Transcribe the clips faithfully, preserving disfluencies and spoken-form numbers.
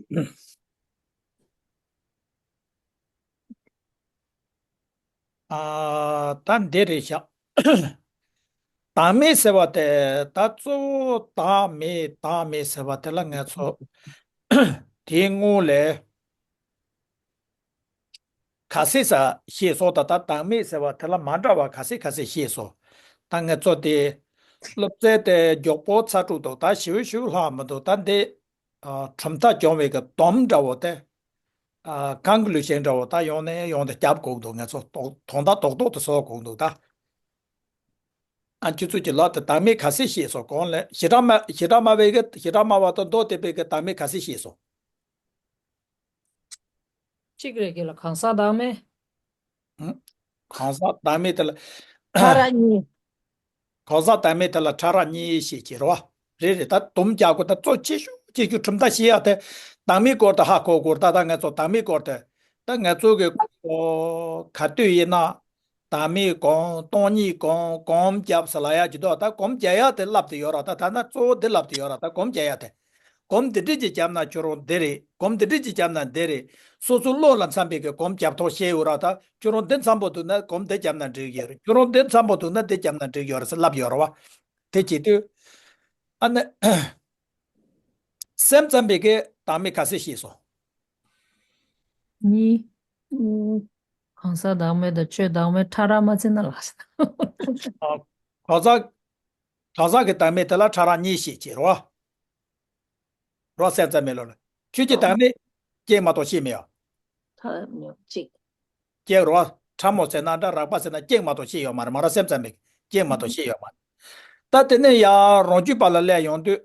ཨ། ད་འདི་རེད་ཤག་བདག་མེད་ཟེར་བ་དེ་ད་གཙོ་བོ་བདག་མེད་བདག་མེད་ཟེར་བ་དེ་ལ་ང་ཚོ་དེའི་སྔོན་ལས་ག་ཚད་ས་ཤེས་སོང་། ད་ད་བདག་མེད་ཟེར་བ་དེ་ལ་མ་འདྲ་བ་ག་ཚད་ག་ཚད་ཤེས་སོང་། ད་ང་ཚོ་དེ་སློབ་ཚན་དེ་མགྱོགས་པོ་ཚར་འགྲོ་འདུག་ད་ཞེ་པོ་ཞེ་པོ་ལྷག་མི་འདུག་ད་འདི་ཨ། གྲུབ་མཐའ་སྦྱོང་བའི་གི་སྡོམ་འདྲ་བོ་དེ། ཨ། གང་གི་ལུས་ཞེན་འདྲ་བོ་ད་ཡོང་ནས་ཡོང་དེ་རྒྱབ་དགོས་འདུག་ང་ཚོ་དོ་དོན་དག་རྡོག་རྡོག་ཏུ་བཟོ་དགོས་འདུག་ད། ཨ། ཁྱོད་ཚོ་གི་ལག་ཏུ་བདག་མེད་ག་ཚད་ཤེས་སོང་། གོང་ལ་ཞེ་དྲག་སྨྲ་ཞེ་དྲག་སྨྲ་བའི་གི་ཞེ་དྲག་སྨྲ་བ་དང་མདོ་སྡེ་པའི་གི་བདག་མེད་ག་ཚད་ཤེས་སོང་། གཅིག་རེད་གི་ལ་གང་ཟག་བདག་མེད། ཨུ། གང་ཟག་བདག་མེད་དེ་ལ། ཕྲ་རགས་གཉིས། གང་ཟག་བདག་མེད་དེ་ལ་ཕྲ་རགས་གཉིས་ཤེས་ཀྱི་རེད་བ། རེད་རེད། ད་སྡོམ་རྒྱག་དགོས། ད་གཙོ་ཆེ་ཤོས་ཆེ་ཤོས་གྲུབ་མཐའ་ཤེས་ཡ་དེ་བདག་མེད་སྐོར་དུ་ཧ་གོ་དགོས། ད་ད་ང་ཚོ་བདག་མེད་སྐོར་དུ་ད་ང་ཚོ་གི་ཨོ་ག་དུས་ཡིན་ན་བདག་མེད་སྒོམ། སྟོང་ཉིད་སྒོམ། སྒོམ་རྒྱབ་ཟེར་ལབ་ཡ་ཅིག་འདུག་ད་སྒོམ་རྒྱག་ཡ་དེ་ལབ་དེ་ཡོད་ར། ད་ད་ན་གཙོ་བོ་དེ་ལབ་དེ་ཡོད་ར། ད་སྒོམ་རྒྱག་ཡ་དེ། སྒོམ་འདི་འདྲས་ཅིག་བརྒྱབ་ན་ཁྱོད་རང་འདི་རེད། སྒོམ་འདི་འདྲས་ཅིག་བརྒྱབ་ན་འདི་རེད། སོ་སོ་བློ་ལ་འཚམ་པའི་གི་སྒོམ་རྒྱབ་ཐོག་བཤད་ཡོད་ར། ད་ཁྱོད་རང་འདི་འཚམ་པོ་འདུག་ན་སྒོམ་འདི་བརྒྱབ་ན་འགྲིག་ཡོད་རེད། ཁྱོད་རང་འདི་འཚམ་པོ་འདུག་ན་འདི་བརྒྱབ་ན་འགྲིག་ཡོད་རེད་ཟེར་ལབ་ཡོད་ར་བ། དེ་བྱེད་དུས། ཨ་ནི། སེམས་ཙམ་པའི་གི་བདག་མེད་ག་ཚད་ཤེས་སོང་། གཉིས། གང་ཟག་བདག་མེད་དང་ཆོས་བདག་མེད་ཕྲ་རགས་མ་བརྩི་ན་ལགས། ཨ། གང་ཟག་གང་ཟག་གི་བདག་མེད་དེ་ལ་ཕྲ་རགས་གཉིས་ཤེས་བྱེད་རོ། རོ་སེམས་ཙམ་མེད་ལོ་ལ། ཆོས་ཀྱི་བདག་མེད་སྐྱེས་མ་གཏོགས་ཤེས་མེད་ཡ། ཕྲ་མེད་གཅིག་སྐྱེ་རོ། ཕྲ་མོ་ཟེར་ན་འདྲ་རགས་པ་ཟེར་ན་སྐྱེས་མ་གཏོགས་ཤེས་ཡོད་མ་རེད། མ་རོ་སེམས་ཙམ་མེད་སྐྱེས་མ་གཏོགས་ཤེས་ཡོད་མ་རེད། ད་དེ་ནས་ཡང་རང་རྒྱུད་པ་ལ་སླེབས་ཡོང་དུས།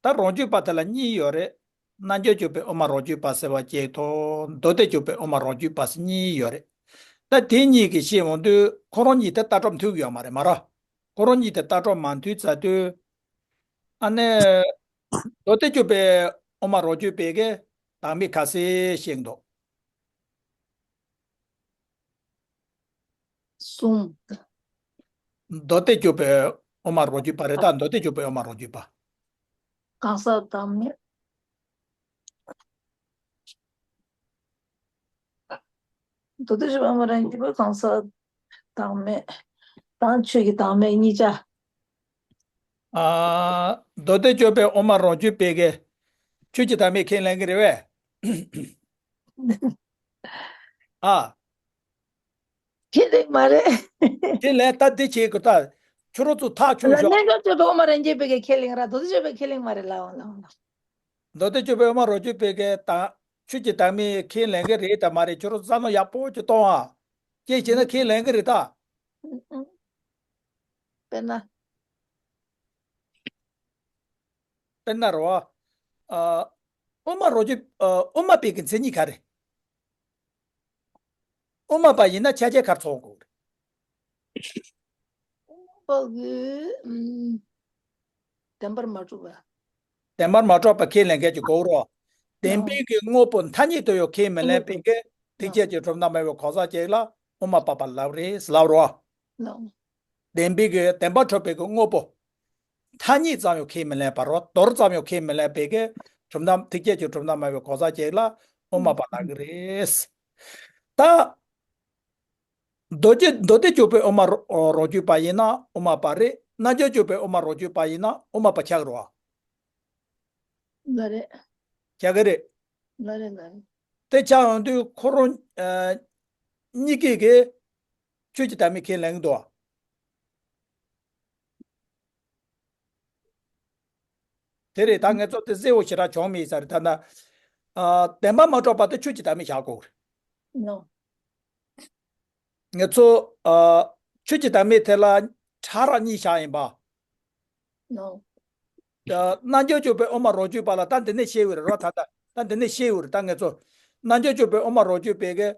ད་རང་རྒྱུད་པ་དེ་ལ་གཉིས་ཡོད་རེད། རྣལ་འབྱོར་སྤྱོད་པའི་དབུ་མ་རང་རྒྱུད་པ་ཟེར་བ་གཅིག་དང་མདོ་སྡེ་སྤྱོད་པའི་དབུ་མ་རང་རྒྱུད་པ་ཟེར་གཉིས་ཡོད་རེད། ད་དེ་གཉིས་ཀྱི་བཤད་འོང་དུས་ཁོ་རང་གཉིས་དེ་ལྟ་གྲུབ་མཐུན་གྱི་ཡོད་མ་རེད་མ་ར། ཁོ་རང་གཉིས་དེ་ལྟ་གྲུབ་མ་མཐུན་ཙ་དུས། ཨ་ནི། མདོ་སྡེ་སྤྱོད་པའི་དབུ་མ་རང་རྒྱུད་པའི་གི་བདག་མེད་ག་ཚད་བཤད་འདུག་གསུམ། མདོ་སྡེ་སྤྱོད་པའི་དབུ་མ་རང་རྒྱུད་པ་རེད། ད་མདོ་སྡེ་སྤྱོད་པའི་དབུ་མ་རང་རྒྱུད་པ། གང་ཟག་བདག་མེད། མདོ་སྡེ་སྤྱོད་པའི་དབུ་མ་རང་རྒྱུད་པ་གང་ཟག་བདག་མེད་དང་ཆོས་ཀྱི་བདག་མེད་གཉིས་ཆ། ཨ། མདོ་སྡེ་སྤྱོད་པའི་དབུ་མ་རང་རྒྱུད་པའི་གི་ཆོས་ཀྱི་བདག་མེད་ཁས་ལེན་གི་རེད་པས། ཨ། ཁས་ལེན་མ་རེད། ཁས་ལེན་ད་འདི་བྱེད་དགོས་ད། ཁྱོད་རང་ཚོ་ཐག་ཆོད་ལ་ཤོག་རྣལ་འབྱོར་སྤྱོད་པའི་དབུ་མ་རང་རྒྱུད་པའི་གི་ཁས་ལེན་ར་མདོ་སྡེ་སྤྱོད་པའི་ཁས་ལེན་མ་རེད་ལའོ་ལའོ་ལའོ། མདོ་སྡེ་སྤྱོད་པའི་དབུ་མ་རང་རྒྱུད་པའི་གི་ད་ཆོས་ཀྱི་བདག་མེད་ཁས་ལེན་གི་རེད་ད་མ་རེད། ཁྱོད་རང་བསམ་བློ་ཡག་པོ་ཅིག་གཏོང་ཨ། ཅེས་བྱས་ན་ཁས་ལེན་གི་རེད་ད། དཔེར་ན། དཔེར་ན་རོ། ཨ། དབུ་མ་རང་རྒྱུད། ཨ། དབུ་མ་པའི་གི་མཚན་ཉིད་ག་རེ། དབུ་མ་པ་ཡིན་ན་ཆ་ཆེ་གར་ཚོགས་དགོས་རེད། དབུ་མ་པ་གི། ཨམ། བདེན་པར་མ་གྲུབ་པ། བདེན་པར་མ་གྲུབ་པ་ཁས་ལེན་མཁན་གྱི་གོ་རོ། བདེན་པའི་གི་དངོས་པོ་ཐ་སྙད་དུ་ཡང་ཁས་མི་ལེན་པའི་གི་ཐེག་ཆད་ཀྱི་གྲུབ་མཐའ་མེད་པའི་གང་ཟག་ཅིག་ལ་དབུ་མ་པ་པ་ལབ་རེད་ལབ་རོ། བདེན་པའི་གི་བདེན་པར་གྲུབ་པའི་གི་དངོས་པོ། ཐ་སྙད་ཙམ་ཡང་ཁས་མི་ལེན་པ་རོ། མདོར་ཙམ་ཡང་ཁས་མི་ལེན་པའི་གི་གྲུབ་མཐའ་ཐེག་ཆད་ཀྱི་གྲུབ་མཐའ་མེད་པའི་གང་ཟག་ཅིག་ལ་དབུ་མ་པ་ལབ་གི་རེད། ད། མདོ་སྡེ་མདོ་སྡེ་སྤྱོད་པའི་དབུ་མ་རོ། རང་རྒྱུད་པ་ཡིན་ན་དབུ་མ་པ་རེད། རྣལ་འབྱོར་སྤྱོད་པའི་དབུ་མ་རང་རྒྱུད་པ་ཡིན་ན་དབུ་མ་པ་ཆགས་རོ། ལ་རེད། ཆགས་ཀྱི་རེད། ལ་རེད་ལ་རེད། དེ་ཆགས་ཡོང་དུས་ཁོ་རང་། ཨ། གཉིས་ཀས་གི་ཆོས་ཀྱི་བདག་མེད་ཁས་ལེན་གི་འདུག་དེ་རེད། ད་ངས་ཚོ་དེ་གསལ་བོ་ཞེ་དྲག་བྱུང་མེད་ས་རེད། ད་ལྟ། ཨ། བདེན་པ་མ་གྲུབ་པ་དེ་ཆོས་ཀྱི་བདག་མེད་བཞག་དགོས་རེད། ནོ། ངས་ཚོ། ཨ། ཆོས་ཀྱི་བདག་མེད་དེ་ལ་ཕྲ་རགས་གཉིས་བཞག་ཡིན་པ། ནོ། ཨ། རྣལ་འབྱོར་སྤྱོད་པའི་དབུ་མ་རང་རྒྱུད་པ་ལ་ད་འདི་ནས་བཤད་ཡོད་རེད་རོ། ད་ད་ད་འདི་ནས་བཤད་ཡོད་རེད། ད་ངས་ཚོ། རྣལ་འབྱོར་སྤྱོད་པའི་དབུ་མ་རང་རྒྱུད་པའི་གི་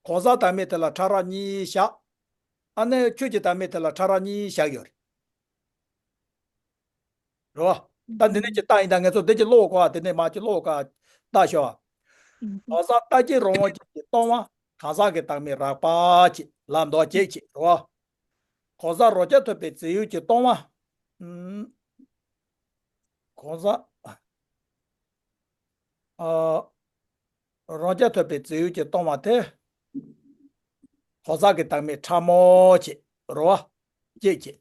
གང་ཟག་བདག་མེད་དེ་ལ་ཕྲ་རགས་གཉིས་བཞག་ཨ་ནི་ཆོས་ཀྱི་བདག་མེད་དེ་ལ་ཕྲ་རགས་གཉིས་བཞག་ཡོད་རེད། རེད་བ། ད་འདི་ནས་ཀྱི་རྟགས་ཡིན། ད་ངས་ཚོ་འདི་ཀྱི་ཀློག་གོ་འདི་ནས་མ་ཀྱི་ཀློག་ག་ལྟ་ཤོག་གང་ཟག་རྟག་གཅིག་རང་དབང་ཅན་གྱིས་སྟོང་བ། གང་ཟག་གི་བདག་མེད་རགས་པ་ཅིག་ལ་མདོ་བྱེད་ཅིག་རེད་བ། གང་ཟག་རང་རྐྱ་ཐུབ་པའི་རྫས་ཡོད་ཀྱིས་སྟོང་བ། གང་ཟག་ཨ། རང་རྐྱ་ཐུབ་པའི་རྫས་ཡོད་ཀྱིས་སྟོང་བ་དེ། གང་ཟག་གི་བདག་མེད་ཕྲ་མོ་བྱེད་རོ། བྱེད་བྱེད།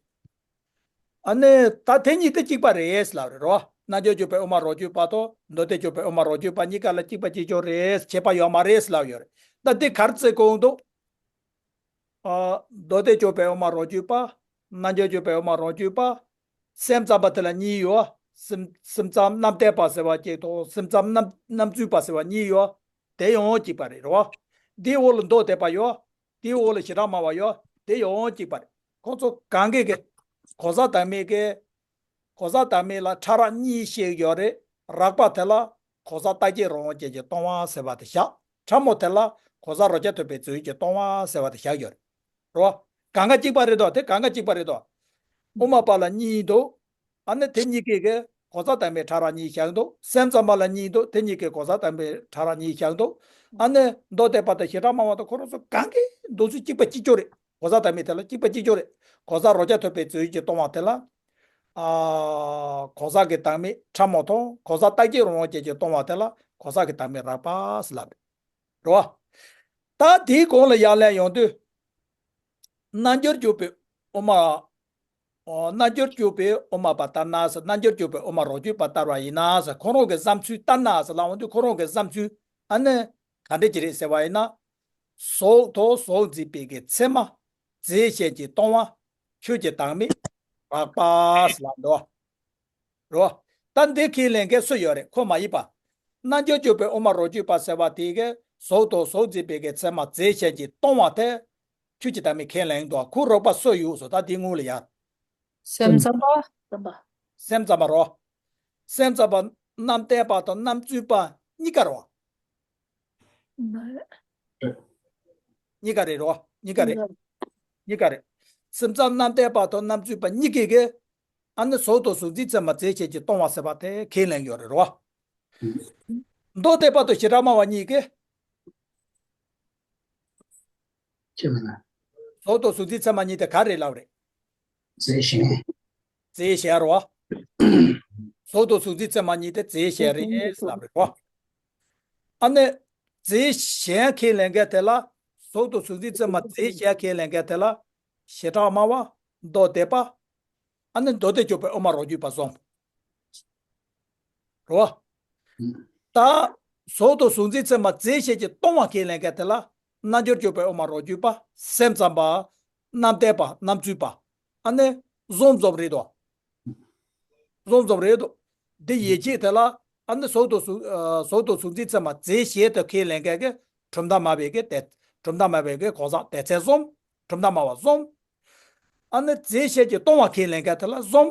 ཨ་ནི་ད་དེ་གཉིས་དེ་གཅིག་པ་རེད་ལབ་རེད་རོ། རྣལ་འབྱོར་གྱུར་པའི་དབུ་མ་རང་རྒྱུད་པ་དང་མདོ་སྡེ་གྱུར་པའི་དབུ་མ་རང་རྒྱུད་པ་གཉིས་ཀ་ལ་གཅིག་པ་གཅིག་རྐྱང་རེད། ཁྱད་པར་ཡོད་མ་རེད་ལབ་ཡོད་རེད། ད་འདི་ག་རེ་བྱེད་དགོས་འདུག་ཨ། མདོ་སྡེ་གྱུར་པའི་དབུ་མ་རང་རྒྱུད་པ། རྣལ་འབྱོར་གྱུར་པའི་དབུ་མ་རང་རྒྱུད་པ། སེམས་ཙམ་པ་དེ་ལ་གཉིས་ཡོད། སེམས་སེམས་ཙམ་རྣམ་བརྟག་པ་ཟེར་བ་གཅིག་དང་སེམས་ཙམ་རྣམ་རྣམ་རྫུན་པ་ཟེར་བ་གཉིས་ཡོད། དེ་ཡང་གཅིག་པ་རེད་རོ། འདིའི་འོག་ལ་མདོ་སྡེ་པ་ཡོད། དེའི་འོག་ལ་བྱེ་བྲག་སྨྲ་བ་ཡོད། དེ་ཡང་གཅིག་པ་རེད། ཁོང་ཚོ་གང་གིས་གི། གང་ཟག་བདག་མེད་ཀྱི། གང་ཟག་བདག་མེད་ལ་ཕྲ་རགས་གཉིས་བཤད་ཡོད་རེད། རགས་པ་དེ་ལ་གང་ཟག་རྟག་གཅིག་རང་དབང་ཅན་གྱིས་སྟོང་བ་ཟེར་བ་དེ་བཞག་ཕྲ་མོ་དེ་ལ་གང་ཟག་རང་རྐྱ་ཐུབ་པའི་རྫས་ཡོད་ཀྱིས་སྟོང་བ་ཟེར་བ་དེ་བཞག་ཡོད་རེད། རོ། གང་ག་གཅིག་པ་རེད་དོ། དེ་གང་ག་གཅིག་པ་རེད་དོ། དབུ་མ་པ་ལ་གཉིས་འདུག་ཨ་ནི་དེ་གཉིས་ཀས་གི་གང་ཟག་བདག་མེད་ཕྲ་རགས་གཉིས་བཞག་འདུག་སེམས་ཙམ་པ་ལ་གཉིས་འདུག་དེ་གཉིས་ཀས་གང་ཟག་བདག་མེད་ཕྲ་རགས་གཉིས་བཞག་འདུག་ཨ་ནི་མདོ་སྡེ་པ་དང་བྱེ་བྲག་སྨྲ་བ་དང་ཁོ་རང་ཚོ་གང་གི་འདུག་ཚུལ་གཅིག་པ་གཅིག་རྐྱང་རེད། གང་ཟག་བདག་མེད་དེ་ལ་གཅིག་པ་གཅིག་རྐྱང་རེད། གང་ཟག་རང་རྐྱ་ཐུབ་པའི་རྫས་ཡོད་ཀྱིས་སྟོང་བ་དེ་ལ། ཨ། གང་ཟག་གི་བདག་མེད་ཕྲ་མོ་དང་གང་ཟག་རྟག་གཅིག་རང་དབང་ཅན་གྱིས་སྟོང་བ་དེ་ལ་གང་ཟག་གི་བདག་མེད་རགས་པ་ཟེར་ལབ་རེད། རོ། ད་དེའི་གོང་ལ་ཡར་ལན་ཡོང་དུས། རྣལ་འབྱོར་གྱུར་པའི་དབུ་མ། ཨོ། རྣལ་འབྱོར་གྱུར་པའི་དབུ་མ་པ་ལྟར་ན་ཟེར། རྣལ་འབྱོར་གྱུར་པའི་དབུ་མ་རང་རྒྱུད་པ་ལྟར་བ་ཡིན་ན་ཟེར། ཁོ་རང་གི་བསམ་ཚུལ་ལྟར་ན་ཟེར་ལབ་འོང་དུས་ཁོ་རང་གི་བསམ་ཚུལ་ཨ་ནི་ག་འདྲ་ཅིག་རེད་ཟེར་བ་ཡིན་ན། གཟུགས་དང་གཟུགས་འཛིན་པའི་གི་མཚན་མ་རྫས་གཞན་གྱིས་སྟོང་བ། ཆོས་ཀྱི་བདག་མེད་རགས་པ་ཟེར་ལབ་འདུག་རོ། ད་འདི་ཁས་ལེན་མཁན་སུ་ཡོད་རེད། ཁོ་མ་ཡིན་པ། རྣལ་འབྱོར་གྱུར་པའི་དབུ་མ་རང་རྒྱུད་པ་ཟེར་བ་དེ་གིས་གཟུགས་དང་གཟུགས་འཛིན་པའི་གི་མཚན་མ་རྫས་གཞན་གྱིས་སྟོང་བ་དེ། ཆོས་ཀྱི་བདག་མེད་ཁས་ལེན་འདུག་ཁོ་རོགས་པ་སུ་ཡོད་སོ། ད་འདི་སྔོན་ལ་ཡར། སེམས་ཙམ་པ། སེམས་ཙམ་པ་རོ། སེམས་ཙམ་པ་རྣམ་བརྟག་པ་དང་རྣམ་རྫུན་པ་གཉིས་ཀ་རོ། གཉིས་ཀ་རེད་རོ། གཉིས་ཀ་རེད། གཉིས་ཀ་རེད། སེམས་ཙམ་རྣམ་བརྟག་པ་དང་རྣམ་རྫུན་པ་གཉིས་ཀས་གི། ཨ་ནི་གཟུགས་དང་གཟུགས་འཛིན་ཚད་མ་རྫས་གཞན་གྱིས་སྟོང་བ་ཟེར་བ་དེ་ཁས་ལེན་ཡོད་རེད་རོ། མདོ་སྡེ་པ་དང་བྱེ་བྲག་སྨྲ་བ་གཉིས་ཀས། ཅི་མིན་ན། གཟུགས་དང་གཟུགས་འཛིན་ཚད་མ་གཉིས་དེ་ག་རེ་ལབ་རེད། རྫས་གཞན། རྫས་གཞན་རོ། གཟུགས་དང་གཟུགས་འཛིན་ཚད་མ་གཉིས་དེ་རྫས་གཞན་རེད་ལབ་རེད་རོ། ཨ་ནི། རྫས་གཞན་ཁས་ལེན་མཁན་དེ་ལ། གཟུགས་དང་གཟུགས་འཛིན་ཚད་མ་རྫས་གཞན་ཁས་ལེན་མཁན་དེ་ལ། བྱེ་བྲག་སྨྲ་བ། མདོ་སྡེ་པ། ཨ་ནི་མདོ་སྡེ་གྱུར་པའི་དབུ་མ་རང་རྒྱུད་པ་གསུམ། རོ། ད། གཟུགས་དང་གཟུགས་འཛིན་ཚད་མ་རྫས་གཞན་གྱིས་སྟོང་བ་ཁས་ལེན་མཁན་དེ་ལ། རྣལ་འབྱོར་གྱུར་པའི་དབུ་མ་རང་རྒྱུད་པ། སེམས་ཙམ་པ། རྣམ་བརྟག་པ། རྣམ་རྫུན་པ། ཨ་ནི། གསུམ་གསུམ་རེད་དོ། གསུམ་གསུམ་རེད་དོ། འདི་ཡན་ཆད་དེ་ལ། ཨ་ནི་གཟུགས་དང་གཟུགས། ཨ། གཟུགས་དང་གཟུགས་འཛིན་ཚད་མ་རྫས་གཞན་དུ་ཁས་ལེན་མཁན་གྱི། གྲུབ་མཐའ་སྨྲ་བའི་གི་དེ། གྲུབ་མཐའ་སྨྲ་བའི་གི་གང་ཟག་སྡེ་ཚན་གསུམ། གྲུབ་མཐའ་སྨྲ་བ་གསུམ། ཨ་ནི་རྫས་གཞན་གྱིས་སྟོང་བ་ཁས་ལེན་མཁན་དེ་ལ་གསུམ།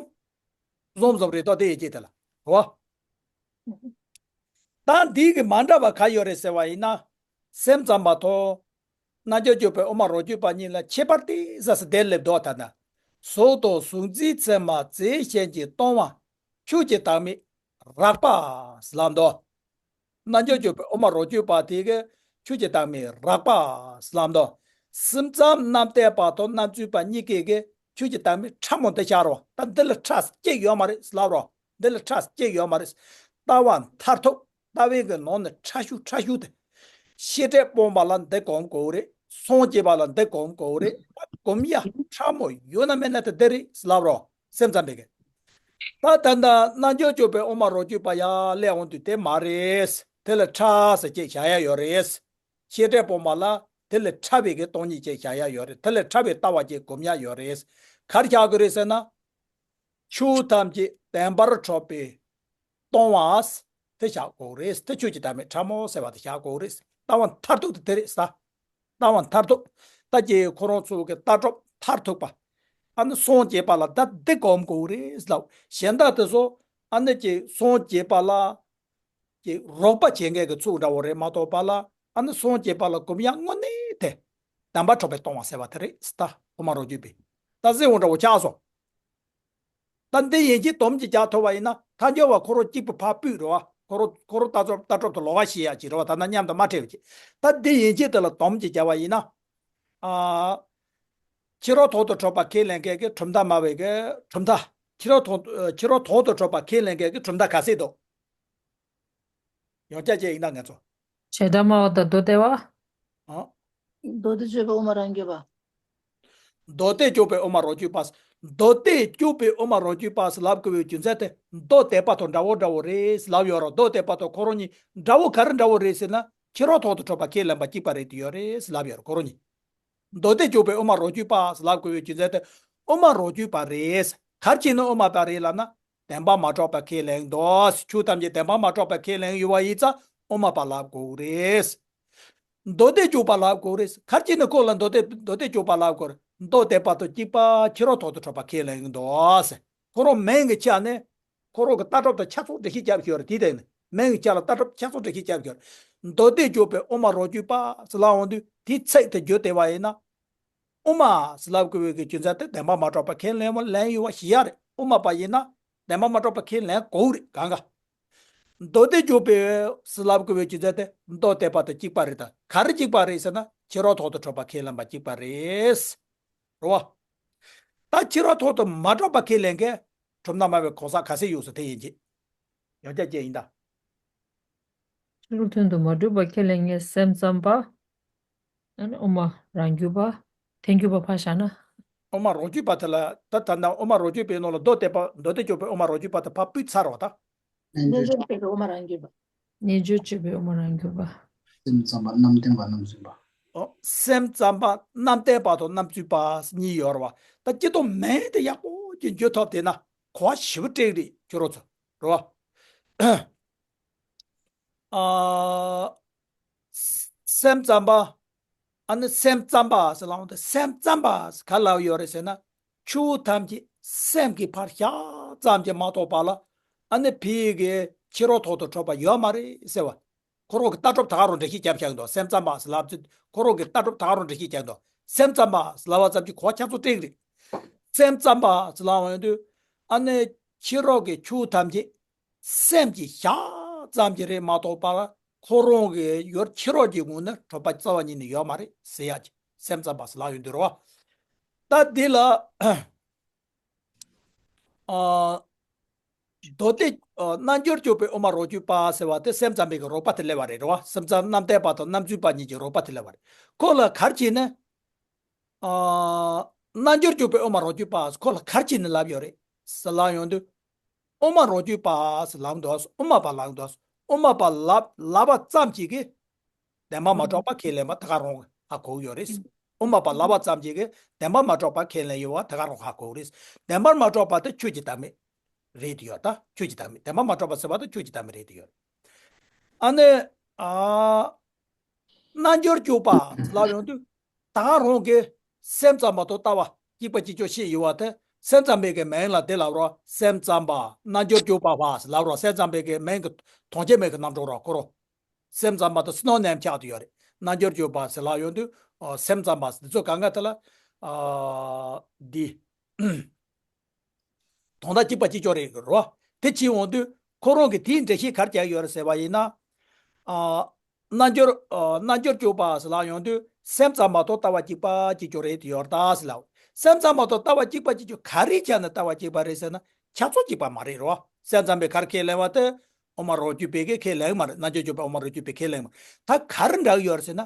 གསུམ་གསུམ་རེད་དོ། དེ་ཡན་ཆད་དེ་ལ། རོ། ད་འདི་གི་མ་འདྲ་བ་ག་ཡོད་རེད་ཟེར་བ་ཡིན་ན། སེམས་ཙམ་པ་དང་། རྣལ་འབྱོར་གྱུར་པའི་དབུ་མ་རང་རྒྱུད་པ་གཉིས་ལ་ཁྱད་པར་ཏོག་ཙམ་ཞིག་དེ་སླེབས་འདུག་ད་ལྟ། གཟུགས་དང་གཟུགས་འཛིན་ཚད་མ་རྫས་གཞན་གྱིས་སྟོང་བ། ཆོས་ཀྱི་བདག་མེད་རགས་པ་ཟེར་ལབ་འདུག་རྣལ་འབྱོར་གྱུར་པའི་དབུ་མ་རང་རྒྱུད་པ་དེ་གིས་ཆོས་ཀྱི་བདག་མེད་རགས་པ་ཟེར་ལབ་འདུག་སེམས་ཙམ་རྣམ་བརྟག་པ་དང་རྣམ་རྫུན་པ་གཉིས་ཀས་གི་ཆོས་ཀྱི་བདག་མེད་ཕྲ་མོ་འདི་བཞག་རོགས། ད་འདི་ལ་ཕྲ་ཞིག་ཡོད་མ་རེད་ལབ་རོགས། འདི་ལ་ཕྲ་ཞིག་ཡོད་མ་རེད། ལྟ་བ་མཐར་ཐུག་ལྟ་བའི་གི་ནང་ནས་ཕྲ་ཤོས་ཕྲ་ཤོས་དེ། ཤེས་འདོད་སྤོང་བ་ལ་འདི་སྒོམ་དགོས་རེད། སངས་རྒྱས་པ་ལ་འདི་སྒོམ་དགོས་རེད། སྒོམ་ཡ་ཕྲ་མོ་ཡོད་ན་མེད་ན་དེ་འདི་རེད་ལབ་རོགས། སེམས་ཙམ་པས་གི། ད་ད་ལྟ་རྣལ་འབྱོར་གྱུར་པའི་དབུ་མ་རང་རྒྱུད་པ་ཡར་སླེབས་འོང་དུས་དེ་མ་རེད། དེ་ལས་ཕྲ་ཟེར་ཅིག་བཞག་ཡ་ཡོད་རེད། ཤེས་འདོད་སྤོང་བ་ལ་དེ་ལས་ཕྲ་བའི་གི་སྟོང་ཉིད་ཅིག་བཞག་ཡ་ཡོད་རེད། དེ་ལས་ཕྲ་བའི་ལྟ་བ་ཅིག་སྒོམ་ཡ་ཡོད་རེད། ག་རེ་བཞག་དགོས་རེད་ཟེར་ན། ཆོས་ཐམས་ཅད་བདེན་པར་གྲུབ་པས་སྟོང་བ། དེ་བཞག་དགོས་རེད། དེ་ཆོས་ཀྱི་བདག་མེད་ཕྲ་མོ་ཟེར་བ་དེ་བཞག་དགོས་རེད། ལྟ་བ་མཐར་ཐུག་དེ་དེ་རེད་ཟེར། ལྟ་བ་མཐར་ཐུག་ད་ཀྱི་ཁོ་རང་ཚོ་གི་ལྟ་གྲུབ་མཐར་ཐུག་པ། ཨ་ནི་སངས་རྒྱས་པ་ལ་ད་འདི་སྒོམ་དགོས་རེད་ལབ། གཞན་དག་དེ་ཚོ་ཨ་ནི་ཀྱི་སངས་རྒྱས་པ་ལ་ཀྱི་རོགས་པ་བྱེད་མཁན་གྱི་ཚུལ་འདྲ་བོ་རེད་མ་གཏོགས་པ་ལ། ཨ་ནི་སངས་རྒྱས་པ་ལ་སྒོམ་ཡ་དངོས་གནས་དེ་བདེན་པར་གྲུབ་པས་སྟོང་བ་ཟེར་བ་དེ་རེད་ཟེར། ད་དབུ་མ་རང་རྒྱུད་པས་ད་གསལ་བོ་འདྲ་བོ་ཆགས་སོང་། ད་འདི་ཡན་ཆད་སྡོམ་གཅིག་རྒྱག་ཐུབ་པ་ཡིན་ན། ཐལ་འགྱུར་བ་ཁོ་རང་གཅིག་པུ་ཕར་ཕུད་རེད་བ། ཁོ་རང་ཁོ་རང་ལྟ་གྲུབ་ལྟ་གྲུབ་དེ་ལོགས་ཀ་ཤེས་ཡ་ཅིག་རེད་བ། ད་ནི་མཉམ་དུ་མ་འཕྲད་པ་ཅིག་ད་འདི་ཡན་ཆད་དེ་ལ་སྡོམ་གཅིག་རྒྱག་པ་ཡིན་ན། ཨ། ཕྱི་རོལ་དོན་དུ་གྲུབ་པ་ཁས་ལེན་མཁན་གྱི་གྲུབ་མཐའ་སྨྲ་བའི་གི་གྲུབ་མཐའ། ཕྱི་རོལ་དོན་ཕྱི་རོལ་དོན་དུ་གྲུབ་པ་ཁས་ལེན་མཁན་གྱི་གྲུབ་མཐའ་ག་ཚད་འདུག་ཡང་བསྐྱར་བྱས་ཡིན་ན་ང་ཚོ། བྱེ་བྲག་སྨྲ་བ་དང་མདོ་སྡེ་པ། ཨ། མདོ་སྡེ་སྤྱོད་པའི་དབུ་མ་རང་རྒྱུད་པ། མདོ་སྡེ་སྤྱོད་པའི་དབུ་མ་རང་རྒྱུད་པ། མདོ་སྡེ་སྤྱོད་པའི་དབུ་མ་རང་རྒྱུད་པ་ཟེར་ལབ་དགོས་པའི་རྒྱུ་མཚན་དེ་མདོ་སྡེ་པ་དང་འདྲ་བོ་འདྲ་བོ་རེད་ཟེར་ལབ་ཡོད་རེད། མདོ་སྡེ་པ་དང་ཁོ་རང་གཉིས་འདྲ་བོ་ག་རེ་འདྲ་བོ་རེད་ཟེར་ན། ཕྱི་རོལ་ཐོག་ཏུ་འཕྲོད་པ་ཁས་ལེན་པ་གཅིག་པ་རེད་དུ་ཡོད་རེད་ཟེར་ལབ་ཡོད་རེད་ཁོ་རང་གཉིས། མདོ་སྡེ་སྤྱོད་པའི་དབུ་མ་རང་རྒྱུད་པ་ཟེར་ལབ་དགོས་པའི་རྒྱུ་མཚན་དེ། དབུ་མ་རང་རྒྱུད་པ་རེད། ག་རེ་བྱས་ནས་དབུ་མ་པ་རེད་ལབ་ན། བདེན་པ་མ་གྲུབ་པ་ཁས་ལེན་འདུག་ཆོས་ཐམས་ཅད་བདེན་པ་མ་གྲུབ་པ་ཁས་ལེན་ཡོད་པ་ཡིན་ཙང་དབུ་མ་པ་ལབ་དགོས་རེད། མདོ་སྡེ་སྤྱོད་པ་ལབ་དགོས་རེད། ག་རེ་བྱས་ནས་ཁོ་ལ་མདོ་སྡེ་མདོ་སྡེ་སྤྱོད་པ་ལབ་དགོས་རེད། མདོ་སྡེ་པ་དང་གཅིག་པ་ཕྱི་རོལ་ཐོག་ཏུ་འཕྲོད་པ་ཁས་ལེན་འདུག་ཁོ་རང་མིང་གི་ཆ་ནས། ཁོ་རང་གི་ལྟ་གྲུབ་དང་ཆ་ཚང་འགྲེལ་བཤད་རྒྱབ་ཤོར་དེ་དེ་ནི་མིང་གི་ཆ་ལ་ལྟ་གྲུབ་ཆ་ཚང་འགྲེལ་བཤད་རྒྱབ་ཤོར། མདོ་སྡེ་སྤྱོད་པའི་དབུ་མ་རང་རྒྱུད་པ་ཟེར་ལབ་འོང་དུས་དེའི་ཚིག་དེ་བརྗོད་བདེ་བ་ཡིན་ན། དབུ་མ་ཟེར་ལབ་དགོས་པའི་གི་རྒྱུ་མཚན་དེ་བདེན་པ་མ་གྲུབ་པ་ཁས་ལེན་པ་ལེན་ཡོད་པ་ཞིག་ཡ་རེད། དབུ་མ་པ་ཡིན་ན་བདེན་པ་མ་གྲུབ་པ་ཁས་ལེན་དགོས་རེད་གང་ག་མདོ་སྡེ་སྤྱོད་པའི་ཟེར་ལབ་དགོས་པའི་རྒྱུ་མཚན་དེ་མདོ་སྡེ་པ་དང་གཅིག་པ་རེད་ད། ག་རེ་གཅིག་པ་རེད་ཟེར་ན་ཕྱི་རོལ་ཐོག་ཏུ་འཕྲོད་པ་ཁས་ལེན་པ་གཅིག་པ་རེད། རེད་བ། ད་ཕྱི་རོལ་ཐོག་ཏུ་མ་གྲུབ་པ་ཁས་ལེན་མཁན་གྲུབ་མཐའ་སྨྲ་བའི་གང་ཟག་ག་ཚད་ཡོད་ཟེར་དེ་ཡིན་གྱི། ཡང་བསྐྱར་བྱས་ཡིན་ད། ཕྱི་རོལ་དོན་དུ་མ་གྲུབ་པ་ཁས་ལེན་མཁན་སེམས་ཙམ་པ། ཨ་ནི་དབུ་མ་རང་རྒྱུད་པ། ཐལ་འགྱུར་བ་ཕར་བཞག་ན། དབུ་མ་རང་རྒྱུད་པ་དེ་ལ་ད་ད་ན་དབུ་མ་རང་རྒྱུད་པའི་ནང་ལ་མདོ་སྡེ་པ་མདོ་སྡེ་སྤྱོད་པའི་དབུ་མ་རང་རྒྱུད་པ་དེ་ཕར་ཕུད་ཚར་བ་ད། རྣལ་འབྱོར་སྤྱོད་པའི་དབུ་མ་རང་རྒྱུད་པ། རྣལ་འབྱོར་སྤྱོད་པའི་དབུ་མ་རང་རྒྱུད་པ། སེམས་ཙམ་པ་རྣམ་བདེན་པ་རྣམ་རྫུན་པ། ཨོ། སེམས་ཙམ་པ་རྣམ་བདེན་པ་དང་རྣམ་རྫུན་པ་གཉིས་ཡོད་རེད་བ། ད་སྤྱི་དང་མིང་དེ་ཡག་པོ་ཅིག་བརྗོད་ཐུབ་བསྡད་ན་གོ་བ་ཞེ་པོ་སྤྲད་རེད་ཁྱོད་རང་ཚོ་རེད་བ། ཨ། སེམས་ཙམ་པ། ཨ་ནི་སེམས་ཙམ་པ་ཟེར་ལབ་དུས་སེམས་ཙམ་པ་ག་ལབ་ཡོད་རེད་ཟེར་ན། ཆོས་ཐམས་ཅད་སེམས་ཀྱི་ཕར་བཞག་ཙམ་གྱིས་མ་གཏོགས་པ་ལ། ཨ་ནི་ཕ་གི་ཕྱི་རོལ་ཐོག་ཏུ་འཕྲོད་པ་ཡོད་མ་རེད་ཟེར་བ། ཁོ་རང་གི་ལྟ་གྲུབ་ད་ག་རང་འགྲེལ་བཤད་རྒྱབ་བཞག་འདུག་སེམས་ཙམ་པ་ཟེར་ལབ་དུས་ཁོ་རང་གི་ལྟ་གྲུབ་ད་ག་རང་འགྲེལ་བཤད་རྒྱབ་འདུག་སེམས་ཙམ་པ་ཟེར་ལབ་པ་ཙམ་གྱིས་གོ་བ་ཆ་ཚང་སྤྲད་རེད། སེམས་ཙམ་པ་ཟེར་ལབ་པ་ཡོང་དུས། ཨ་ནི་ཕྱི་རོལ་གྱི་ཆོས་ཐམས་ཅད་སེམས་ཀྱིས་བཞག་ཙམ་གྱིས་རེད་མ་གཏོགས་པ་ལ་ཁོ་རང་གི་ཡུལ་ཕྱི་རོལ་གྱི་ངོས་ནས་འཕྲོད་པ་རྩ་བ་ཉིད་ནས་ཡོད་མ་རེད་ཟེར་ཡག་གི་སེམས་ཙམ་པ་ཟེར་ལབ་ཡོང་དུས་རེད་བ། ད་འདི་ལ། ཨ། མདོ་སྡེ། ཨ། རྣལ་འབྱོར་སྤྱོད་པའི་དབུ་མ་རང་རྒྱུད་པ་ཟེར་བ་དེ་སེམས་ཙམ་པའི་གི་རོགས་པ་དེ་སླེབས་པ་རེད་རེད་བ། སེམས་ཙམ་རྣམ་བདེན་པ་དང་རྣམ་རྫུན་པ་གཉིས་ཀྱི་རོགས་པ་དེ་སླེབས་པ་རེད། ཁོ་ལ་ག་རེ་བྱས་ནས། ཨ། རྣལ་འབྱོར་སྤྱོད་པའི་དབུ་མ་རང་རྒྱུད་པ་ཁོ་ལ་ག་རེ་བྱས་ནས་ལབ་ཡོད་རེད་ཟེར་ལབ་ཡོང་དུས། དབུ་མ་རང་རྒྱུད་པ་ཟེར་ལབ་འདུག་དབུ་མ་པ་ལབ་འདུག་དབུ་མ་པ་ལབ་ལབ་པ་ཙམ་གྱིས་ཀྱི། བདེན་པ་མ་གྲུབ་པ་ཁས་ལེན་པ་ད་ག་རང་ཧ་གོ་གི་ཡོད་རེད། དབུ་མ་པ་ལབ་པ་ཙམ་གྱིས་ཀྱི་བདེན་པ་མ་གྲུབ་པ་ཁས་ལེན་ཡོད་པ་ད་ག་རང་ཧ་གོ་གི་རེད། བདེན་པ་མ་གྲུབ་པ་དེ་ཆོས་ཀྱི་བདག་མེད་རེད་དུ་ཡོད་ད། ཆོས་ཀྱི་བདག་མེད་བདེན་པ་མ་གྲུབ་པ་ཟེར་བ་དེ་ཆོས་ཀྱི་བདག་མེད་རེད་དུ་ཡོད། ཨ་ནི། ཨ། རྣལ་འབྱོར་སྤྱོད་པ་ལབ་ཡོང་དུས། ད་ག་རང་གི་སེམས་ཙམ་པ་དང་ལྟ་བ་གཅིག་པ་གཅིག་གྱུར་བཤད་ཡོད་པ་དེ་སེམས་ཙམ་པའི་གི་མིང་ལ་དེ་ལབ་རོགས། སེམས་ཙམ་པ་རྣལ་འབྱོར་སྤྱོད་པ་བ་ལབ་རོགས། སེམས་ཙམ་པའི་གི་མིང་གི་དོན་རྐྱེན་མིང་གི་རྣམ་གྲངས་རོགས་ཁོ་རང་། སེམས་ཙམ་པ་དང་སིན་ནོ་ནིམ་ཆགས་ཏེ་ཡོད་རེད། རྣལ་འབྱོར་སྤྱོད་པ་ཟེར་ལབ་ཡོང་དུས། ཨོ། སེམས་ཙམ་པ་འདི་ཚོ་གང་ག་དེ་ལ། ཨ། འདི། དོན་དག་གཅིག་པ་གཅིག་ཀྱང་རེད་རོ། དེ་བྱས་འོང་དུས་ཁོ་རང་གིས་དེའི་འགྲེལ་བཤད་ག་རེ་རྒྱག་ཡོད་རེད་ཟེར་བ་ཡིན་ན། ཨ། རྣལ་འབྱོར། ཨ། རྣལ་འབྱོར་སྤྱོད་པ་ཟེར་ལབ་ཡོང་དུས་སེམས་ཙམ་པ་དང་ལྟ་བ་གཅིག་པ་གཅིག་ཀྱང་རེད་དེ་ཡོད་ད་ཟེར་ལབ། སེམས་ཙམ་པ་དང་ལྟ་བ་གཅིག་པ་གཅིག་ཀྱང་ག་རེ་བྱས་ནས་ལྟ་བ་གཅིག་པ་རེད་ཟེར་ན་ཆ་ཚང་གཅིག་པ་མ་རེད་རོ། སེམས་ཙམ་པས་ག་རེ་ཁས་ལེན་པ་དེ་དབུ་མ་རང་རྒྱུད་པས་ཀྱི་ཁས་ལེན་མ་རེད། རྣལ་འབྱོར་སྤྱོད་པས་དབུ་མ་རང་རྒྱུད་པས་ཁས་ལེན་མ་རེད། ད་ག་རེ་འདྲ་གི་ཡོད་རེད་ཟེར་ན།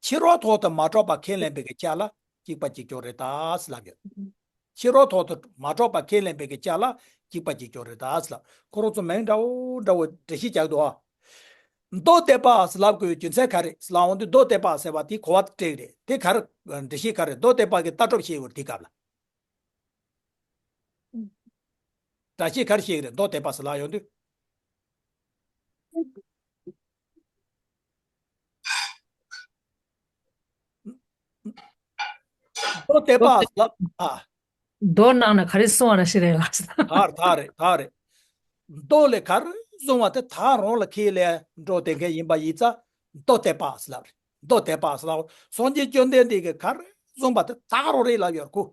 ཕྱི་རོལ་ཐོག་ཏུ་མ་གྲུབ་པ་ཁས་ལེན་པའི་གི་ཆ་ལ་གཅིག་པ་གཅིག་ཀྱང་རེད་ད་ཟེར་ལབ་ཡོད། ཕྱི་རོལ་ཐོག་ཏུ་མ་གྲུབ་པ་ཁས་ལེན་པའི་གི་ཆ་ལ་གཅིག་པ་གཅིག་ཀྱང་རེད་ད་ཟེར་ལབ། ཁོ་རང་ཚོ་མིང་འདྲ་བོ་འདྲ་བོ་འགྲེལ་བཤད་རྒྱག་འདུག་ཨ། མདོ་སྡེ་པ་ཟེར་ལབ་དགོས་རྒྱུ་མཚན་ག་རེ་ཟེར་ལབ་འོང་དུས་མདོ་སྡེ་པ་ཟེར་བ་དེ་གོ་བ་སྤྲད་རེད། དེ་ག་རེ་འགྲེལ་བཤད་ག་རེ་མདོ་སྡེ་པ་གི་ལྟ་གྲུབ་བཤད་ཡོད་རེད་དེ་སྐབས་ལ། འགྲེལ་བཤད་ག་རེ་བཤད་ཀྱི་རེད་མདོ་སྡེ་པ་ཟེར་ལབ་ཡོང་དུས། མདོ་སྡེ་པ་ཟེར་ལབ་ཨ། མདོ་ནང་ན་ག་རེ་གསུངས་པ་ན་ཤི་རེད་ལ། ཐག་རེད་ཐག་རེད་ཐག་རེད། མདོ་ལས་ག་རེ་གསུངས་པ་དེ་ད་རང་ལ་ཁས་ལེན་འགྲོ་དེ་མཁན་ཡིན་པ་ཡིན་ཙང་མདོ་སྡེ་པ་ཟེར་ལབ་རེད། མདོ་སྡེ་པ་ཟེར་ལབ་སངས་རྒྱས་བཅོམ་ལྡན་འདས་ཀྱིས་ག་རེ་གསུངས་པ་དེ་ད་རང་རེད་ལབ་ཡོད་ཁུ།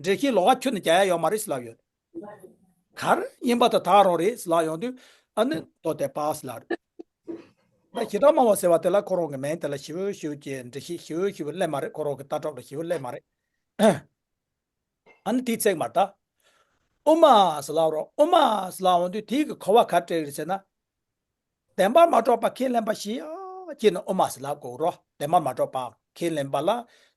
འགྲེལ་བཤད་ལོགས་ཀ་ཁྱོན་ནས་རྒྱག་ཡ་ཡོད་མ་རེད་ཟེར་ལབ་ཡོད། ག་རེ་ཡིན་པ་དེ་ད་རང་རེད་ཟེར་ལབ་ཡོང་དུས་ཨ་ནི་མདོ་སྡེ་པ་ཟེར་ལབ་རེད། ད་ཞེ་དྲག་སྨྲ་བ་ཟེར་བ་དེ་ལ་ཁོ་རང་གི་མིང་དེ་ལ་ཞིབ་ཞིབ་ཀྱི་འགྲེལ་བཤད་ཞིབ་ཞིབ་སླེབས་མ་རེད། ཁོ་རང་གི་ལྟ་གྲུབ་ལ་ཞིབ་སླེབས་མ་རེད། ཨ་ནི་དེའི་ཚིག་མ་ད། དབུ་མ་ཟེར་ལབ་རོགས། དབུ་མ་ཟེར་ལབ་འོང་དུས་དེའི་གི་གོ་བ་ག་རེ་སྤྲད་རེད་ཟེར་ན། བདེན་པར་མ་གྲུབ་པ་ཁས་ལེན་པ་ཞིག་ཡ་ཅེ་ན་དབུ་མ་ཟེར་ལབ་དགོས་རོ། བདེན་པར་མ་གྲུབ་པ་ཁས་ལེན་པ་ལ།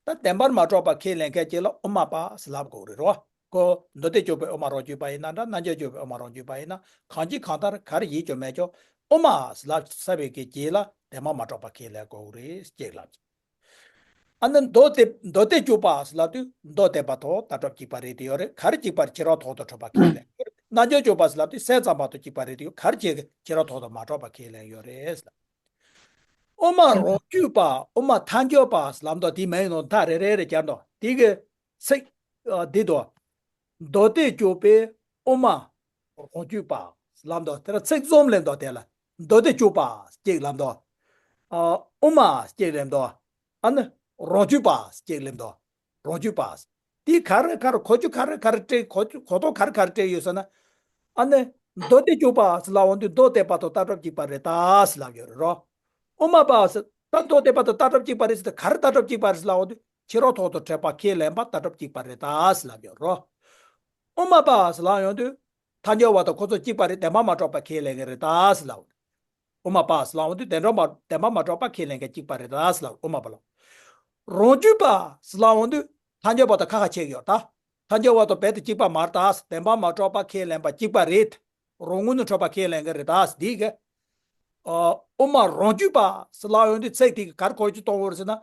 ད་བདེན་པར་མ་གྲུབ་པ་ཁས་ལེན་མཁན་ཅིག་ལ་དབུ་མ་པ་ཟེར་ལབ་དགོས་རེད་རོ། ཁོ་མདོ་སྡེ་སྤྱོད་པའི་དབུ་མ་རང་རྒྱུད་པ་ཡིན་ན་འདྲ། རྣལ་འབྱོར་སྤྱོད་པའི་དབུ་མ་རང་རྒྱུད་པ་ཡིན་ན། གང་ཅི་གང་ལྟར་ག་རེ་ཡིན་ཀྱང་མེད་ཀྱང་དབུ་མ་ཟེར་ལབ་ས་བའི་གི་རྗེས་ལ་བདེན་པར་མ་གྲུབ་པ་ཁས་ལེན་དགོས་རེད་ཅེས་ལབ། ཨ་ནི་མདོ་སྡེ་མདོ་སྡེ་སྤྱོད་པ་ཟེར་ལབ་དུས་མདོ་སྡེ་པ་དང་ལྟ་གྲུབ་གཅིག་པ་རེད་དེ་ཡོད་རེད། ག་རེ་གཅིག་པ་རེད། ཕྱི་རོལ་ཐོག་ཏུ་གྲུབ་པ་ཁས་ལེན་ཡོད་རེད། རྣལ་འབྱོར་སྤྱོད་པ་ཟེར་ལབ་དུས་སེམས་ཙམ་པ་དང་གཅིག་པ་རེད་དེ་ཡོད། ག་རེ་བྱས་ཕྱི་རོལ་ཐོག་ཏུ་མ་གྲུབ་པ་ཁས་ལེན་ཡོད་རེད། དབུ་མ་རང་རྒྱུད་པ། དབུ་མ་ཐལ་འགྱུར་བ་ཟེར་ལབ་འདུག་དེའི་མིང་ནང་མཐའ་རེ་རེ་རེ་སྦྱར་འདུག་དེ་གི་ཚིག་ཨ་འདི་དང་། མདོ་སྡེ་སྤྱོད་པའི་དབུ་མ་རང་རྒྱུད་པ་ལབ་འདུག་དེ་ལ་ཚིག་འཛོམས་ལེན་འདུག་དེ་ལ་མདོ་སྡེ་སྤྱོད་པ་གཅིག་ལབ་འདུག་ཨ་དབུ་མ་གཅིག་ལབ་འདུག་ཨ་ནི་རང་རྒྱུད་པ་གཅིག་ལབ་འདུག་རང་རྒྱུད་པ། དེ་ག་རེ་ག་རེ་གོ་རྒྱུ་ག་རེ་ག་རེ་སྤྲད། གོ་རྒྱུ་གོ་རྟོགས་ག་རེ་ག་རེ་སྤྲད་ཡོད་ཟེར་ན། ཨ་ནི་མདོ་སྡེ་སྤྱོད་པ་ཟེར་ལབ་ཡོང་དུས་མདོ་སྡེ་པ་དང་ལྟ་གྲུབ་གཅིག་པ་རེད་ད་ཟེར་ལབ་ཡོད་རེད་རོ། དབུ་མ་པ་ཟེར་ད་མདོ་སྡེ་པ་དང་ལྟ་གྲུབ་གཅིག་པ་རེད་ཟེར་ཏེ། ག་རེ་ལྟ་གྲུབ་གཅིག་པ་རེད་ཟེར་ལབ་ཡོང་དུས་ཕྱི་རོལ་ཐོག་ཏུ་གྲུབ་པ་ཁས་ལེན་པ་ལྟ་གྲུབ་གཅིག་པ་རེད་ད་ཟེར་ལབ་ཡོད་རོ། དབུ་མ་པ་ཟེར་ལབ་ཡོང་དུས་ཐལ་འགྱུར་བ་དང་ཁོ་ཚོ་གཅིག་པ་རེད། བདེན་པར་མ་གྲུབ་པ་ཁས་ལེན་གྱི་རེད་ད་ཟེར་ལབ། དབུ་མ་པ་ཟེར་ལབ་ཡོང་དུས་བདེན་གྲུབ་མ་བདེན་པར་མ་གྲུབ་པ་ཁས་ལེན་མཁན་གཅིག་པ་རེད་ད་ཟེར་ལབ། དབུ་མ་པ་ལ། རང་རྒྱུད་པ་ཟེར་ལབ་ཡོང་དུས་ཐལ་འགྱུར་བ་དང་ཁ་ཁ་ཕྱེ་གི་ཡོད་ད། ཐལ་འགྱུར་བ་དང་རྦད་དེ་གཅིག་པ་མ་རེད་ད། བདེན་པར་མ་གྲུབ་པ་ཁས་ལེན་པ་གཅིག་པ་རེད། རང་ངོས་ནས་གྲུབ་པ་ཁས་ལེན་གྱི་རེད་ད་འདི་གི། ཨ་དབུ་མ་རང་རྒྱུད་པ་ཟེར་ལབ་ཡོང་དུས་ཚིག་དེ་གི་ག་རེ་གོ་རྒྱུ་གཏོང་དགོས་རེད་ཟེར་ན།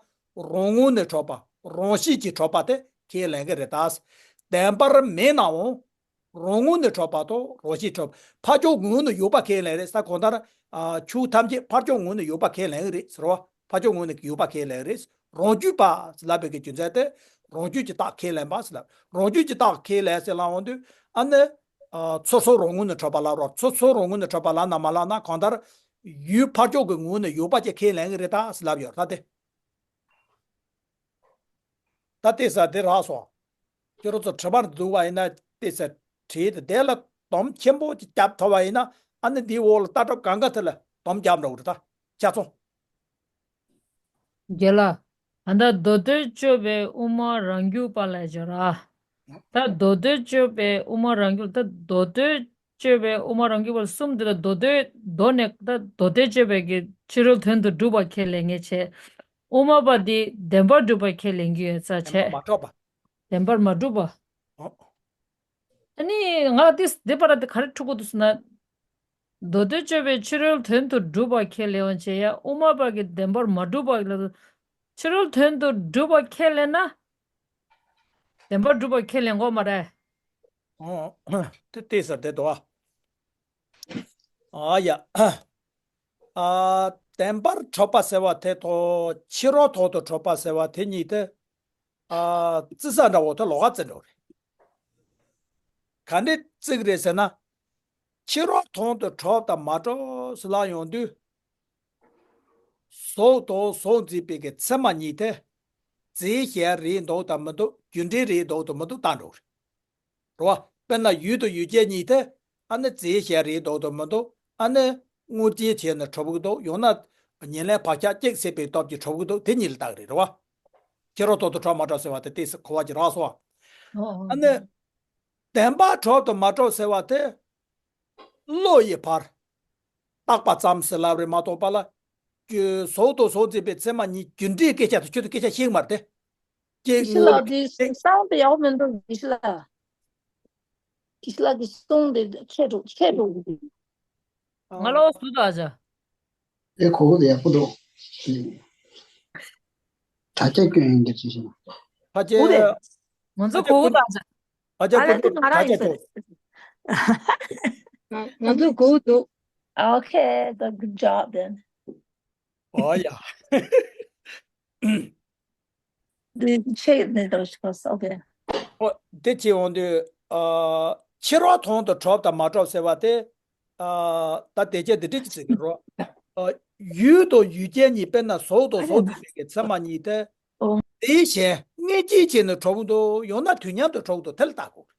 རང་ངོས་ནས་གྲུབ་པ། རང་བཞིན་གྱིས་གྲུབ་པ་དེ་ཁས་ལེན་གྱི་རེད་ད། བདེན་པར་མེད་ནའང་རང་ངོས་ནས་གྲུབ་པ་དང་རང་བཞིན་གྲུབ། ཕར་ཕྱོགས་ངོས་ནས་ཡོད་པ་ཁས་ལེན་རེད་ཟེར། གང་ལྟར་ཨ་ཆོས་ཐམས་ཅད་ཕར་ཕྱོགས་ངོས་ནས་ཡོད་པ་ཁས་ལེན་གྱི་རེད་ཟེར་བ། ཕར་ཕྱོགས་ངོས་ནས་ཡོད་པ་ཁས་ལེན་གྱི་རེད། རང་རྒྱུད་པ་ཟེར་ལབ་པའི་གི་རྒྱུ་མཚན་དེ། རང་རྒྱུད་ཀྱི་རྟགས་ཁས་ལེན་པ་ཟེར་ལབ། རང་རྒྱུད་ཀྱི་རྟགས་ཁས་ལེན་ཟེར་ལབ་ཡོང་དུས་ཨ་ནི། ཨ་ཚུར་སོང་རང་ངོས་ནས་གྲུབ་པ་ལབ་རོགས། ཚུར་སོང་རང་ངོས་ནས་གྲུབ་པ་ལབ་ན་མ་ལབ་ན། གང་ལྟར་ཡུལ་ཕར་ཕྱོགས་ཀྱི་ངོས་ནས་ཡོད་པ་ཅིག་ཁས་ལེན་གྱི་རེད་ད་ཟེར་ལབ་ཡོད་ད་དེ། ད་ལྟས་ས་དེ་རག་སོང་། ཁྱོད་རང་ཚོ་དྲི་བར་འདུག་པ་ཡིན་ན་ལྟས་ས་བྲིས་ཏེ་དེ་ལ་དོམ་ཆེན་པོ་ཅིག་བརྒྱབ་ཐུབ་པ་ཡིན་ན། ཨ་ནི་འདིའི་འོག་ལ་ལྟ་གྲུབ་གང་ག་དེ་ལ་དོམ་བརྒྱབ་འགྲོ་གི་རེད་ད། ཆ་ཚང་། རྒན་ལགས། ད་ལྟ་མདོ་སྡེ་སྤྱོད་པའི་དབུ་མ་རང་རྒྱུད་པ་ལ་སྦྱར་ར། ད་མདོ་སྡེ་སྤྱོད་པའི་དབུ་མ་རང་རྒྱུད། ད་མདོ་སྡེ་སྤྱོད་པའི་དབུ་མ་རང་རྒྱུད་པ་གསུམ་འདི་ལ་མདོ་སྡེ་མདོ་ནས། ད་མདོ་སྡེ་སྤྱོད་པའི་གི་ཕྱི་རོལ་དོན་དུ་སྒྲུབ་པ་ཁས་ལེན་མཁན་བྱས། དབུ་མ་པ་འདི་བདེན་པར་སྒྲུབ་པ་ཁས་ལེན་གྱི་ཡོད་ས་བྱས། བདེན་པར་མ་གྲུབ་པ། བདེན་པར་མ་གྲུབ་པ། ཨོ། ཨ་ནི་ང་ཏིས་འདི་པར་དེ་ག་རེ་འཁྲུག་གི་འདུག་ཟེར་ན། མདོ་སྡེ་སྤྱོད་པའི་ཕྱི་རོལ་དོན་དུ་སྒྲུབ་པ་ཁས་ལེན་པ་བྱས་ཡ། དབུ་མ་པ་གི་བདེན་པར་མ་གྲུབ་པ་ལ། ཕྱི་རོལ་དོན་དུ་སྒྲུབ་པ་ཁས་ལེན་ན། བདེན་པར་སྒྲུབ་པ་ཁས་ལེན་དགོས་མ་རེད། ཨོ། དེ་ལྟས་ས་དེ་དོ། ཨ་ཡ། ཨ་བདེན་པར་གྲུབ་པ་ཟེར་བ་དེ་དང་ཕྱི་རོལ་ཐོག་ཏུ་གྲུབ་པ་ཟེར་བ་དེ་གཉིས་དེ། ཨ་རྩི་ས་འདྲ་བོ་དེ་ལོགས་ཀ་རྩི་འགྲོ་རེད། ག་འདྲས་རྩི་གི་རེད་ཟེར་ན། ཕྱི་རོལ་ཐོག་ཏུ་གྲུབ་དང་མ་གྲུབ་ཟེར་ལབ་ཡོང་དུས། གཟུགས་དང་གཟུགས་འཛིན་པའི་གི་ཚད་མ་གཉིས་དེ། རྫས་གཞན་རེད་འདུག་དང་མི་འདུག་རྒྱུ་འབྲས་རེད་འདུག་དང་མི་འདུག་བལྟ་འགྲོ་རེད། རེད་བ། དཔེར་ན་ཡུལ་དང་ཡུལ་ཅན་གཉིས་དེ། ཨ་ནི་རྫས་གཞན་རེད་འདུག་དང་མི་འདུག་ཨ་ནི་དངོས་རྫས་བྱས་ནས་གྲུབ་ཀྱི་འདུག་ཡང་ན་ཉེར་ལེན་བག་ཆགས་གཅིག་སྲིད་པའི་སྟོབས་ཀྱིས་གྲུབ་ཀྱི་འདུག་དེ་གཉིས་ལ་བལྟ་གི་རེད། རེད་བ། ཕྱི་རོལ་ཐོག་ཏུ་གྲུབ་མ་གྲུབ་ཟེར་བ་དེ་ཏོག་ཙམ་གོ་བ་ཅིག་རག་སོང་བ། ཨོ་ཨོ། ཨ་ནི། བདེན་པར་གྲུབ་དང་མ་གྲུབ་ཟེར་བ་དེ། བློ་ཡི་བར། བཏགས་པ་ཙམ་ཟེར་ལབ་རེད་མ་གཏོགས་པ་ལ། གཟུགས་དང་གཟུགས་འཛིན་པའི་ཚད་མ་གཉིས་རྒྱུ་འབྲས་སྐད་ཆ་དེ་ཁྱོད་ཚོ་སྐད་ཆ་ཤེས་ཀྱི་མ་རེད་དེ། ཀྱེ། ཡེ་ཤེས་ལགས་འདི་གསང་དེ་ཡག་མི་འདུག་ཡེ་ཤེས་ལགས། ཡེ་ཤེས་ལགས་ཀྱི་གསུང་དེ་ཁྱད་འགྲོ་ཁྱད་འགྲོ་གི་འདུག་ང་ལོ་སུ་དང་ཨ་ཅག་ཨེ་གོ་གི་ཡག་པོ་འདུག་དྲ་རྒྱ་སྐྱོན་ཡིན་འདིར་ཅི་ཞིག་ཕ་ཆེ། ཨུ་རེད། ང་ཚོ་གོ་གི་དང་ཨ་ཅག་ཨ་ལ་འདི་ང་རང་ཡིན་ཟེར། ང་ཚོ་གོ་གི་འདུག Okay, the good job then. ཨོ་ཡ། འདི་ཆེ་ནས་འགྲོ་ཤོག་ཨོ་ཁེ། ཨོ་དེ་ཅི་འོང་དུས། ཨ་ཕྱི་རོལ་ཐོག་ཏུ་གྲུབ་དང་མ་གྲུབ་ཟེར་བ་དེ། ཨ་ད་དེ་ཅི་འདི་འདྲ་ཅིག་ཟེར་གི་རོ། ཨ་ཡུལ་དང་ཡུལ་ཅན་གཉིས། དཔེར་ན་གཟུགས་དང་གཟུགས་འཛིན་པའི་གི་ཚད་མ་གཉིས་དེ། ཨོ། དེའི་ཞེན་ངེས་ཅན་བྱས་ནས་གྲུབ་འདུག་ཡང་ན་དུས་མཉམ་དུ་གྲུབ་འདུག་དེ་ལ་བལྟ་དགོས།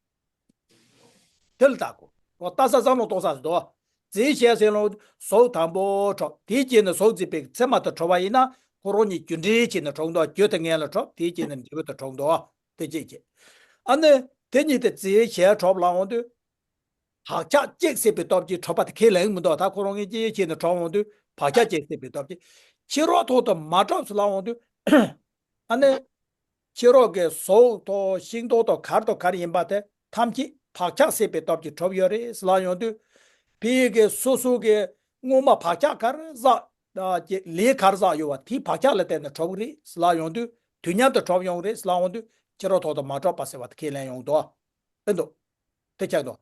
དེ་ལ་བལྟ་དགོས། ལྟ་ས་བསམ་བློ་གཏོང་ས་ཟེར་དོ། རྫས་གཞན་ཟེར་ལོ། གཟུགས་དང་པོ་གྲུབ། དེའི་རྗེས་ནས་གཟུགས་འཛིན་པའི་ཚད་མ་དང་གྲུབ་པ་ཡིན་ན། ཁོ་རང་གཉིས་རྒྱུ་འབྲས་བྱས་ནས་གྲུབ་འདུག་རྒྱུ་དེ་ངན་ལ་གྲུབ། དེའི་རྗེས་ནས་འབྲས་བུ་དེ་གྲུབ་འདུག་དེ་གཅིག་བྱས། ཨ་ནི་དེ་གཉིས་དེ་རྫས་གཞན་གྲུབ་ལ་འོང་དུས། བག་ཆགས་བཅད་བསད་པའི་སྟོབས་ཀྱིས་གྲུབ་པ་དེ་ཁས་ལེན་གྱི་མི་འདུག་ད་ཁོ་རང་གིས་ཅི་བྱས་ནས་གྲུབ་འོང་དུས་བག་ཆགས་བཅད་བསད་པའི་སྟོབས་ཀྱིས། ཕྱི་རོལ་ཐོག་ཏུ་མ་གྲུབ་ཟེར་ལབ་འོང་དུས། ཨ་ནི། ཕྱི་རོལ་གྱི་ཟོག་དང་ཤིང་ཏོག་དང་གར་དང་གར་ཡིན་པ་དེ་ཐམས་ཅད་བག་ཆགས་བསད་པའི་སྟོབས་ཀྱིས་གྲུབ་ཡོད་རེད་ཟེར་ལབ་ཡོང་དུས། ཕ་གི་སོ་སོ་གི་སྔོན་མ་བག་ཆགས་ག་རེ་བསགས། ཨ་ཀྱི་ལས་ག་རེ་བསགས་ཡོད་པ་དེའི་བག་ཆགས་ལ་བརྟེན་ནས་གྲུབ་ཀྱི་རེད་ཟེར་ལབ་ཡོང་དུས། དུས་མཉམ་དུ་གྲུབ་ཡོང་གི་རེད་ཟེར་ལབ་ཡོང་དུས་ཕྱི་རོལ་ཐོག་ཏུ་མ་གྲུབ་པ་ཟེར་བ་དེ་ཁས་ལེན་ཡོང་གི་འདུག་ཨེ་འདུག་དེ་ཆགས་འདུག་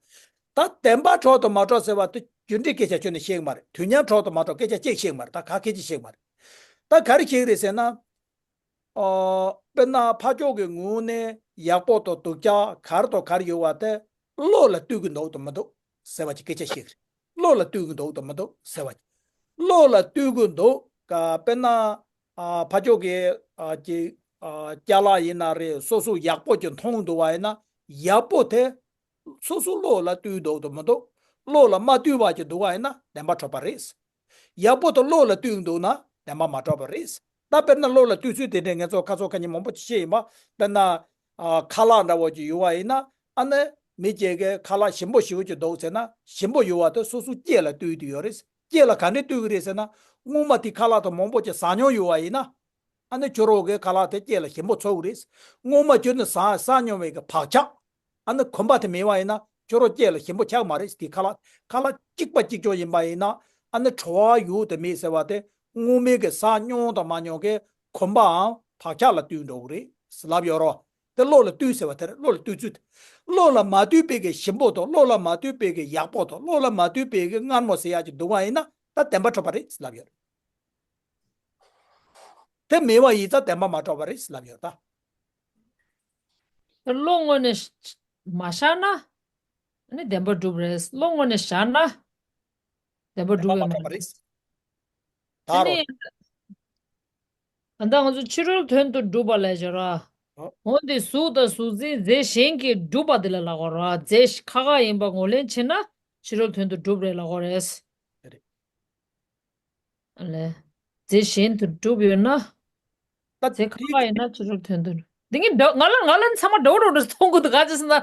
ད་བདེན་པ་གྲུབ་དང་མ་གྲུབ་ཟེར་བ་དེ་རྒྱུ་འབྲས་སྐད་ཆ་ཁྱོན་ནས་བཤད་ཀྱི་མ་རེད། དུས་མཉམ་གྲུབ་དང་མ་གྲུབ་སྐད་ཆ་གཅིག་བཤད་ཀྱི་མ་རེད། ད་ག་སྐད་ཆ་བཤད་ཀྱི་མ་རེད། ད་ག་རེ་བཤད་ཀྱི་རེད་ཟེར་ན། ཨོ། དཔེར་ན་ཕ་ཕྱོགས་ཀྱི་ངོས་ནས་ཡག་པོ་དང་སྡུག་ཅག་གར་དང་གར་ཡོད་པ་དེ་བློ་ལ་ལྟོས་ཀྱི་འདུག་དང་མི་འདུག་ཟེར་བ་གྱི་སྐད་ཆ་བཤད་ཀྱི་རེད། བློ་ལ་ལྟོས་ཀྱི་འདུག་དང་མི་འདུག་ཟེར་བ་གྱི། བློ་ལ་ལྟོས་ཀྱི་འདུག་ག་དཔེར་ན། ཨ་ཕ་ཕྱོགས་ཀྱི་ཨ་ཀྱི་ཨ་ཅ་ལག་ཡིན་ན་རེད། སོ་སོ་ཡག་པོ་ཅིག་མཐོང་འདུག་པ་ཡིན་ན། ཡག་པོ་དེ་སོ་སོ་བློ་ལ་ལྟོས་འདུག་དང་མི་འདུག་བློ་ལ་མ་ལྟོས་པ་ཅིག་འདུག་པ་ཡིན་ན་བདེན་པ་གྲུབ་པ་རེད། ཡག་པོ་དང་བློ་ལ་ལྟོས་འདུག་ན་བདེན་པ་མ་གྲུབ་པ་རེད། ད་དཔེར་ན་བློ་ལ་ལྟོས་ཚུལ་དེ་འདྲའི་ངས་ཚོ་ཁ་སོ་ཁ་ཉིན་མང་པོ་ཅིག་བཤད་ཡིན་པ། དཔེར་ན། ཨ་ཁ་ལག་འདྲ་བོ་ཅིག་ཡོད་པ་ཡིན་ན། ཨ་ནི་མི་གཅིག་གིས་ཁ་ལག་ཞིམ་པོ་ཞེ་པོ་ཅིག་འདུག་ཟེར་ན། ཞིམ་པོ་ཡོད་པ་དེ་སོ་སོ་སྐྱེས་ལ་ལྟོས་ཀྱི་ཡོད་རེད། སྐྱེས་ལ་ག་འདྲས་ལྟོས་ཀྱི་རེད་ཟེར་ན། སྔོན་མ་དེ་ཁ་ལག་དེ་མང་པོ་ཅིག་ཟ་མྱོང་ཡོད་པ་ཡིན་ན། ཨ་ནི་ཁྱོད་རང་གི་ཁ་ལག་དེ་སྐྱེས་ལ་ཞིམ་པོ་ཚོར་གི་རེད། སྔོན་མ་ཁྱོད་ནི་ཟ་ཟ་མྱོང་བའི་གི་བག་ཆགས། ཨ་ནི་གོམས་པ་དེ་མེད་པ་ཡིན་ན་ཁྱོད་རང་སྐྱེས་ལ་ཞིམ་པོ་ཆགས་མ་རེད། དེ་ཁ་ལག་ཁ་ལག་གཅིག་པ་གཅིག་རྐྱང་ཡིན་པ་ཡིན་ན། ཨ་ནི་བྲོ་བ་ཡོད་དང་མེད་ཟེར་བ་དེ་སྔོན་མའི་གི་ཟ་མྱོང་དང་མ་མྱོང་གི་གོམས་པའམ་བག་ཆགས་ལ་ལྟོས་འགྲོ་གི་རེད་ཟེར་ལབ་ཡོད་རོ། དེ་བློ་ལ་ལྟོས་ཟེར་བ་དེ་རེད། བློ་ལ་ལྟོས་ཚུལ་དེ། བློ་ལ་མ་ལྟོས་པའི་གི་ཞིམ་པོ་དང་། བློ་ལ་མ་ལྟོས་པའི་གི་ཡག་པོ་དང་། བློ་ལ་མ་ལྟོས་པའི་གི་མངར་མོ་ཟེར་ཡག་ཅིག་འདུག་པ་ཡིན་ན། ད་བདེན་པ་གྲུབ་པ་རེད་ཟེར་ལབ་ཡོད་རེད། དེ་མེད་པ་ཡིན་ཙང་བདེན་པ་མ་གྲུབ་པ་རེད་ཟེར་ལབ་ཡོད་ད། བློ་ངོ་ནས་མ་ཤར་ན། ཨ་ནི་བདེན་པ་གྲུབ་རེད། བློ་ངོ་ནས་ཤར་ན། བདེན་པ་བདེན་པ་གྲུབ་མ་ཡོད་མ་གྲུབ་པ་རེད། རེད། ད་ཨ་རོ། ནི། ད་ལྟ་ང་ཚོ་ཕྱི་རོལ་དོན་དུ་སྒྲུབ་པ་ལས་བྱ་ར། ཨོ། འོན་ཏེ་གཟུགས་དང་གཟུགས་འཛིན་རྫས་གཞན་གྱིས་གྲུབ་པ་དེ་ལ་ལབ་དགོས་ར། རྫས་ཁ་ཁ་ཡིན་པ་ངོས་ལེན་བྱེད་ན་ཕྱི་རོལ་དོན་དུ་སྒྲུབ་རེད་ལབ་དགོས་རེད། རེད། ཨ་ལས། རྫས་གཞན་དུ་གྲུབ་ཡོད་ན། ད་རྫས་ཁ་ཁ་ཡིན་ན་ཕྱི་རོལ་དོན་དུ། འདི་གི་འདྲ་ང་ལ་ང་ལ་ཚང་མ་འདྲ་བོ་འདྲ་བོ་འདྲ་མཐོང་གི་འདུག་ག་ཅི་ཟེར་ན།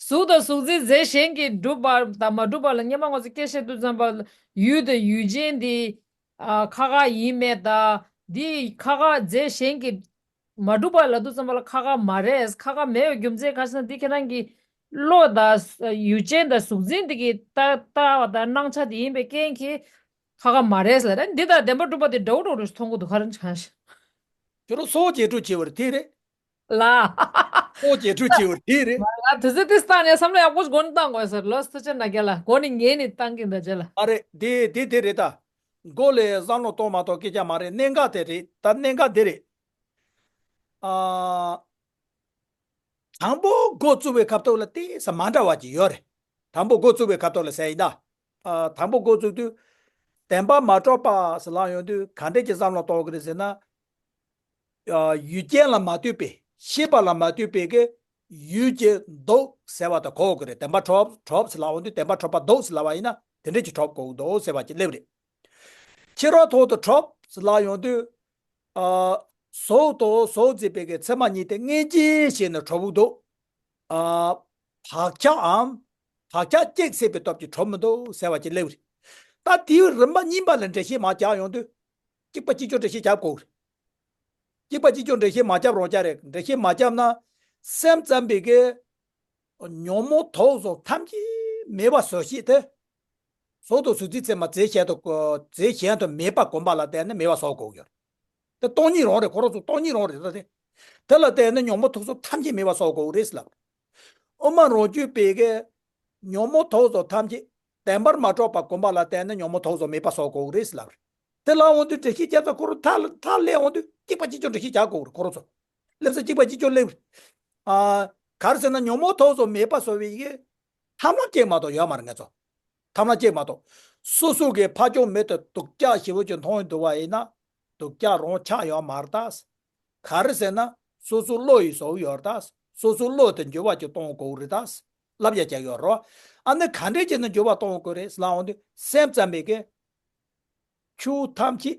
གཟུགས་དང་གཟུགས་འཛིན་རྫས་གཞན་གྱིས་གྲུབ་པ་དང་མ་གྲུབ་པ་ལ་སྔོན་མ་ང་ཚོ་སྐད་བཤད་དུས་ཙམ་པ་ལ་ཡུལ་དང་ཡུལ་ཅན་འདི། ཨ་ཁ་ཁ་ཡིན་མེད་དང་འདི་ཁ་ཁ་རྫས་གཞན་གྱིས་མ་གྲུབ་པ་ལབ་དུས་ཙམ་པ་ལ་ཁ་ཁ་མ་རེད། ཁ་ཁ་མེད་པའི་རྒྱུ་མཚན་ག་ཅི་ཟེར་ན་འདི་ཁྱེད་རང་གི་བློ་དང་ཡུལ་ཅན་དང་གཟུགས་འཛིན་འདི་གི་ལྟ་ལྟ་བ་དང་སྣང་ཆ་དེ་ཡིན་པའི་རྐྱེན་གྱིས། ཁ་ཁ་མ་རེད་ཟེར་རེད། འདི་དང་བདེན་པ་གྲུབ་པ་དེ་འདྲ་བོ་འདྲ་བོ་མཐོང་གི་འདུག་ག་རེ་གང་ཞིག་ཁྱོད་རང་སྲོག་བཅད་སྤྲོད་བྱས་པ་རེད་དེ་རེད། ལ། སྲོག་བཅད་སྤྲོད་བྱས་པ་རེད་དེ་རེད། ང་དུས་ཚོད་དེ་བཏང་ནས་བསམ་བློ་ཡག་པོ་ཞིག་འགོ་ནས་བཏང་དགོས་ཟེར་ལོ་སི་ཆེན་ན་རྒྱ་ལ་འགོ་ནས་ངས་ནས་བཏང་གི་འདུག་རྒྱ་ལ། ཨ་རེད་དེ་དེ་དེ་རེད་ད། མགོ་ལ་བསམ་བློ་གཏོང་མ་གཏོང་སྐད་ཆ་མ་རེད། གནད་འགག་དེ་རེད་ད། གནད་འགག་དེ་རེད། ཨ། དང་པོ་འགོ་བཙུགས་པའི་སྐབས་ཐོག་ལ་ཏོག་ཙམ་མ་འདྲ་བ་ཅིག་ཡོད་རེད། དང་པོ་འགོ་བཙུགས་པའི་སྐབས་ཐོག་ལ་ཟེར་ཡིན་ད། ཨ། དང་པོ་འགོ་བཙུགས་དུས། བདེན་པ་མ་གྲུབ་པ་ཟེར་ལབ་ཡོང་དུས་ག་འདྲས་ཀྱི་བསམ་བློ་གཏོང་གི་རེད་ཟེར་ན། ཨ། ཡུལ་ཅན་ལ་མ་ལྟོས་པའི་ཤེས་པ་ལ་མ་ལྟོས་པའི་གི་ཡུལ་གྱི་འདུག་ཟེར་བ་དང་གོ་གི་རེད། བདེན་པ་གྲུབ་གྲུབ་ཟེར་ལབ་ཡོང་དུས་བདེན་པ་གྲུབ་པ་འདུག་ཟེར་ལབ་པ་ཡིན་ན་དེ་འདྲས་ཀྱི་གྲུབ་གོ་གི་འདུག་ཟེར་བ་ཅིག་སླེབས་རེད། ཕྱི་རོལ་ཐོག་ཏུ་གྲུབ་ཟེར་ལབ་ཡོང་དུས། ཨ། གཟུགས་དང་གཟུགས་འཛིན་པའི་གི་ཚད་མ་གཉིས་དེ་མངོན་གྱུར་བྱས་ནས་གྲུབ་ཀྱི་འདུག་ཨ། བག་ཆགས་འམ། བག་ཆགས་བཅད་བསད་པའི་སྟོབས་ཀྱིས་གྲུབ་མི་འདུག་ཟེར་བ་ཅིག་སླེབས་རེད། ད་དེའི་རིམ་པ་གཉིས་པ་ལ་འགྲེལ་བཤད་མར་རྒྱག་ཡོང་དུས། གཅིག་པ་གཅིག་རྐྱང་འགྲེལ་བཤད་རྒྱག་དགོས་རེད། གཅིག་པ་གཅིག་རྐྱང་འགྲེལ་བཤད་མ་རྒྱབ་རང་རྐྱང་རེད། འགྲེལ་བཤད་མ་རྒྱབ་ན། སེམས་ཙམ་པའི་གི་ཉོན་མོངས་དུག་གསུམ་ཐམས་ཅད་མེད་པ་བཟོ་བྱེད་དེ། གཟུགས་དང་གཟུགས་འཛིན་ཚད་མ་རྫས་གཞན་དུ་རྫས་གཞན་དུ་མེད་པ་གོམས་པ་ལ་བརྟེན་ནས་མེད་པ་བཟོ་དགོས་ཡོད། དེ་སྟོང་ཉིད་རང་རེད། ཁོ་རང་ཚོ་སྟོང་ཉིད་རང་རེད་ད་དེ། དེ་ལ་བརྟེན་ནས་ཉོན་མོངས་དུག་གསུམ་ཐམས་ཅད་མེད་པ་བཟོ་དགོས་རེད་ཟེར་ལབ། དབུ་མ་རང་རྒྱུད་པའི་གི་ཉོན་མོངས་དུག་གསུམ་ཐམས་ཅད་བདེན་པར་མ་གྲུབ་པ་གོམས་པ་ལ་བརྟེན་ནས་ཉོན་མོངས་དུག་གསུམ་མེད་པ་བཟོ་དགོས་རེད་ཟེར་ལབ། དེ་ལ་འོང་དུས་འགྲེལ་བཤད་རྒྱབ་ས་ཁོ་རང་མཐའ་མཐའ་སླེབས་འོང་དུས་གཅིག་པ་གཅིག་རྐྱང་འགྲེལ་བཤད་རྒྱག་དགོས་རེད། ཁོ་རང་ཚོ་སླེབས་ས་གཅིག་པ་གཅིག་རྐྱང་སླེབས་རེད། ཨ། ག་རེ་ཟེར་ན་ཉོན་མོངས་དུག་གསུམ་མེད་པ་བཟོ་བའི་གི་ཐབས་ལམ་གཅིག་མ་གཏོགས་ཡོད་མ་རེད་ང་ཚོ། ཐབས་ལམ་གཅིག་མ་གཏོགས། སོ་སོ་གི་ཕ་ཕྱོགས་མི་དེ་སྡུག་ཅག་ཞེ་པོ་ཅིག་མཐོང་འདུག་པ་ཡིན་ན། སྡུག་ཅག་རང་ཆགས་ཡོད་མ་རེད་ད། ག་རེ་ཟེར་ན་སོ་སོ་བློ་ཡིས་བཟོས་ཡོད་རེད་ད། སོ་སོ་བློ་དེ་འགྱུར་བ་ཅིག་གཏོང་དགོས་རེད་ད། བསླབ་བྱ་རྒྱག་ཡོད་རེད། ཨ་ནི་ག་འདྲས་བྱས་ནས་འགྱུར་བ་གཏོང་དགོས་རེད་ལབ་འོང་དུས་སེམས་ཙམ་པའི་གི་ཆོས་ཐམས་ཅད་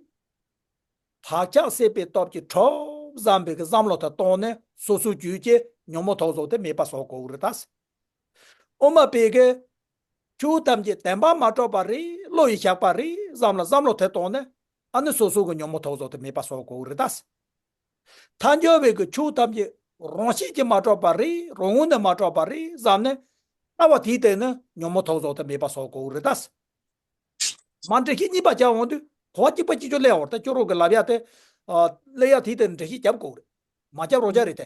བག་ཆགས་བསད་པའི་སྟོབས་ཀྱིས་གྲུབ་བསམ་པའི་གི་བསམ་བློ་དེ་བཏང་ནས་སོ་སོའི་རྒྱུད་ཀྱི་ཉོན་མོངས་དུག་གསུམ་དེ་མེད་པ་བཟོ་དགོས་རེད་ད། དབུ་མ་པའི་གི་ ཆོས་ཐམས་ཅད་བདེན་པར་མ་གྲུབ་པ་རེད། བློ་ཡིས་བཞག་པ་རེད་བསམ་ལ་བསམ་བློ་དེ་བཏང་ནས་ཨ་ནི་སོ་སོ་གི་ཉོན་མོངས་ཐོག་བཟོ་དེ་མེད་པ་བཟོ་དགོས་རེད་ད། ཐལ་འགྱུར་བའི་གི་ཆོས་ཐམས་ཅད་རང་བཞིན་གྱིས་མ་གྲུབ་པ་རེད། རང་ངོས་ནས་མ་གྲུབ་པ་རེད་བསམ་ནས་ལྟ་བ་དེའི་སྟེང་ནས་ཉོན་མོངས་ཐོག་བཟོ་དེ་མེད་པ་བཟོ་དགོས་རེད་ད། མ་འདྲེ་ཁྱི་གཉིས་པ་བྱ་འོང་དུས་གོ་བ་གཅིག་པ་གཅིག་ཆོད་ལས་འོར་ད་སྐྱོ་རོགས་ཀྱི་ལབ་ཡ་དེ། ཨ། ལས་ཡ་དེའི་སྟེང་འདྲེ་ཁྱི་རྒྱབ་དགོས་རེད། མ་རྒྱབ་རོགས་བྱ་རེད་དེ།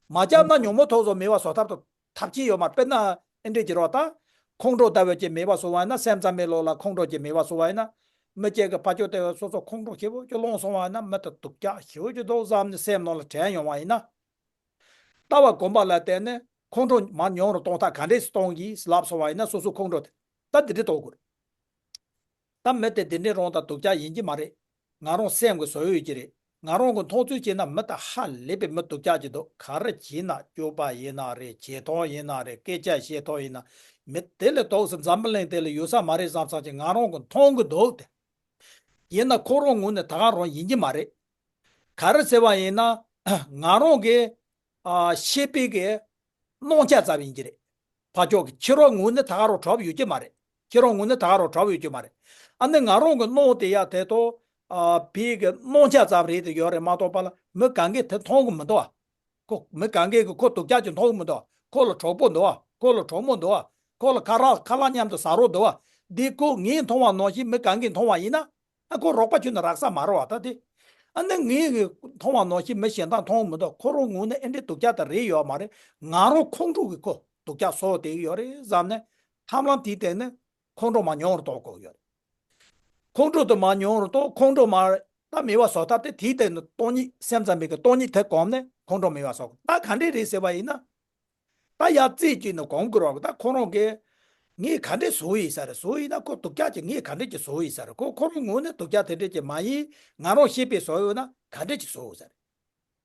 མ་རྒྱབ་ན་ཉོན་མོངས་ཐོག་བཟོ་མེད་པ་བཟོ་ཐབས་དང་ཐབས་ཅི་ཡོད་མ་རེད། དཔེར་ན་ཨེ་འདྲས་ཀྱི་རོགས་ད། ཁོང་ཁྲོ་ལྟ་བུ་ཅིག་མེད་པ་བཟོ་བ་ཡིན་ན། སེམས་ཙམ་པའི་ལོགས་ལ་ཁོང་ཁྲོ་ཅིག་མེད་པ་བཟོ་བ་ཡིན་ན། མི་གཅིག་གི་ཕ་ཆོས་ལྟ་བུ་སོ་སོ་ཁོང་ཁྲོ་ཞེ་པོ་ཅིག་སློང་སོང་བ་ཡིན་ན། མི་དེ་སྡུག་ཅག་ཞེ་པོ་ཅིག་འདུག་བསམ་ནས་སེམས་ནང་ལ་དྲན་ཡོང་བ་ཡིན་ན། ལྟ་བ་གོམས་པ་ལ་བརྟེན་ནས་ཁོང་ཁྲོ་མར་ཉུང་རུ་གཏོང་ཐབས་ག་འདྲས་སེ་གཏོང་གི་ལབ་སོང་བ་ཡིན་ན། སོ་སོ་ཁོང་ཁྲོ་དེ་ད་འདི་འདྲས་གཏོང་དགོས་རེད། ད་མི་དེ་འདི་འདྲས་རང་དང་སྡུག་ཅག་ཡིན་གྱི་མ་རེད། ང་རང་སེམས་ཀྱི་བཟོ་ཡོད་ཀྱི་རེད། ང་རང་གི་མཐོང་ཚུལ་བྱས་ན་མི་དེ་ཧ་ལས་པའི་མི་སྡུག་ཅག་ཅིག་འདུག་ག་རེ་བྱས་ན། སྤྱོད་པ་ཡིན་ན་རེད། བྱེད་སྟངས་ཡིན་ན་རེད། སྐད་ཆ་བཤད་སྟངས་ཡིན་ན། མི་དེ་ལས་ལྡོག་སེ་འཛམ་བུ་གླིང་དེ་ལ་ཡོད་ས་མ་རེད་བསམ་བསམ་གྱི་ང་རང་གི་མཐོང་གི་འདུག་དེ། ཡིན་ན་ཁོ་རང་ངོས་ནས་ད་ག་རང་ཡིན་གྱི་མ་རེད། ག་རེ་ཟེར་བ་ཡིན་ན། ང་རང་གི་ཨ་ཤེས་པའི་གི་སྣང་ཆ་ཙམ་ཡིན་གྱི་རེད། ཕར་ཕྱོགས་ཀྱི་ཕྱི་རོལ་ངོས་ནས་ད་ག་རང་གྲུབ་ཡོད་ཀྱི་མ་རེད། ཕྱི་རོལ་ངོས་ནས་ད་ག་རང་གྲུབ་ཡོད་ཀྱི་མ་རེད། ཨ་ནི་ང་རང་གི་སྣང་དེ་ཡ་དེ་ཐོག་ཨ་བོད་ཀྱི་སྣང་ཆ་ཙམ་རེད་དེ་ཡོད་རེད་མ་གཏོགས་པ་ལ་མི་གང་གས་དེ་མཐོང་གི་མི་འདུག་ཨ། ཁོ་མི་གང་གས་ཀྱིས་ཁོ་སྡུག་ཅག་ཅིག་མཐོང་གི་མི་འདུག་ཨ། ཁོ་ལ་གྲོགས་པོ་འདུག་ཨ། ཁོ་ལ་གྲོགས་མོ་འདུག་ཨ། ཁོ་ལ་ཁ་རག་ཁ་ལག་མཉམ་དུ་ཟ་རོགས་འདུག་ཨ། འདི་ཁོ་ངས་མཐོང་བ་ནང་བཞིན་མི་གང་གིས་མཐོང་བ་ཡིན་ན། ཨ་ཁོ་རོགས་པ་ཁྱོད་ནི་རག་ས་མ་རེད་བ་ད་དེ། ཨ་ནི་ངས་ངས་མཐོང་བ་ནང་བཞིན་མི་གཞན་དག་མཐོང་མི་འདུག་ཁོ་རང་ངོས་ནས་ཨེ་འདྲའི་སྡུག་ཅག་དེ་རེད་ཡོད་མ་རེད། ང་རང་ཁོང་ཁྲོ་གིས་ཁོ་སྡུག་ཅག་བཟོ་བསྡད་ཀྱི་ཡོད་རེད་བསམ་ནས་ཐབས་ལམ་དེའི་སྟེང་ནས་ཁོང་ཁྲོ་མར་ཉུང་རུ་གཏོང་དགོས་ཡོད་རེད། ཁོང་ཁྲོ་དེ་མར་ཉུང་རུ་གཏོང་། ཁོང་ཁྲོ་མར་ད་མེད་པ་བཟོ་ཐབས་དེ་དེའི་སྟེང་ནས་སྟོང་ཉིད་སེམས་ཙམ་པའི་གི་སྟོང་ཉིད་དེ་གོམས་ནས་ཁོང་ཁྲོ་མེད་པ་བཟོ་དགོས། ད་ག་འདྲས་རེད་ཟེར་བ་ཡིན་ན། ད་ཡར་རྩེ་གཅིག་ནས་གོམས་དགོས་རོགས། ད་ཁོ་རང་གིས་ངས་ག་འདྲས་བཟོ་ཡིན་ས་རེད། བཟོ་ཡིན་ན་ཁོ་སྡུག་ཅག་ཅིག་ངས་ག་འདྲས་ཀྱི་བཟོ་ཡིན་ས་རེད། ཁོ་ཁོ་རང་ངོས་ནས་སྡུག་ཅག་དེ་འདྲས་ཀྱི་མ་ཡིན། ང་རང་ཤེས་པས་བཟོ་ཡོད་ན་ག་འདྲས་ཀྱི་བཟོ་ཡོད་ས་རེད།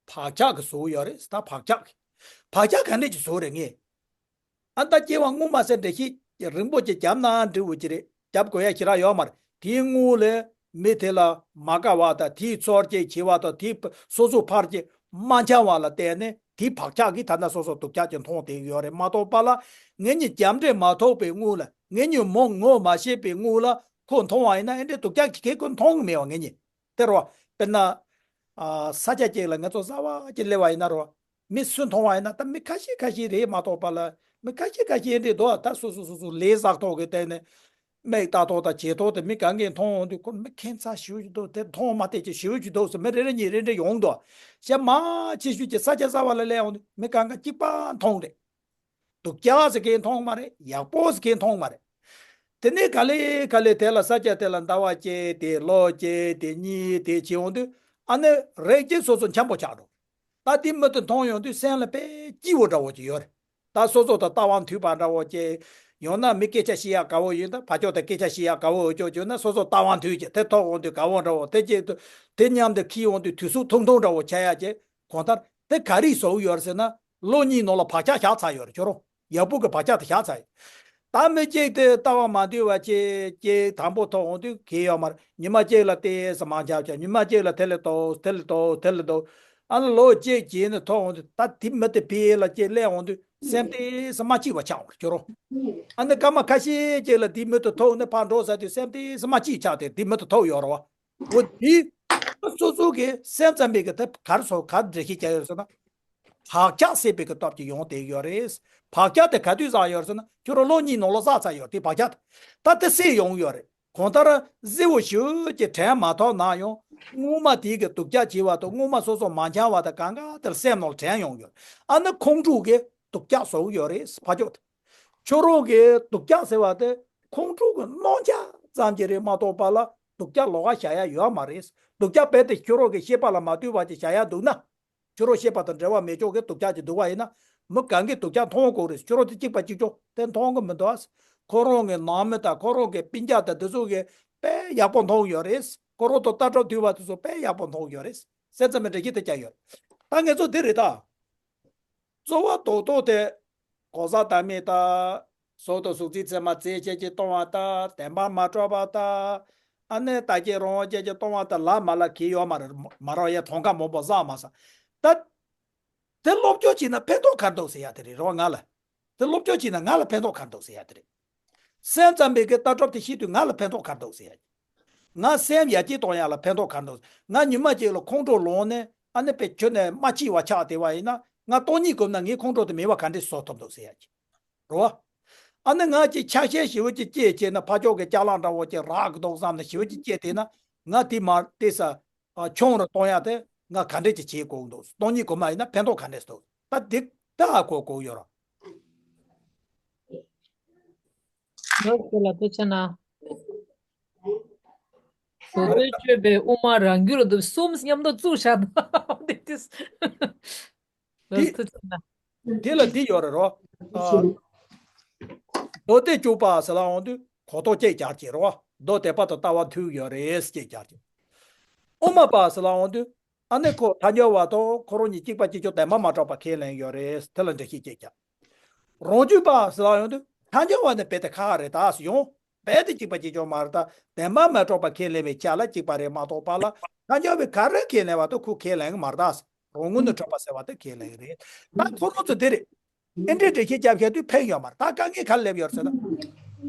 བག་ཆགས་ཀྱིས་བཟོ་ཡོད་རེད། ད་བག་ཆགས་ཀྱིས། བག་ཆགས་ག་འདྲས་ཀྱི་བཟོ་རེད་ངས། ཨ་ད་སྐྱེ་བ་སྔོན་མ་ཟེར་འདྲ་ཞིག་རིང་པོ་ཅིག་བརྒྱབ་ན་འགྲིག་འོ་ཅི་རེད། བརྒྱབ་དགོས་ཡ་ཞེ་དྲག་ཡོད་མ་རེད། དེའི་སྔོན་ལ་མི་དེ་ལ་མ་དགའ་བ་དང་། དེའི་ཚོར་སྐྱེ་བྱེད་པ་དང་། དེའི་སོ་སོ་ཕར་ཅིག་མ་འཆམ་པ་ལ་བརྟེན་ནས་དེའི་བག་ཆགས་ཀྱིས་ད་ལྟ་སོ་སོ་སྡུག་ཅག་ཅིག་མཐོང་བསྡད་ཡོད་རེད་མ་གཏོགས་པ་ལ། ངེད་གཉིས་རྒྱབ་འབྲས་མ་ཐོབ་པའི་སྔོན་ལ། ངེད་གཉིས་མོ་ངོ་མ་ཤེས་པའི་སྔོན་ལ་ཁོ་མཐོང་བ་ཡིན་ན་ཨེ་འདྲའི་སྡུག་ཅག་ཅིག་གིས་ཁོ་མཐོང་གི་མེད་པ་ངེད་གཉིས། དེ་རེད་བ། དཔེར་ན། ཨ་ས་ཆ་གཅིག་ལ་ང་ཚོ་གསར་པ་ཅིག་སླེབས་པ་ཡིན་ན་རེད་བ། མི་སུ་མཐོང་བ་ཡིན་ན། ད་མི་ཁ་ཤས་ཁ་ཤས་རེད་མ་གཏོགས་པ་ལ། མི་ཁ་ཤས་ཁ་ཤས་རེད་འདུག་ད་སོ་སོ་སོ་སོ་ལས་བསགས་ཐོག་གི་སྟེང་ནས་མིག་ལྟ་ཐོག་དང་བྱེད་ཐོག་དེ་མི་གང་གིས་མཐོང་འོང་དུས་ཁོ་མི་ཁྱད་མཚར་ཞེ་པོ་ཅིག་འདུག་དེ་མཐོང་མ་བསྡད་ཀྱི་ཞེ་པོ་ཅིག་འདུག་ཟེར་མི་རེ་རེ་གཉིས་རེ་རེ་ཡོང་འདུག་གཞན་མང་ཆེ་ཤོས་ཀྱི་ས་ཆ་གསར་པ་ལ་སླེབས་འོང་དུས་མི་གང་ག་གཅིག་པ་མཐོང་རེད། སྡུག་ཅག་ཟེར་མཁན་མཐོང་མ་རེད། ཡག་པོ་ཟེར་མཁན་མཐོང་མ་རེད། དེ་ནས་ག་ལེ་ག་ལེ་དེ་ལ་ས་ཆ་དེ་ལ་ཟླ་བ་གཅིག་དེ་ལོ་གཅིག་དེ་གཉིས་དེ་བྱེད་འོང་དུས་ཨ་ནི་རེས་ཀྱིས་སོ་སོ་འཆམ་པོ་ཆགས་འགྲོ། ད་དེ་མི་དེ་མཐོང་ཡོང་དུས་སེམས་ལ་དཔེ་སྐྱིད་པོ་འདྲ་བོ་ཅིག་ཡོད་རེད། ད་སོ་སོ་དང་ལྟ་བ་མཐུན་པ་འདྲ་བོ་ཅིག་ཡང་ན་མི་སྐད་ཆ་བཤད་ཡག་དགའ་བོ་ཡོད་ན། ཕར་ཕྱོགས་དང་སྐད་ཆ་བཤད་ཡག་དགའ་བོ་ཡོད་ཅོག་བྱུང་ན་སོ་སོ་ལྟ་བ་མཐུན་ཅིག་དེ་ཐོག་འོང་དུས་དགའ་བོ་འདྲ་བོ་དེ་གཅིག་ཏུ་དེ་མཉམ་དུ་འཁྱེར་འོང་དུས་དུས་ཚོད་ཐུང་ཐུང་འདྲ་བོ་ཆགས་ཡག་ཅིག་གང་ལྟར་དེ་ག་རེ་བཟོ་གི་ཡོད་རེད་ཟེར་ན། ལོ་གཉིས་ནང་ལ་བག་ཆགས་བཞག་ཚར་ཡོད་རེད། ཁྱོད་རང་ཡག་པོ་གི་བག་ཆགས་དེ་བཞག་ཚར་ཡོད། ད་མི་གཅིག་དེ་ལྟ་བ་མ་འདུལ་བ་གཅིག་གཅིག་དང་པོ་ཐོག་འོང་དུས་གལ་ཡོད་མ་རེད། ཉི་མ་གཅིག་ལ་ཏོག་ཙམ་མང་ཆགས་ཆགས། ཉི་མ་གཅིག་ལ་དེ་ལས་ཏོག་དེ་ལས་ཏོག་དེ་ལས་ཏོག་ཨ་ནི་ལོ་གཅིག་རྗེས་ནས་ཐོག་འོང་དུས་ད་དེ་མི་དེ་ཕར་ལ་གཅིག་སླེབས་འོང་དུས་སེམས་ཏོག་ཙམ་མ་སྐྱིད་པ་ཆགས་འོང་རེད། ཁྱོད་རང་ཨ་ནི་སྐར་མ་ཁ་ཤས་གཅིག་ལ་དེ་མི་དེ་ཐོག་ནས་ཕར་འགྲོ་ཚར་དུས་སེམས་ཏོག་ཙམ་མ་སྐྱིད་ཆགས་ཏེ་དེ་མི་དེ་ཐོག་ཡོད་རེད་བ། འོ་དེ། སོ་སོ་གི་སེམས་ཙམ་པའི་གི་དེ་ག་རེ་སོ་ག་འགྲེལ་བཤད་བྱས་ཡོད་ཟེར་ན། བག་ཆགས་སད་པའི་གི་སྟོབས་ཀྱིས་ཡོང་བསྡད་ཡོད་རེད། བག་ཆགས་དེ་ག་དུས་བསགས་ཡོད་ཟེར་ན། ཁྱོད་རང་ལོ་གཉིས་ནང་ལ་བསགས་ཚར་ཡོད་དེ་བག་ཆགས་དེ། ད་དེ་སད་ཡོང་ཡོད་རེད། གང་ལྟར་གཟི་བོ་ཞེ་པོ་ཅིག་དྲན་མ་ཐུབ་ན་ཡང་སྔོན་མ་དེའི་གི་སྡུག་ཅག་བྱས་པ་དང་སྔོན་མ་སོ་སོ་མ་འཆམ་པ་དང་གང་ག་དེ་ལ་སེམས་ནང་ལ་དྲན་ཡོང་ཡོད། ཨ་ནི་ཁོང་ཁྲོ་གིས་སྡུག་ཅག་བཟོ་གི་ཡོད་རེད་ཕར་ཕྱོགས་དེ། ཁྱོད་རང་གི་སྡུག་ཅག་ཟེར་བ་དེ་ཁོང་ཁྲོ་གི་རྣམ་གཞག་ཙམ་གྱིས་རེད་མ་གཏོགས་པ་ལ་སྡུག་ཅག་ལོགས་ཀ་བཞག་ཡ་ཡོད་མ་རེད། སྡུག་ཅག་རྦད་དེ་ཁྱོད་རང་གི་ཤེས་པ་ལ་མ་ལྟོས་པ་ཅིག་བཞག་ཡ་འདུག་ན། ཁྱོད་རང་ཤེས་པ་དང་འབྲེལ་བ་མེད་ཕྱོགས་ཀྱི་སྡུག་ཅག་ཅིག་འདུག་པ་ཡིན་ན། མི་གང་གིས་སྡུག་ཅག་མཐོང་དགོས་རེད། ཁྱོད་རང་དེ་གཅིག་པ་གཅིག་རྐྱང་དེ་མཐོང་གི་མི་འདུག་ཁོ་རང་གི་ནང་མི་དང་ཁོ་རང་གི་སྤུན་ཀྱག་དང་དེ་ཚོ་གིས་དཔེ་ཡག་པོ་མཐོང་གི་ཡོད་རེད། ཁོ་རང་དང་ལྟ་གྲུབ་མཐུན་པ་དེ་ཚོ་དཔེ་ཡག་པོ་མཐོང་གི་ཡོད་རེད། སེམས་ཙམ་པའི་འགྲེལ་བཤད་དེ་བྱས་ཡོད། ད་ངེད་ཚོ་འདི་རེད་ད། གཙོ་བོ་རྡོག་རྡོག་དེ། གོ་ས་དང་མི་དང་། གཟུགས་དང་གཟུགས་ཅན་ཚད་མ་རྫས་བཅས་ཀྱིས་སྟོང་པ་དང་བདེན་པར་མ་གྲུབ་པ་དང་། ཨ་ནི་བདག་གི་རང་དབང་ཅན་གྱིས་སྟོང་པ་དང་ལབ་མ་ལབ་གལ་ཡོད་མ་རེད། མ་རེད་ཡ། དོན་ཁ་མང་པོ་བསགས་མ་བསགས། ད། དེ་སློབ་སྦྱོང་བྱས་ན་ཕན་ཐོགས་ག་རེ་འདུག་ཟེར་ཡ་དེ་རེད་རོ། ང་ལ། དེ་སློབ་སྦྱོང་བྱས་ན་ང་ལ་ཕན་ཐོགས་ག་རེ་འདུག་ཟེར་ཡ་དེ་རེད། སེམས་ཙམ་པའི་གི་ལྟ་གྲུབ་དེ་ཤེས་དུས་ང་ལ་ཕན་ཐོགས་ག་རེ་འདུག་ཟེར་ཡ། ང་སེམས་ཡར་རྒྱས་གཏོང་ཡ་ལ་ཕན་ཐོགས་ག་རེ་འདུག་ང་ཉི་མ་གཅིག་ལ་ཁོང་ཁྲོ་ལངས་ནས་ཨ་ནི་དཔེ་ཁྱོན་ནས་མ་སྐྱིད་པ་ཆགས་བསྡད་པ་ཡིན་ན་ང་སྟོང་ཉིད་སྒོམ་ན་ངའི་ཁོང་ཁྲོ་དེ་མེད་པ་ག་འདྲས་བཟོ་ཐུབ་འདུག་ཟེར་ཡ་གི། རེད་བ། ཨ་ནི་ང་གཅིག་ཆ་ཤས་ཞེ་པོ་ཅིག་སྐྱེས་བྱས་ན་ཕར་ཕྱོགས་ཀྱི་ཅ་ལག་འདྲ་བོ་ཅིག་རག་གི་འདུག་བསམ་ནས་ཞེ་པོ་ཅིག་སྐྱེས་བསྡད་ན་ང་དེ་མར་བལྟས་ས། ཨ། ཆུང་རུ་གཏོང་ཡ་དེ་ང་ག་འདྲས་ཀྱི་བྱེད་དགོས་འདུག་སྟོང་ཉིད་སྒོམ་པ་ཡིན་ན་ཕན་ཐོགས་ག་འདྲས་འདུག་ད་འདི་ད་ཧ་གོ་དགོས་ཡོད་ར། ལགས་སོ་ལགས་སོ་ཆ་ན། མདོ་སྡེ་སྤྱོད་པའི་དབུ་མ་རང་རྒྱུད་ལ་འདུག་གསུམ་མཉམ་དུ་བཙུགས་བཞག་འདུག་འདི་འདི། དེ་ལ་འདི་ཡོད་རེད་རོ། ཨ། མདོ་སྡེ་སྤྱོད་པ་ཟེར་ལ་འོང་དུས་གོ་རྟོགས་སྐྱེ་རྒྱག་ཅེས་རོ། མདོ་སྡེ་པ་དང་ལྟ་བ་མཐུན་ཡོད་རེད་སྐྱེ་རྒྱག་ཅེས། དབུ་མ་པ་ཟེར་ལ་འོང་དུས་ཨ་ནི་ཁོ་ཐལ་འགྱུར་བ་དང་ཁོ་རང་གཉིས་གཅིག་པ་གཅིག་རྐྱང་བདེན་པ་མ་གྲུབ་པ་ཁས་ལེན་ཡོད་རེད་དེ་ལ་འགྲེལ་བཤད་སྐྱེ་རྒྱག་རང་རྒྱུད་པ་ཟེར་ལ་འོང་དུས་ཐལ་འགྱུར་བ་ནི་རྦད་དེ་ཁག་རེད་ད་ཡོང་། རྦད་དེ་གཅིག་པ་གཅིག་རྐྱང་མ་རེད་ད། བདེན་པ་མ་གྲུབ་པ་ཁས་ལེན་པའི་ཆ་ལ་གཅིག་པ་རེད་མ་གཏོགས་པ་ལ་ཐལ་འགྱུར་བའི་ག་རེ་ཁས་ལེན་པ་དེ་ཁོ་ཁས་ལེན་གི་མ་རེད་ད། རང་ངོས་ནས་གྲུབ་པ་ཟེར་བ་དེ་ཁས་ལེན་གི་རེད། ད་ཁོ་རང་ཚོ་དེ་རེད། ཨེ་འདྲའི་འགྲེལ་བཤད་རྒྱབ་བཞག་དུས་ཕན་ཡོད་མ་རེད་ད། དཀའ་ངལ་ག་རེ་སླེབས་ཡོད་ཟེར་ན།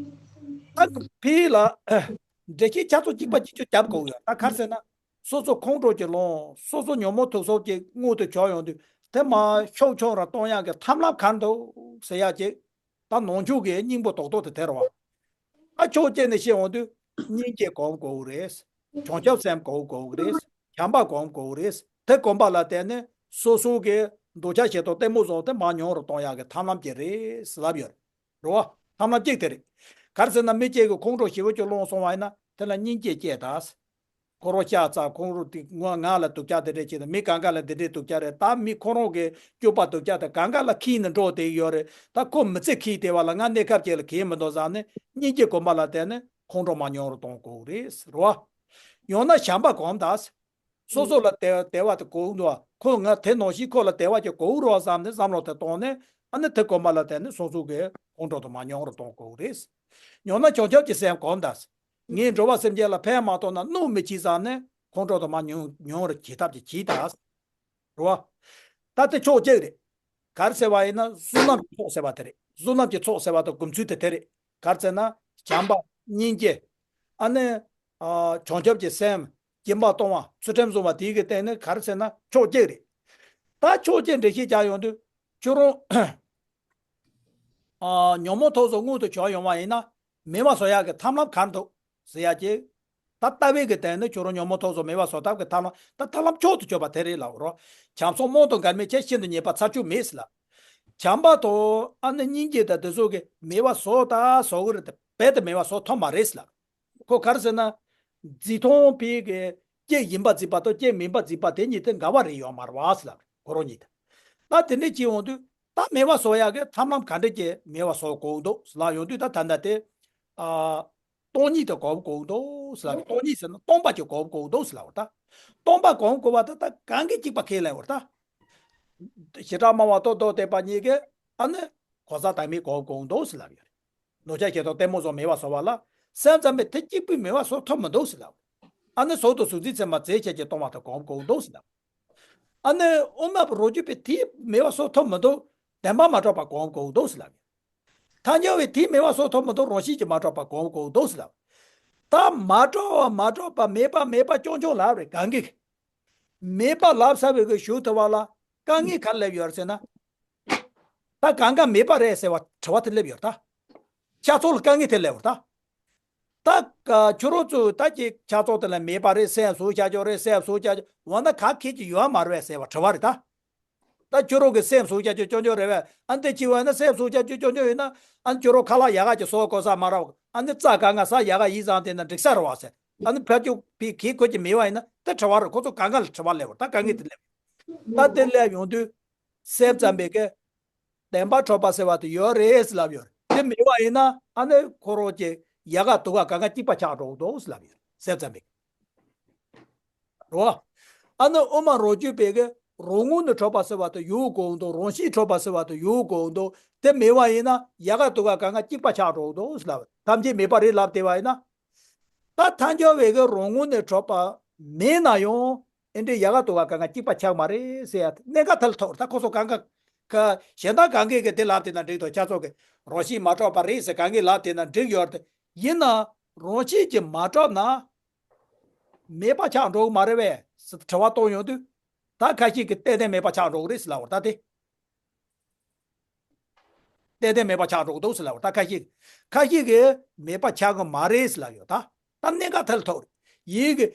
ད་ཕི་ལ་འགྲེལ་བཤད་ཆ་ཚང་གཅིག་པ་གཅིག་རྐྱང་རྒྱབ་དགོས་ཡོད་ད་ག་རེ་ཟེར་ན། སོ་སོ་ཁོང་ཁྲོ་ཅིག་ལངས་སོ་སོ་ཉོན་མོངས་དུག་གསུམ་གྱི་མངོན་དུ་གྱུར་ཡོང་དུས་དེ་མར་ཤུགས་ཆུང་རུ་གཏོང་ཡག་གི་ཐབས་ལམ་ག་རེ་འདུག་ཟེར་ཡག་ཅིག་ད་ནང་ཆོས་ཀྱི་སྙིང་པོ་རྡོག་རྡོག་དེ་དེ་རེད་བ། ཨ་ཕྱོགས་གཅིག་ནས་བཤད་འོང་དུས་སྙིང་རྗེ་སྒོམ་དགོས་རེད། བྱང་ཆུབ་སེམས་སྒོམ་དགོས་རེད། བྱམས་པ་སྒོམ་དགོས་རེད། དེ་སྒོམ་པ་ལ་བརྟེན་ནས་སོ་སོ་གི་འདོད་ཆགས་ཞེ་སྡང་གཏི་མུག་བཟང་དེ་མར་ཉུང་རུ་གཏོང་ཡག་གི་ཐབས་ལམ་ཅིག་རེད་ཟེར་ལབ་ཡོད་རེད། རེད་བ། ཐབས་ལམ་གཅིག་དེ་རེད། ག་རེ་ཟེར་ན་མི་གཅིག་གི་ཁོང་ཁྲོ་ཞེ་པོ་ཅིག་ལངས་སོང་བ་ཡིན་ན་དེ་ལ་སྙིང་རྗེ་སྐྱེ་ད། ཁོ་རང་ཤ་ཚ་ཁོང་རང་དེ་ང་ང་ལ་སྡུག་ཅག་དེ་འདྲས་བྱེད་དང་མི་གང་ག་ལ་དེ་འདྲས་སྡུག་ཅག་རེད་ད། མི་ཁོ་རང་གི་སྤྱོད་པ་སྡུག་ཅག་དེ་གང་ག་ལ་ཁེལ་ནས་འགྲོ་བསྡད་ཡོད་རེད་ད། ཁོ་མི་ཚེ་ཁེལ་བསྡད་པ་ལ་ང་གནས་སྐབས་ཅིག་ལ་གལ་མི་འདུག་བསམ་ནས་སྙིང་རྗེ་སྒོམ་པ་ལ་བརྟེན་ནས་ཁོང་ཁྲོ་མར་ཉུང་རུ་གཏོང་དགོས་རེད་རོ། ཡང་ན་བྱམས་པ་སྒོམ་ད། སོ་སོ་ལ་བདེ་བདེ་བ་དེ་དགོས་འདུག་ཁོ་ང་དེ་ནང་བཞིན་ཁོ་ལ་བདེ་བ་ཅིག་དགོས་རོགས་བསམ་ནས་བསམ་བློ་དེ་གཏོང་ནས་ཨ་ནི་དེ་སྒོམ་པ་ལ་བརྟེན་ནས་སོ་སོ་གི་ཁོང་ཁྲོ་དེ་མར་ཉུང་རུ་གཏོང་དགོས་རེད། ཡང་ན་བྱང་ཆུབ་ཀྱི་སེམས་སྒོམ་ད། ངས་འགྲོ་བ་སེམས་ཅན་ལ་ཕན་མ་ཐོགས་ན་གནོད་མི་བྱེད་བསམ་ནས་ཁོང་ཁྲོ་དེ་མར་ཉུང་ཉུང་རུ་བྱེད་ཐབས་ཅིག་བྱེད་ད། རེད་བ། ད་དེ་ཕྱོགས་གཅིག་རེད། ག་རེ་ཟེར་བ་ཡིན་ན་བསོད་ནམས་ཀྱི་ཚོགས་ཟེར་བ་དེ་རེད། བསོད་ནམས་ཀྱི་ཚོགས་ཟེར་བ་དང་སྒོམ་ཚུལ་དེ་དེ་རེད། ག་རེ་ཟེར་ན་བྱམས་པ་སྙིང་རྗེ། ཨ་ནི། ཨ། བྱང་ཆུབ་ཀྱི་སེམས་སྦྱིན་པ་གཏོང་བ་ཚུལ་ཁྲིམས་བཟུང་བ་དེའི་གི་སྟེང་ནས་ག་རེ་ཟེར་ན་ཕྱོགས་གཅིག་རེད། ད་ཕྱོགས་གཅིག་འགྲེལ་བཤད་རྒྱག་ཡོང་དུས་ཁྱོད་རང་། ཨ། ཉོན་མོངས་དུག་གསུམ་མངོན་དུ་གྱུར་ཡོང་བ་ཡིན་ན་མེད་པ་བཟོ་ཡག་གི་ཐབས་ལམ་ག་རེ་འདུག་ཟེར་ཡག་ཅིག་ད་ལྟ་བའི་གི་དོན་ནི་ཁྱོད་རང་ཉོན་མོངས་དུག་གསུམ་མེད་པ་བཟོ་ཐབས་ཀྱི་ཐབས་ལམ་ད་ཐབས་ལམ་མཆོག་ཏུ་གྱུར་པ་དེ་རེད་ལབ་རོ། བྱམས་སོགས་རྨོངས་དང་འགལ་མེད་ཅན། ཤིན་ཏུ་ཉེས་པ་ཚར་གཅོད་མེད་ཟེར་ལབ། བྱམས་པ་དང་ཨ་ནི་སྙིང་རྗེ་དང་དེ་ཚོ་གི་མེད་པ་བཟོ་ད་བཟོ་གི་རེད་དེ་རྦད་དེ་མེད་པ་བཟོ་ཐུབ་མ་རེད་ཟེར་ལབ། ཁོ་ག་རེ་ཟེར་ན། རྫས་མཐོང་བའི་གི་སྐྱེ་བཞིན་པ་རྫས་པ་དང་སྐྱེ་མིན་པ་རྫས་པ་དེ་གཉིས་དེ་འགལ་བ་རེད་ཡོད་མ་རེད་བ་ཟེར་ལབ་ཁོ་རང་གཉིས་དེ། ད་དེ་འདྲས་བྱེད་འོང་དུས་ད་མེད་པ་བཟོ་ཡག་གི་ཐབས་ལམ་ག་འདྲས་ཀྱིས་མེད་པ་བཟོ་དགོས་འདུག་ཟེར་ལབ་ཡོང་དུས་ད་ད་ལྟ་དེ། ཨ། སྟོང་ཉིད་དེ་སྒོམ་དགོས་འདུག་ཟེར་ལབ། སྟོང་ཉིད་ཟེར་ན་སྟོང་པ་ཅིག་སྒོམ་དགོས་འདུག་ཟེར་ལབ་པ་རེད་ད། སྟོང་པ་སྒོམ་དགོས་པ་ད་ད་གང་གིས་གཅིག་པ་ཁས་ལེན་པ་རེད་ད། བྱེ་བྲག་སྨྲ་བ་དང་མདོ་སྡེ་པ་གཉིས་ཀས་ཨ་ནི་གང་ཟག་བདག་མེད་སྒོམ་དགོས་འདུག་ཟེར་ལབ་ཡོད་རེད། འདོད་ཆགས་ཞེ་སྡང་གཏི་མུག་སོགས་མེད་པ་བཟོ་བ་ལ་སེམས་ཙམ་པས་དེ་གཅིག་པུས་མེད་པ་བཟོ་ཐུབ་མི་འདུག་ཟེར་ལབ། ཨ་ནི་གཟུགས་དང་གཟུགས་ཅན་ཚད་མ་རྫས་བཅས་ཀྱིས་སྟོང་པ་དེ་སྒོམ་དགོས་འདུག་ཟེར་ལབ། ཨ་ནི་དབུ་མ་པ་རང་རྒྱུད་པས་དེ་མེད་པ་བཟོ་ཐུབ་མི་འདུག་བདེན་པ་མ་གྲུབ་པ་སྒོམ་དགོས་འདུག་ཟེར་ལབ། ཐལ་འགྱུར་བས་དེ་མེད་པ་བཟོ་ཐུབ་མི་འདུག་རང་བཞིན་གྱིས་མ་གྲུབ་པ་སྒོམ་དགོས་འདུག་ཟེར་ལབ། ད་མ་གྲུབ་པ་མ་གྲུབ་པ་མེད་པ་མེད་པ་རྐྱང་རྐྱང་ལབ་རེད་གང་གིས། མེད་པ་ལབ་ཚར་བའི་གི་ཞུ་ཐུབ་པ་ལ་དཀའ་ངལ་ག་རེ་སླེབས་ཡོད་རེད་ཟེར་ན། ད་གང་ག་མེད་པ་རེད་ཟེར་བ་དྲི་བ་དེ་སླེབས་ཡོད་ད། ཁྱེད་ཚོ་ལ་དཀའ་ངལ་དེ་སླེབས་ཡོད་ད། ད་ཁྱོད་རང་ཚོས་ད་ཀྱི་ཁྱེད་ཚོ་དེ་ལ་མེད་པ་རེད་སེམས་བཟོ་བྱ་ཆོག་རེད་སེམས་བཟོ་བྱ་ཆོག་འོ་ན་ག་ཁྱེད་ཀྱི་ཡོད་མ་རེད་ཟེར་བ་དྲི་བ་རེད་ད། ད་ཁྱོད་རང་གི་སེམས་བཟོ་བྱ་ཆོག་ཆོག་ཆོག་རེད་བས། ཨ་འདི་ཅི་བས་ན་སེམས་བཟོ་བྱ་ཆོག་ཆོག་ཆོག་ཡིན་ན་ཨ་ཁྱོད་རང་ཁ་ལག་ཡག་ག་ཅིག་བཟོ་དགོས་ས་མ་རེད། ཨ་ནི་རྩྭ་གང་ག་ས་ཡག་ག་ཡིན་ཙང་དེ་ན་འགྲིག་ས་རེད་བ་ཟེར། ཨ་ནི་ཕར་ཚུར་ཕི་གི་ཁོ་ཅིག་མེད་པ་ཡིན་ན་དེ་དྲི་བ་རེད། ཁོ་ཚོ་གང་ག་ལ་དྲི་བ་སླེབས་བ་ད་དཀའ་ངལ་དེ་སླེབས། ད་དེ་སླེབས་ཡོང་དུས་སེམས་ཙམ་པའི་གི་བདེན་པ་གྲུབ་པ་ཟེར་བ་དེ་ཡོད་རེད་ཟེར་ལབ་ཡོད་རེད། དེ་མེད་པ་ཡིན་ན་ཨ་ནི་ཁོ་རང་གི་ཡལ་ག་དུ་ག་གང་ག་གཅིག་པ་ཆགས་འགྲོ་གི་འདུག་ཟེར་ལབ་ཡོད་རེད་སེམས་ཙམ་པའི་གི། རེད་བ། ཨ་ནི་དབུ་མ་རང་རྒྱུད་པའི་གི་རང་ངོས་ནས་གྲུབ་པ་ཟེར་བ་དེ་ཡོད་དགོས་འདུག་རང་བཞིན་གྲུབ་པ་ཟེར་བ་དེ་ཡོད་དགོས་འདུག་དེ་མེད་པ་ཡིན་ན་ཡལ་ག་དུ་ག་གང་ག་གཅིག་པ་ཆགས་འགྲོ་གི་འདུག་ཟེར་ལབ། ཐམས་ཅད་མེད་པ་རེད་ལབ་བསྡད་པ་ཡིན་ན། ད་ཐལ་འགྱུར་བའི་གི་རང་ངོས་ནས་གྲུབ་པ་མེད་ན་ཡང་ཨེ་འདྲའི་ཡལ་ག་དུ་ག་གང་ག་གཅིག་པ་ཆགས་མ་རེད་ཟེར་ཡ་གནད་འགག་དེ་ལ་ཐུག་རེད། ད་ཁོ་ཚོ་གང་ག་ ཁ་གཞན་དག་གང་གིས་གི་དེ་ལབ་དེ་ན་འགྲིག་དོ། ཁྱེད་ཚོ་གི་རང་བཞིན་མ་གྲུབ་པ་རེད་ཟེར་གང་གིས་ལབ་དེ་ན་འགྲིག་ཡོད་རེད། ཡིན་ན་རང་བཞིན་གྱིས་མ་གྲུབ་ན་མེད་པ་ཆགས་འགྲོ་གི་མ་རེད་པས་ཟེར་དྲི་བ་གཏོང་ཡོང་དུས། ད་ཁ་ཤས་ཀྱིས་ཏན་ཏན་མེད་པ་ཆགས་འགྲོ་གི་རེད་ཟེར་ལབ་པ་རེད་ད་དེ། ཏན་ཏན་མེད་པ་ཆགས་འགྲོ་གི་འདུག་ཟེར་ལབ་པ་རེད་ད་ཁ་ཤས། ཁ་ཤས་ཀྱིས་མེད་པ་ཆགས་གི་མ་རེད་ཟེར་ལབ་ཡོད་ད། ད་གནད་འགག་དེ་ལ་ཐུག་རེད། ཡིན་གི།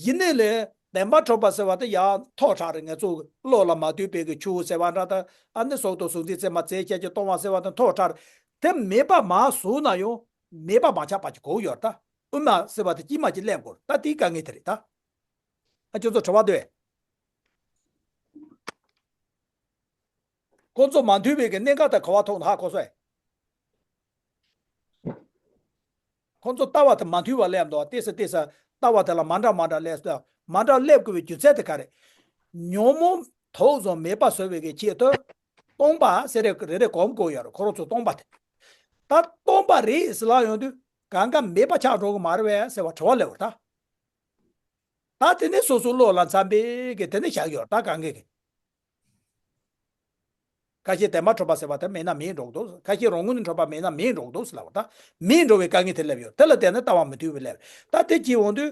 ཡིན་ནའི་ལས་བདེན་པ་གྲུབ་པ་ཟེར་བ་དེ་ཡང་ཐོག་ཁྲག་རེད། ང་ཚོ་བློ་ལ་མ་ལྟོས་པའི་གི་ཆུ་ཟེར་བ་འདྲ་ད། ཨ་ནི་གཟུགས་དང་གཟུགས་འཛིན་ཚད་མ་རྫས་ཅན་གྱིས་སྟོང་བ་ཟེར་བ་དེ་ཐོག་ཁྲག་རེད། དེ་མེད་པ་མ་བཟོས་ན་ཡང་མེད་པ་མ་ཆགས་པ་ཅིག་དགོས་ཡོད་རེད་ད། དབུ་མ་ཟེར་བ་དེ་དཀྱིལ་མ་ཅིག་སླེབས་དགོས་རེད་ད། དེའི་དཀའ་ངལ་དེ་རེད་ད། ཨ་ཁྱོད་ཚོ་དྲི་བ་འདུག་གས། ཁོ་ཚོ་མ་མཐུན་པའི་གི་གནད་འགག་དེ་ག་པར་ཐུག་ན་ཧ་གོ་སོང་ངས། ཁོ་ཚོ་ལྟ་བ་དེ་མ་མཐུན་པ་སླེབས་འདུག་ཏོག་ཙམ་ཏོག་ཙམ་ལྟ་བ་དེ་ལ་མ་འདྲ་མ་འདྲ་སླེབས་སོང་། མ་འདྲ་སླེབས་དགོས་པའི་རྒྱུ་མཚན་དེ་ག་རེད། ཉོན་མོངས་དུག་གསུམ་མེད་པ་བཟོ་བའི་གི་ཆེད་དུ་སྟོང་པ་ཟེར་རེ་རེ་རེ་གོམས་དགོས་ཡོད་རེད། ཁོ་རང་ཚོ་སྟོང་པ་དེ། ད་སྟོང་པ་རེད་ཟེར་ལབ་ཡོང་དུས་གང་ག་མེད་པ་ཆགས་འགྲོ་གི་མ་རེད་པས་ཟེར་བ་དྲི་བ་སླེབས་པ་རེད་ད། ད་དེ་ནི་སོ་སོའི་བློ་ལ་འཚམ་པའི་གི་དེ་ནི་བཞག་ཡོད་ད་གང་གི་གི། ཁ་ཤས་བདེན་པར་གྲུབ་པ་ཟེར་བ་དེ་མེད་ན་མེད་འགྲོ་གི་འདུག་ཁ་ཤས་རང་ངོས་ནས་གྲུབ་པ་མེད་ན་མེད་འགྲོ་གི་འདུག་ཟེར་ལབ་པ་ད། མེད་འགྲོ་བའི་དཀའ་ངལ་དེ་སླེབས་ཡོད། དེ་ལ་བརྟེན་ནས་ལྟ་བ་མི་མཐུན་པ་སླེབས། ད་དེ་གྱིས་འོང་དུས།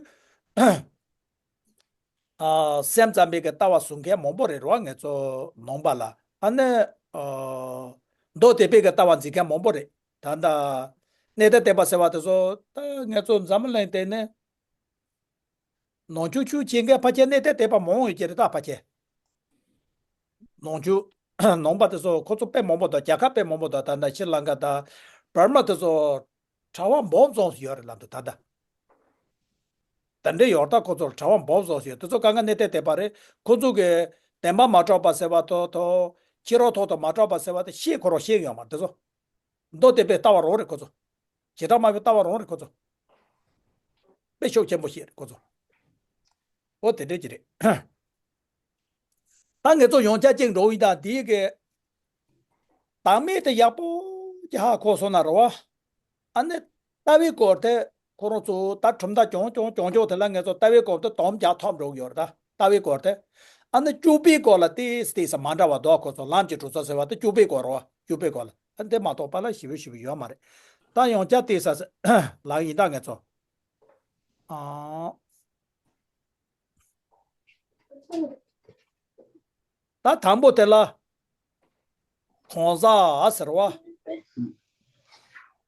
ཨ། སེམས་ཙམ་པའི་གི་ལྟ་བ་བཟུང་མཁན་མང་པོ་རེད་རོ། ང་ཚོ་ནང་པ་ལ། ཨ་ནི། ཨ། མདོ་སྡེ་པའི་གི་ལྟ་བ་འཛིན་མཁན་མང་པོ་རེད། ད་ལྟ་གནས་བརྟན་སྡེ་པ་ཟེར་བ་དེ་ཚོ་ད་ང་ཚོ་འཛམ་བུ་གླིང་སྟེང་ནས། ནང་ཆོས་ཆོས་བྱེད་མཁན་ཕལ་ཆེར་གནས་བརྟན་སྡེ་པ་མང་ཡོད་ཀྱི་རེད་ད་ཕལ་ཆེར། ནང་ཆོས་ནང་པ་དེ་ཚོ་ཁོ་ཚོ་དཔེ་མང་པོ་འདུག་རྒྱལ་ཁབ་དཔེ་མང་པོ་འདུག་ད་ལྟ་ཤྲི་ལང་ཀ་དང་བར་མ་དེ་ཚོ་གྲྭ་པ་འབུམ་ཙམ་ཡོད་རེད་ལབ་འདུག་ད་ལྟ། དེ་འདྲའི་ཡོད་ད། ཁོ་ཚོར་གྲྭ་པ་འབུམ་ཙམ་ཡོད། དེ་ཚོ་གང་ག་གནས་བརྟན་སྡེ་པ་རེད། ཁོ་ཚོ་གི་བདེན་པ་མ་གྲུབ་པ་ཟེར་བ་དོ་དོ། ཕྱི་རོལ་ཐོག་ཏུ་མ་གྲུབ་པ་ཟེར་བ་དེ་ཤེས་ཁོ་རང་ཤེས་ཡོད་མ་རེད་དེ་ཚོ། མདོ་སྡེ་པའི་ལྟ་བ་རང་རེད་ཁོ་ཚོ། བྱེ་བྲག་སྨྲ་བའི་ལྟ་བ་རང་རེད་ཁོ་ཚོ། དཔེ་ཤུགས་ཆེན་པོ་ཞིག་རེད་ཁོ་ཚོ། འོ་དེ་འདྲ་ཅིག་རེད། ད་ངེད་ཚོ་ཡང་བསྐྱར་གཅིག་འགྲོ་ཡིན་ད་དེའི་གི། བདག་མེད་དེ་ཡག་པོ་ཅིག་ཧ་གོ་སོང་ན་རེད་བ། ཨ་ནི་ལྟ་བའི་སྐོར་དེ་ཁོ་རང་ཚོ་ད་གྲུབ་མཐའ་རྐྱང་རྐྱང་རྐྱང་རྐྱང་དེ་ལ་ངེད་ཚོ་ལྟ་བའི་སྐོར་དེ་དམ་བཅའ་ཐོབ་འགྲོ་གི་ཡོད་རེད་ད། ལྟ་བའི་སྐོར་དེ། ཨ་ནི་སྤྱོད་པའི་སྐོར་ལ་ཏོག་ཙམ་ཏོག་ཙམ་མ་འདྲ་བ་འདུག་ཁོ་ཚོ་ལམ་གྱི་གྲོས་ཚོགས་ཟེར་བ་དེ་སྤྱོད་པའི་སྐོར་རོ། སྤྱོད་པའི་སྐོར་ལ་ཨ་འདི་མ་གཏོགས་པ་ལ་ཞེ་པོ་ཞེ་པོ་ཡོད་མ་རེད། ད་ཡང་བསྐྱར་ཏོག་ཙམ་ལབ་ཡིན་ད་ངེད་ཚོ། ཨང་། ད་དང་པོ་དེ་ལ་གང་ཟག་ཟེར་བ།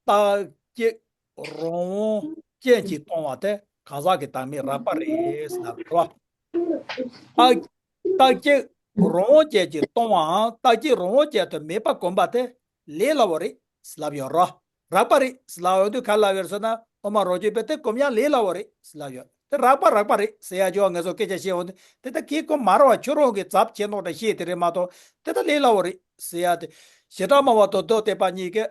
རྟག་གཅིག་རང་དབང་ཅན་གྱིས་སྟོང་བ་དེ་གང་ཟག་གི་བདག་མེད་རགས་པ་རེད་ཟེར་ལབ་རེད་བ། རྟག་རྟག་གཅིག་རང་དབང་ཅན་གྱིས་སྟོང་བའམ་རྟག་གཅིག་རང་དབང་ཅན་དུ་མེད་པ་གོམས་པ་དེ་ལས་སླ་བོ་རེད་ཟེར་ལབ་ཡོད་རེད། རགས་པ་རེད་ཟེར་ལབ་ཡོང་དུས་ག་ལབ་ཡོད་ཟེར་ན། དབུ་མ་རང་རྒྱུད་པས་དེ་གོམས་ཡག་ལས་སླ་བོ་རེད་ཟེར་ལབ་ཡོད། དེ་རགས་པ་རགས་པ་རེད་ཟེར་ཡག་ཅོག་ང་ཚོ་སྐད་ཆ་བཤད་འོང་དུས་དེ་ལྟ་གི་གོ་མ་རེད་བ། ཁྱོད་རང་གི་ཚབ་བྱེད་ནོ་འདྲ་བཤད་དེ་རེད་མ་གཏོགས་དེ་ལྟ་ལས་སླ་བོ་རེད་ཟེར་ཡག་དེ། བྱེ་བྲག་སྨྲ་བ་དང་མདོ་སྡེ་པ་གཉིས་ཀས།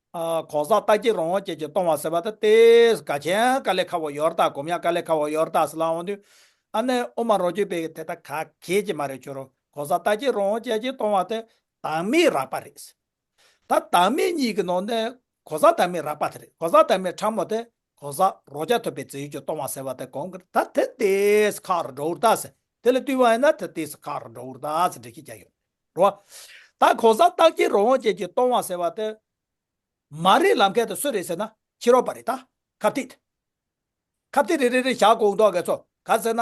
ཨ། གང་ཟག་རྟག་གཅིག་རང་དབང་ཅན་གྱིས་སྟོང་བ་ཟེར་བ་དེ་དེ་ག་ཅན་དཀའ་ལས་ཁག་པོ་ཡོད་རེད་ད། གོམས་ཡག་དཀའ་ལས་ཁག་པོ་ཡོད་རེད་ད་ཟེར་ལབ་འོང་དུས། ཨ་ནི་དབུ་མ་རང་རྒྱུད་པས་དེ་ལྟ་ག་གེ་ཅིག་མ་རེད། ཁྱོད་རང་གང་ཟག་རྟག་གཅིག་རང་དབང་ཅན་གྱིས་སྟོང་བ་དེ་བདག་མེད་རགས་པ་རེད། ད་བདག་མེད་གཉིས་ཀྱི་ནང་ནས་གང་ཟག་བདག་མེད་རགས་པ་དེ་རེད། གང་ཟག་བདག་མེད་ཕྲ་མོ་དེ་གང་ཟག་རང་རྐྱ་ཐུབ་པའི་རྫས་ཡོད་ཀྱིས་སྟོང་བ་ཟེར་བ་དེ་གོམས་ཀྱི་རེད། ད་དེ་ཏོག་ཙམ་ཁག་རུ་འགྲོ་གི་རེད་ད་ཟེར། དེ་ལ་ལྟོས་པ་ཡིན་ན་དེ་ཏོག་ཙམ་ཁག་རུ་འགྲོ་གི་རེད་ད་ཟེར་འགྲེལ་བཤད་རྒྱག་ཡོད་རེད་བ། ད་གང་ཟག་རྟག་གཅིག་རང་དབང་ཅན་གྱིས་སྟོང་བ་ཟེར་བ་དེ་མ་རེད་ལབ་མཁན་དེ་སུ་རེད་ཟེར་ན་ཕྱི་རོལ་པ་རེད་ད། ཁ་གཏད་དེ། ཁ་གཏད་རེ་རེ་རེ་བཞག་དགོས་འདུག་ག་ཚོ། ག་ཟེར་ན།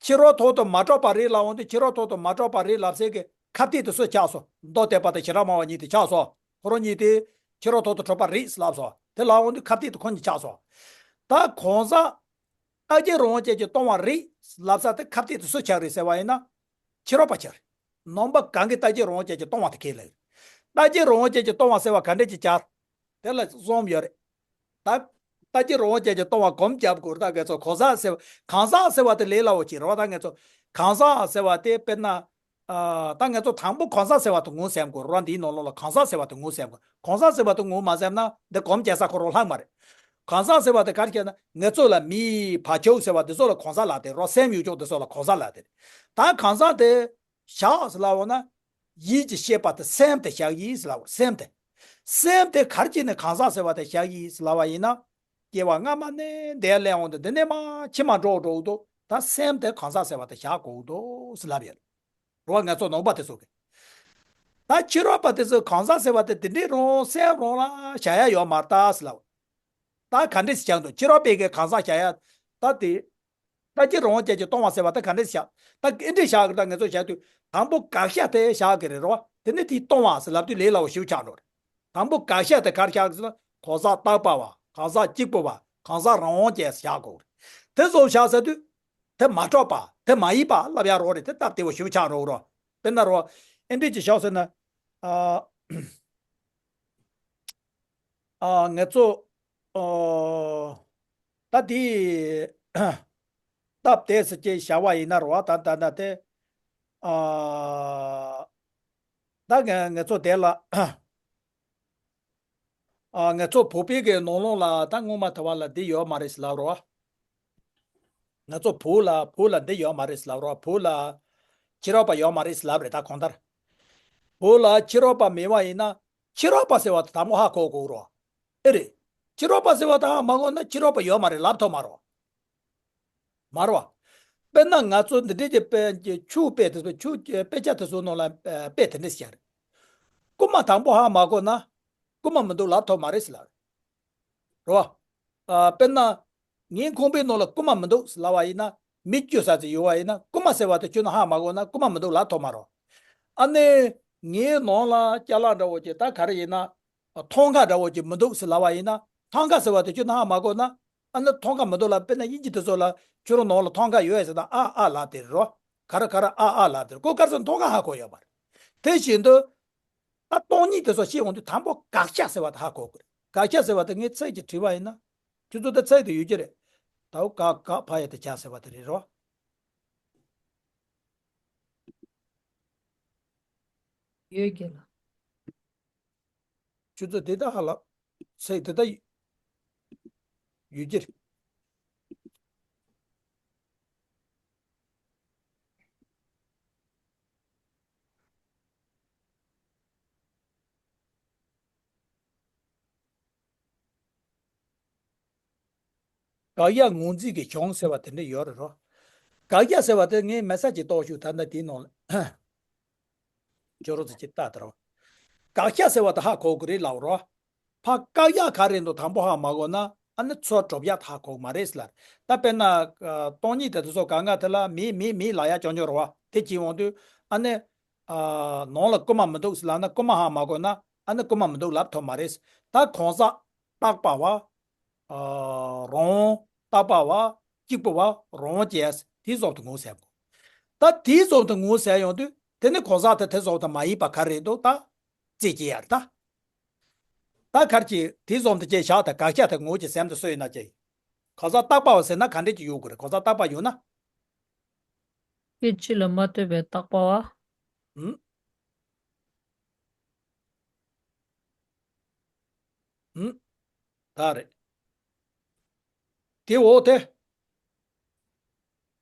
ཕྱི་རོལ་ཐོག་ཏུ་མ་གྲུབ་པ་རེད་ལབ་འོང་དུས་ཕྱི་རོལ་ཐོག་ཏུ་མ་གྲུབ་པ་རེད་ལབ་སའི་གི་ཁ་གཏད་དེ་སུ་ཆགས་སོང་། མདོ་སྡེ་པ་དང་བྱེ་བྲག་སྨྲ་བ་གཉིས་དེ་ཆགས་སོང་། ཁོ་རང་གཉིས་དེ་ཕྱི་རོལ་ཐོག་ཏུ་གྲུབ་པ་རེད་ལབ་སོང་། དེ་ལབ་འོང་དུས་ཁ་གཏད་དེ་ཁོ་གཉིས་ཆགས་སོང་། ད་གང་ཟག་རྟག་གཅིག་རང་དབང་ཅན་གྱིས་སྟོང་བ་རེད་ལབ་ས་དེ་ཁ་གཏད་དེ་སུ་ཆགས་རེད་ཟེར་བ་ཡིན་ན། ཕྱི་རོལ་པ་ཆགས་རེད། ནང་པ་གང་གིས་རྟག་གཅིག་རང་དབང་ཅན་གྱིས་སྟོང་བ་དེ་ཁས་ལེན། རྟག་གཅིག་རང་དབང་ཅན་གྱིས་སྟོང་བ་ཟེར་བ་ག་འདྲ་ཅིག་ཆགས། དེ་ལ་གསུམ་ཡོད་རེད། ད། རྟག་གཅིག་རང་དབང་ཅན་གྱིས་སྟོང་བ་གོམས་རྒྱབ་དགོས་རེད་ད་ངེད་ཚོ། གང་ཟག་ཟེར་བ། གང་ཟག་ཟེར་བ་དེ་ལས་སླ་བོ་ཅིག་རེད་བ། ད་ངེད་ཚོ། གང་ཟག་ཟེར་བ་དེ་དཔེར་ན། ཨ། ད་ངེད་ཚོ་དང་པོ་གང་ཟག་ཟེར་བ་དེ་ངོ་ཟེར་དགོས་རེད་བ། འདིའི་ནང་ལོགས་ལ་གང་ཟག་ཟེར་བ་དེ་ངོ་ཟེར་དགོས། གང་ཟག་ཟེར་བ་དེ་ངོ་མ་ཟེར་ན་འདི་གོམས་རྒྱག་ས་ཁོ་རང་ལྷག་མ་རེད། གང་ཟག་ཟེར་བ་དེ་ག་རེ་བྱས་ན་ངེད་ཚོ་ལ་མི། བ་ཕྱུགས་ཟེར་བ་དེ་ཚོ་ལ་གང་ཟག་ལབ་དེ་རོ། སེམས་ཡོད་ཅོག་དེ་ཚོ་ལ་གང་ཟག་ལབ་དེ་རེད། ད་གང་ཟག་དེ། བཞག་ཟེར་ལབ་པ་ན། ཡིད་ཀྱི་ཤེས་པ་དེ་སེམས་དེ་བཞག་ཡིན་ཟེར་ལབ་པ་རེད། སེམས་དེ། སེམས་དེ་ག་རེ་བྱས་ནས་གང་ཟག་ཟེར་བ་དེ་བཞག་ཡིན་ཟེར་ལབ་པ་ཡིན་ན། སྐྱེ་བ་སྔ་མ་ནས་འདས་སླེབས་འོང་དུས་འདི་ནས་མར་ཕྱི་མ་འགྲོ་འགྲོ་འདུག་ད་སེམས་དེ་གང་ཟག་ཟེར་བ་དེ་བཞག་དགོས་འདུག་ཟེར་ལབ་ཡོད་རེད་བ། ངེད་ཚོ་ནང་པ་དེ་ཚོ་གིས། ད་ཕྱི་རོལ་པ་དེ་ཚོས་གང་ཟག་ཟེར་བ་དེ་དེ་འདྲའི་རང་སེམས་རང་ལ་བཞག་ཡ་ཡོད་མ་རེད་ད་ཟེར་ལབ། ད་ག་འདྲས་སེ་བཞག་འདུག་ཕྱི་རོལ་པས་གི་གང་ཟག་བཞག་ཡ། ད་དེ། ལྟ་བྱེད་རང་དབང་ཅན་གྱིས་སྟོང་བ་ཟེར་བ་ད་ག་འདྲས་བཞག་ད་ཨེ་འདྲས་བཞག་གི་ད་ངེད་ཚོ་བཞག་དུས་དང་པོ་དགག་བཞག་དེ་བཞག་གི་རེད་རོ། དེ་ནས་དེས་སྟོང་བ་ཟེར་ལབ་དུས་ལས་སླ་བོ་ཞེ་པོ་ཆགས་འགྲོ་རེད། དང་པོ་དགག་བཞག་དེ་ག་རེ་བཞག་གི་ཟེར་ན་གང་ཟག་རྟག་པ་བ། གང་ཟག་གཅིག་པུ་བ། གང་ཟག་རང་དབང་ཅན་ཟེར་བཞག་གོ་རེད། དེ་ཚོ་བཞག་ཟེར་དུས། དེ་མ་གྲུབ་པ། དེ་མ་ཡིན་པ་ལབ་ཡ་རོ་རེད། དེ་སྟབས་བདེ་བོ་ཞེ་པོ་ཆགས་འགྲོ་གི་རོ། དཔེར་ན་རོ། ཨེ་འདྲས་ཅིག་བཞག་ཟེར་ན། ཨ། ཨ། ངེད་ཚོ། ཨོ། ད་དེ། སྟབས་བདེ་ཟེར་ཅིག་བཞག་པ་ཡིན་ན་རོ། ད་ད་ད་དེ། ཨ། ད་ངེད་ངེད་ཚོ་དེ་ལ། ཨ། ངེད་ཚོ་བོད་པའི་གི་ནང་ལོགས་ལ་ད་སྔོན་མ་དེ་བ་ལ་འདི་ཡོད་མ་རེད་ཟེར་ལབ་རོ། ང་ཚོ་བོད་ལ་བོད་ལ་འདི་ཡོད་མ་རེད་ཟེར་ལབ་རོ། བོད་ལ་ཕྱི་རོལ་པ་ཡོད་མ་རེད་ཟེར་ལབ་རེད་ད་གང་ལྟར། བོད་ལ་ཕྱི་རོལ་པ་མེད་པ་ཡིན་ན་ཕྱི་རོལ་པ་ཟེར་བ་དེ་དང་པོ་ཧ་གོ་དགོས་རོ། ཨེ་རེད། ཕྱི་རོལ་པ་ཟེར་བ་དེ་ཧ་མ་གོ་ན་ཕྱི་རོལ་པ་ཡོད་མ་རེད་ལབ་ཐུབ་མ་རོ། མ་རེད་བ། དཔེར་ན་ང་ཚོ་འདི་འདྲའི་གི་དཔེ་ཆུ་དཔེ་དེ་ཚོ་ཆུ་དཔེ་ཆ་དེ་ཚོ་ནང་ལ་དཔེ་དེ་འདྲ་ཞིག་རེད། རྐུན་མ་དང་པོ་ཧ་མ་གོ་ན་རྐུན་མ་མི་འདུག་ལབ་ཐུབ་མ་རེད་ཟེར་ལབ་རེད། རེད་བ། ཨ། དཔེར་ན། ངའི་ཁང་པའི་ནང་ལ་རྐུན་མ་མི་འདུག་ཟེར་ལབ་པ་ཡིན་ན། མི་སྐྱོ་ས་ཅིག་ཡོད་པ་ཡིན་ན་རྐུན་མ་ཟེར་བ་དེ་ཁྱོན་ནས་ཧ་མ་གོ་ན་རྐུན་མ་མི་འདུག་ལབ་ཐུབ་མ་རེད། ཨ་ནི། ངའི་ནང་ལ་ཅ་ལག་འདྲ་བོ་ཅིག་ད་ག་རེ་ཡིན་ན། ཐང་ཀ་འདྲ་བོ་ཅིག་མི་འདུག་ཟེར་ལབ་པ་ཡིན་ན། ཐང་ཀ་ཟེར་བ་དེ་ཁྱོན་ནས་ཧ་མ་གོ་ན། ཨ་ནི་ཐང་ཀ་མི་འདུག་ལབ། དཔེར་ན་དབྱིན་ཇི་དེ་ཚོ་ལ་ཁྱོད་རང་ནང་ལ་ཐང་ཀ་ཡོད་ཟེར་ན་ཨ་ཨ་ལབ་དེ་རེད་རོ། ག་རེ་ག་རེ་ཨ་ཨ་ལབ་དེ་རེད། ཁོ་ག་རེ་ཟེར་ན་ཐང་ཀ་ཧ་གོ་ཡོད་མ་རེད། དེ་བཞིན་དུ། ད་སྟོང་ཉིད་དེ་ཚོ་ཤེས་འོང་དུས་དང་པོ་དགག་བྱ་ཟེར་བ་དེ་ཧ་གོ་དགོས་རེད། དགག་བྱ་ཟེར་བ་དེ་ངས་ཚིག་ཅིག་བྲིས་པ་ཡིན་ན། ཁྱོད་ཚོ་ད་ཚིག་དེ་ཡོད་ཀྱི་རེད། ད་འོ་དགག་དགག་བྱ་ཡ་དེ་བྱ་ཟེར་བ་དེ་རེད་རོ། ཡོད་ཀྱི་ལ། ཁྱོད་ཚོ་དེ་ད་ཧ་ལ། ཚིག་དེ་ད་ཡོད་ཀྱི་རེད། དགག་བྱ་ངོས་འཛིན་གྱི་གཞུང་ཟེར་བ་དེ་འདྲ་ཡོད་རེད་རོ། དགག་བྱ་ཟེར་བ་དེ་ངས་མེད་ས་ཅིག་རྟོགས་བྱུང་། ད་ལྟ་དེའི་ནང་ལ། ཅོ་རོ་ཚོ་ཅིག་ལྟ་དང་། དགག་བྱ་ཟེར་བ་དེ་ཧ་གོ་དགོས་རེད་ལབ་རོ། ཕར་བཀག་ཡག་ག་རེ་འདུག་དང་པོ་ཧ་མ་གོ་ན་ཨ་ནི་ཚུར་སྒྲུབ་ཡག་ཧ་གོ་མ་རེད་ཟེར་ལབ། ད་དཔེར་ན། ཨ། སྟོང་ཉིད་དེ་ཚོ་གང་ག་དེ་ལ་མེད་མེད་མེད་ལབ་ཡག་ཅོ་ཅོ་རེད་བ། དེ་བྱེད་འོང་དུས་ཨ་ནི། ཨ། ནང་ལ་རྐུན་མ་མི་འདུག་ཟེར་ལབ་ན་རྐུན་མ་ཧ་མ་གོ་ན་ཨ་ནི་རྐུན་མ་མི་འདུག་ལབ་ཐུབ་མ་རེད། ད་གང་ཟག་རྟག་པ་བ། ཨ། རང་རྟག་པ་བ། གཅིག་པུ་བ། རང་དབང་ཅན་དེ་བཟོ་དུ་ངོ་ཟེར་དགོས། ད་དེ་བཟོ་དུ་ངོ་ཟེར་ཡོང་དུས་དེ་ནི་གང་ཟག་དེ་དེ་བཟོ་དུ་མ་ཡིན་པ་ག་རེ་འདུག་ད། རྩིས་བྱེད་ཡ་རེད་ད། ད་གར་གྱིས་དེ་བཟོ་དུ་ཅེས་བཞག་ད་དགག་བྱ་དེ་ངོ་ཅེས་སེམས་དུ་གསོས་ཡོད་ན་ཅེ། གང་ཟག་རྟག་པ་བ་ཟེར་ན་ག་འདྲས་ཀྱི་ཡོད་དགོས་རེད། གང་ཟག་རྟག་པ་ཡོད་ན། སྐད་ཅིག་ལ་མ་ལྟོས་པའི་རྟག་པ་བ། ཨུམ། ཨུམ། ད་རེད། དེ་འོ་དེ།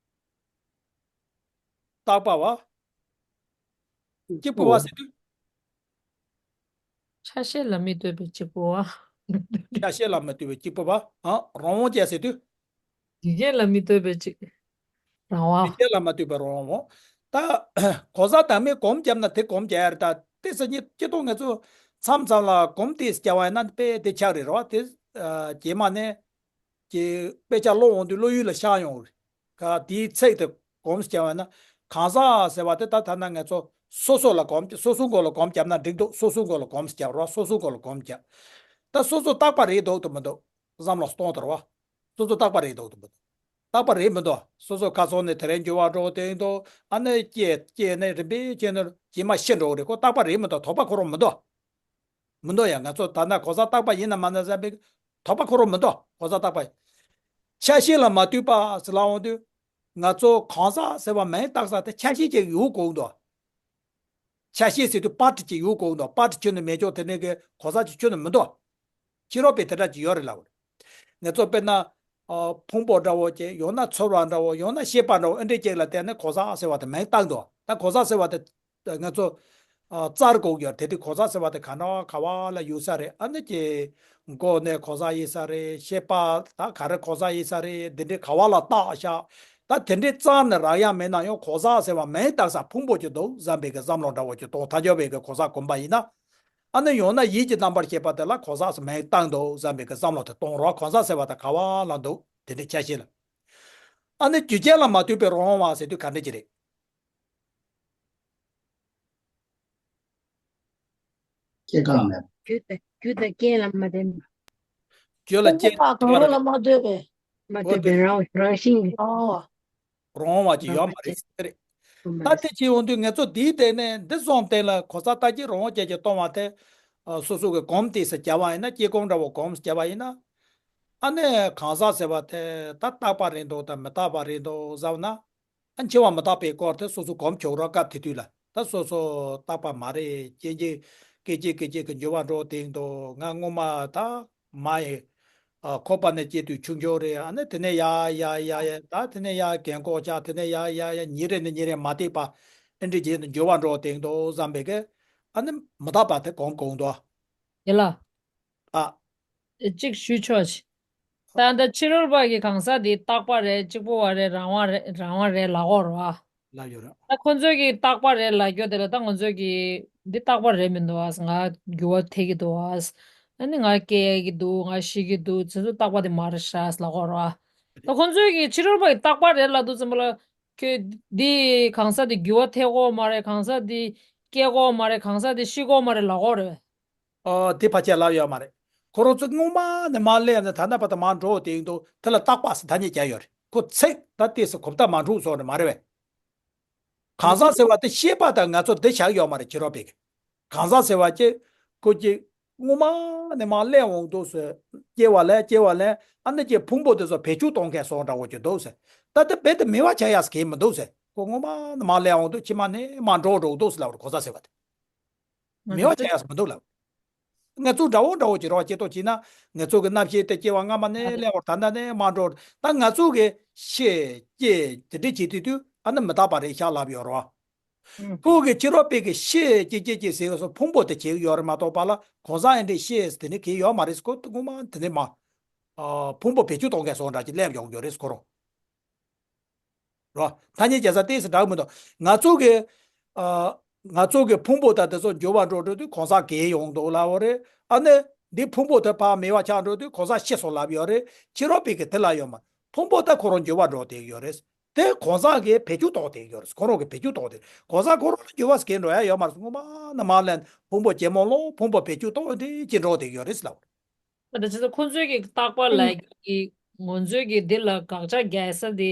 རྟག་པ་བ། གཅིག་པུ་བ་ཟེར་དུས། ཆ་ཤས་ལ་མི་ལྟོས་པའི་གཅིག་པུ་བ། ཆ་ཤས་ལ་མི་ལྟོས་པའི་གཅིག་པུ་བ། ཨ། རང་དབང་ཅན་ཟེར་དུས། ཡུལ་ཅན་ལ་མི་ལྟོས་པའི་གཅིག་རང་དབང་། ཡུལ་ཅན་ལ་མ་ལྟོས་པའི་རང་དབང་། ད། གང་ཟག་དང་མི་སྒོམ་བརྒྱབ་ན་དེ་སྒོམ་རྒྱག་ཡ་རེད་ད། དེ་ཟེར་ཉིད་སྤྱི་ལྟོ་ང་ཚོ་མཚམས་མཚམས་ལ་སྒོམ་དེ་རྒྱག་པ་ཡིན་ན་དཔེ་དེ་ཆགས་རེད་རོ། དེ། ཨ། རྗེས་མ་ནས། ཀྱི་དཔེ་ཆ་ཀློག་འོང་དུས་བློ་ཡུལ་ལ་ཤར་ཡོང་གི་རེད། ག་དེའི་ཚིག་དེ་སྒོམ་བརྒྱབ་པ་ན། གང་ཟག་ཟེར་བ་དེ་ད་ཐ་ན་ང་ཚོ་སོ་སོ་ལ་སྒོམ་སོ་སོ་མགོ་ལ་སྒོམ་བརྒྱབ་ན་འགྲིག་འདུག་སོ་སོ་མགོ་ལ་སྒོམ་བརྒྱབ་རོགས། སོ་སོ་མགོ་ལ་སྒོམ་བརྒྱབ། ད་སོ་སོ་རྟག་པ་རེད་འདུག་ཏུ་མི་འདུག་བསམ་བློ་གཏོང་དོར་བ། སོ་སོ་རྟག་པ་རེད་འདུག་ཏུ་མི་འདུག་རྟག་པ་རེད་མི་འདུག་སོ་སོ་ཁ་སང་ནས་དེ་རིང་འགྱུར་བ་འགྲོ་དེ་འདུག་ཨ་ནི་སྐྱེས་སྐྱེས་ནས་རིམ་པས་སྐྱེས་ནས་རྗེས་མ་ཤི་འགྲོ་གི་རེད། ཁོ་རྟག་པ་རེད་མི་འདུག་དོགས་པ་ཁོ་རང་མི་འདུག་མི་འདུག་ཡ། ང་ཚོ་ད་ལྟ་གང་ཟག་རྟག་པ་ཡིན་ནམ་མིན་ནམ་བསམ་པའི་དོགས་པ་ཁོ་རང་མི་འདུག་གང་ཟག་རྟག་པ་ཡིན། ཆ་ཤས་ལ་མ་ལྟོས་པ་ཟེར་ལབ་འོང་དུས། ང་ཚོ་གང་ཟག་ཟེར་བ་མིང་བཏགས་ས་དེ་ཆ་ཤས་ཅིག་ཡོད་དགོས་འདུག་ཆ་ཤས་ཟེར་དུས་པར་ཊི་ཅིག་ཡོད་དགོས་འདུག་པར་ཊི་ཁྱོན་ནས་མེད་ཆོག་དེ་ནས་གི་གང་ཟག་ཅིག་ཁྱོན་ནས་མི་འདུག་ཕྱི་རོལ་པས་དེ་འདྲ་ཅིག་ཡོད་རེད་ལབ་རེད། ང་ཚོ་དཔེར་ན། ཨ། ཕུང་པོ་འདྲ་བོ་ཅིག་ཡང་ན་ཚོར་བ་འདྲ་བོ་ཡང་ན་ཤེས་པ་འདྲ་བོ་ཨེ་འདྲས་ཅིག་ལ་བརྟེན་ནས་གང་ཟག་ཟེར་བ་དེ་མིང་བཏགས་འདུག་ད་གང་ཟག་ཟེར་བ་དེ། ང་ཚོ། ཨ། བཙལ་དགོས་ཀྱི་ཡོད་རེད། དེ་དུས་གང་ཟག་ཟེར་བ་དེ་ག་འདྲ་ག་བ་ལ་ཡོད་ས་རེད། ཨ་ནི་ཀྱི། མགོ་ནས་གང་ཟག་ཡིན་ས་རེད། ཤེས་པ་ད་ག་རེ་གང་ཟག་ཡིན་ས་རེད། འདི་འདྲའི་ག་བ་ལ་བརྟག་བཞག་ད་དེ་འདྲའི་རྩ་ནས་རག་ཡ་མེད་ན་ཡང་གང་ཟག་ཟེར་བ་མིང་བཏགས་ས་ཕུང་པོ་ཅིག་འདུག་བསམ་པའི་གི་བསམ་བློ་འདྲ་བོ་ཅིག་གཏོང་། ཐལ་འགྱུར་བའི་གི་གང་ཟག་གོམས་པ་ཡིན་ན། ཨ་ནི་ཡང་ན་ཡིད་ཀྱི་རྣམ་པར་ཤེས་པ་དེ་ལ་གང་ཟག་ཟེར་མིང་བཏགས་འདུག་བསམ་པའི་གི་བསམ་བློ་དེ་གཏོང་རོགས། གང་ཟག་ཟེར་བ་དེ་ག་བ་ལ་འདུག་དེ་འདྲའི་ཆ་ཤས་ལ། ཨ་ནི་རྒྱུ་རྐྱེན་ལ་མ་ལྟོས་པའི་རང་དབང་བ་ཟེར་དུས་ག་འདྲ་ཅིག་རེད། སྐྱེ་འགག་མེད། རྒྱུ་དང་རྒྱུ་དང་རྐྱེན་ལ་མ་བརྟེན་པ། རྒྱུ་ལ་རྐྱེན་ལ་གང་རུང་ལ་མ་ལྟོས་པའི། མ་ལྟོས་པའི་རང་རང་བཞིན་གྱི། ཨོ། རང་དབང་བ་ཅིག་ཡོད་མ་རེད་ཟེར། ད་དེ་བྱེད་ཡོང་དུས་ང་ཚོ་འདིའི་སྟེང་ནས་འདི་བཟུང་སྟེང་ལ་གང་ཟག་ལྟ་བྱེད་རང་དབང་ཅན་གྱི་སྟོང་བ་དེ། ཨ། སོ་སོ་གི་གོམས་ཏེ་ཟེར་བྱ་བ་ཡིན་ན། སྐྱེ་གོམས་འདྲ་བོ་གོམས་བྱ་བ་ཡིན་ན། ཨ་ནི་གང་ཟག་ཟེར་བ་དེ་ད་རྟག་པ་རེད་འདུག་དང་མི་རྟག་པ་རེད་འདུག་བསམ་ན། ཨ། འཆི་བ་མི་རྟག་པའི་སྐོར་དེ་སོ་སོ་གོམས་ཆོག་རོགས། སྐབས་དེ་དུས་ལ་ད་སོ་སོ་རྟག་པ་མ་རེད། སྐྱེ་འཆི་སྐྱེ་འཆི་སྐྱེ་འཆི་གི་འགྱུར་བ་འགྲོ་དེ་འདུག་ང་སྔོན་མ་ད་མ་ཡི། ཨ། ཁོག་པ་ནས་སྐྱེས་དུས་ཆུང་ཆུང་རེད། ཨ་ནི་དེ་ནས་ཡར་ཡར་ཡར་ཡར། ད་དེ་ནས་ཡར་རྒན་གོག་ཆགས། དེ་ནས་ཡར་ཡར་ཡར་ཉིན་རེ་ནས་ཉིན་རེ་མ་བསྡད་པ། ཨེ་འདྲ་བྱས་ནས་འགྱུར་བ་འགྲོ་དེ་འདུག་བསམ་པའི་གི། ཨ་ནི་མི་རྟག་པ་དེ་གོམས་གོམས་འདུག་དེ་ལ། ཨ། གཅིག་ཞུ་ཆོག་ཅིག་ད་ལྟ་ཕྱི་རོལ་པ་གི་གང་ཟག་འདི་རྟག་པ་རེད། གཅིག་པུ་བ་རེད། རང་དབང་རེད། རང་དབང་རེད་ལབ་ཀྱི་ཡོད་རེད་བ། ལབ་ཡོད་རེད། ད་ཁོ་ཚོས་ཀྱི་རྟག་པ་རེད་ལབ་རྒྱུ་དེ་ལ། ད་ང་ཚོས་ཀྱི་འདི་རྟག་པ་རེད་མི་འདུག་ཨ། ང་འགྱུར་བ་ཐེབས་ཀྱི་འདུག་ཨ། ཨ་ནི་ང་སྐྱེ་ཡ་གི་འདུག་ང་ཤི་གི་འདུག་དེ་ཚོ་རྟག་པ་དེ་མ་རེད་ཤག་ལབ་ཀྱི་ཡོད་རེད་བ། ད་ཁོ་ཚོས་ཀྱི་ཕྱི་རོལ་པ་གི་རྟག་པ་རེད་ལབ་དུས་ཙམ་པ་ལ། ཁྱོད་འདི་གང་ཟག་འདི་འགྱུར་བ་ཐེབས་ཀྱི་ཡོད་མ་རེད། གང་ཟག་འདི་སྐྱེ་ཀྱི་ཡོད་མ་རེད། གང་ཟག་འདི་ཤི་ཀྱི་ཡོད་མ་རེད་ལབ་ཀྱི་ཡོད་རེད། ཨོ། དེ་ཕལ་ཆེར་ལབ་ཡོད་མ་རེད། ཁོ་རང་ཚོ་སྔོན་མ་ནས་མར་སླེབས་ནས་ད་ལྟ་བར་དུ་མར་འགྲོ་དེ་ཡིན་དུས་དེ་ལ་རྟག་པ་ཟེར་ཐ་སྙད་བརྒྱབ་ཡོད་རེད། ཁོ་ཚིག་ད་ལྟས་སུ་གོ་བརྡ་མ་འགྲོ་སོང་རེད་མ་རེད་བས། གང་ཟག་ཟེར་བ་དེ་ཤེས་པ་དང་ང་ཚོ་འདི་བཞག་ཡོད་མ་རེད། ཕྱི་རོལ་པའི་གི་གང་ཟག་ཟེར་བ་ཅིག་ཁོ་ཅིག་སྔོན་མ་ནས་མར་སླེབས་འོང་དུས་སུ། སྐྱེ་བ་ལས་སྐྱེ་བ་ལས། ཨ་ནི་ཅིག་ཕུང་པོ་དེ་ཚོ་བེད་སྤྱོད་གཏོང་མཁན་སོང་འདྲ་བོ་ཅིག་འདུག་ཟེར། ད་དེ་རྦད་དེ་མེད་པ་ཆགས་ཡག་གི་མི་འདུག་ཟེར། ཁོ་སྔོན་མ་ནས་མར་སླེབས་འོང་དུས་ཕྱི་མ་ནས་མར་འགྲོ་འགྲོ་འདུག་ཟེར་ལབ་རེད། གང་ཟག་ཟེར་བ་དེ། མེད་པ་ཆགས་ཡག་མི་འདུག་ལབ། ང་ཚོ་འདྲ་བོ་འདྲ་བོ་ཅིག་རོགས་སྐྱེ་ཐོག་ཅིག་ན། ང་ཚོ་གི་རྣམ་ཤེས་དེ་སྐྱེ་བ་སྔ་མ་ནས་སླེབས་པར་ད་ལྟ་ནས་མར་འགྲོ། ད་ང་ཚོ་གི་ཤི་སྐྱེ་དེ་འདྲ་བྱེད་དུས་དུས་ཨ་ནི་མི་རྟག་པ་རེད་ཤག་ལབ་ཡོད་རེད་བ། ཁོ་གི་ཕྱི་རོལ་པའི་གི་ཤི་སྐྱེ་སྐྱེ་སྐྱེ་ཟེར་སོ་ཕུང་པོ་དེ་བྱེད་ཀྱི་ཡོད་རེད་མ་གཏོགས་པ་ལ་གང་ཟག་ཨེ་འདྲས་ཤི་དེ་ནི་གི་ཡོད་མ་རེད། ཁོ་སྔོན་མ་དེ་ནས་མར། ཨ། ཕུང་པོ་བེད་སྤྱོད་གཏོང་མཁན་སོང་འདྲ་ཅིག་སླེབས་ཡོང་གི་ཡོད་རེད་ཁོ་རང་། རོ། ཐ་སྙད་བརྒྱབ་ས་ཏོག་ཙམ་འདྲ་གི་མི་འདུག་ང་ཚོ་གི། ཨ། ང་ཚོ་གི་ཕུང་པོ་དང་དེ་ཚོ་འགྱུར་བ་འགྲོ་འགྲོ་དུས་གང་ཟག་གི་ཡོང་འདུག་ལབ་པ་རེད། ཨ་ནི་འདི་ཕུང་པོ་དེ་ཕར་མེད་པ་ཆགས་འགྲོ་དུས་གང་ཟག་ཤི་སོང་ལབ་ཡོད་རེད། ཕྱི་རོལ་པའི་གི་དེ་ལ་ཡོད་མ། ཕུང་པོ་ད་ཁོ་རང་འགྱུར་བ་འགྲོ་བསྡད་ཡོད་རེད། དེ་གང་ཟག་གིས་བེད་སྤྱོད་གཏོང་བསྡད་ཡོད་རེད། ཁོ་རང་གིས་བེད་སྤྱོད་གཏོང་བསྡད། གང་ཟག་ཁོ་རང་ལ་འགྱུར་བ་ཟེར་མཁན་འགྲོ་ཡ་ཡོད་མ་རེད། སྔོན་མ་ནས་མར་ལེན་ཕུང་པོ་ཇེ་མང་ལོག་ཕུང་པོ་བེད་སྤྱོད་གཏོང་བསྡད་ཀྱི་འགྲོ་བསྡད་ཡོད་རེད་ལབ། ད་ལྟ་ཁོ་ཚོས་ཀྱི་རྟག་པ་ལབ་ཀྱི་ང་ཚོས་ཀྱི་འདི་ལ་དགག་བྱ་རྒྱག་ས་འདི།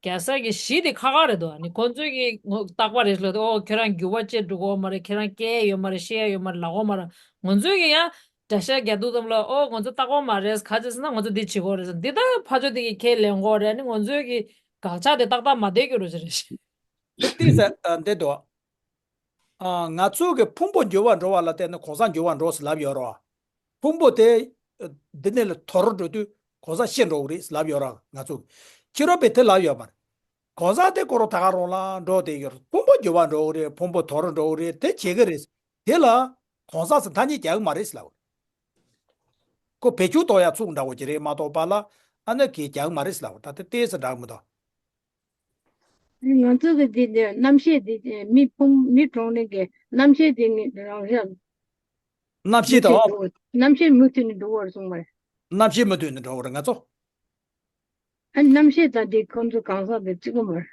རྒྱག་ས་གི་གཞི་དེ་ཁག་ཁག་རེད་དོ། ཨ་ནི་ཁོ་ཚོས་ཀྱི་ངོ་རྟག་པ་རེད་ལབ་དུས། ཨོ་ཁྱོད་རང་འགྱུར་བ་སྐྱེ་འགྲོ་གི་ཡོད་མ་རེད། ཁྱོད་རང་སྐྱེ་ཡོད་མ་རེད། ཤི་ཡ་ཡོད་མ་རེད་ལབ་ཀྱི་ཡོད་མ་རེད། ང་ཚོས་ཀྱི་ཡང་འགྲེལ་བཤད་རྒྱག་དུས་ཙམ་ལ། ཨོ་ང་ཚོ་རྟག་པ་མ་རེད། ག་རེ་བྱས་ཟེར་ན་ང་ཚོ་འདི་བྱེད་ཀྱི་ཡོད་རེད་ཟེར། འདི་ད་ཕར་ཕྱོགས་དེ་གིས་ཁས་ལེན་གྱི་ཡོད་རེད། ཨ་ནི་ང་ཚོས་ཀྱི་དགག་བྱ་དེ་ཏག་ཏག་མ་བསྡད་རྒྱུ་རེད་ཟེར། ཏོག་ཙམ་འདི་འདུག་ཨ། ང་ཚོ་གི་ཕུང་པོ་འགྱུར་བ་འགྲོ་བ་ལ་བརྟེན་ནས་གང་ཟག་འགྱུར་བ་འགྲོ་ཟེར་ལབ་ཡོད་རེད་བ། ཕུང་པོ་དེ་འདི་ནས་ལ་དོར་འགྲོ་དུས་གང་ཟག་ཤི་འགྲོ་གི་རེད་ཟེར་ལབ་ཡོད་རེད། ང་ཚོ་གི་ཕྱི་རོལ་པས་དེ་ལབ་ཡོད་མ་རེད། གང་ཟག་དེ་ཁོ་རང་ད་ག་རང་ལ་འགྲོ་བསྡད་ཡོད་རེད། ཕུང་པོ་འགྱུར་བ་འགྲོ་གི་རེད། ཕུང་པོ་དོར་འགྲོ་གི་རེད། དེ་བྱེད་ཀྱི་རེད། དེ་ལ་གང་ཟག་ཟེར་ཐ་སྙད་རྒྱག་གི་མ་རེད་ཟེར་ལབ། ཁོ་བེད་སྤྱོད་གཏོང་ཡ་ཚུགས་འདྲ་བོ་ཅིག་རེད་མ་གཏོགས་པ་ལ་ཨ་ནི་གིས་རྒྱག་གི་མ་རེད་ཟེར་ལབ། ད་དེ་ཏོག་ཙམ་འདྲ་གི་མི་འདུག་ང་ཚོ་གི་འདི་འདི་རྣམ་ཤེས་འདི་མི་ཕུང་མི་གྲོངས་ནས་ཀྱི་རྣམ་ཤེས་འདི་ནི་རང་རང་རྣམ་ཤེས་དང་། རྣམ་ཤེས་མུ་མཐུད་ནས་འགྲོ་བར་གསུངས་པ་རེད། རྣམ་ཤེས་མུ་མཐུད་ནས་འགྲོ་བར་ང་ཚོ། ཨ་རྣམ་ཤེས་དང་འདི་ཁོང་ཚོ་གང་ཟག་དེ་གཅིག་པ་མ་རེད།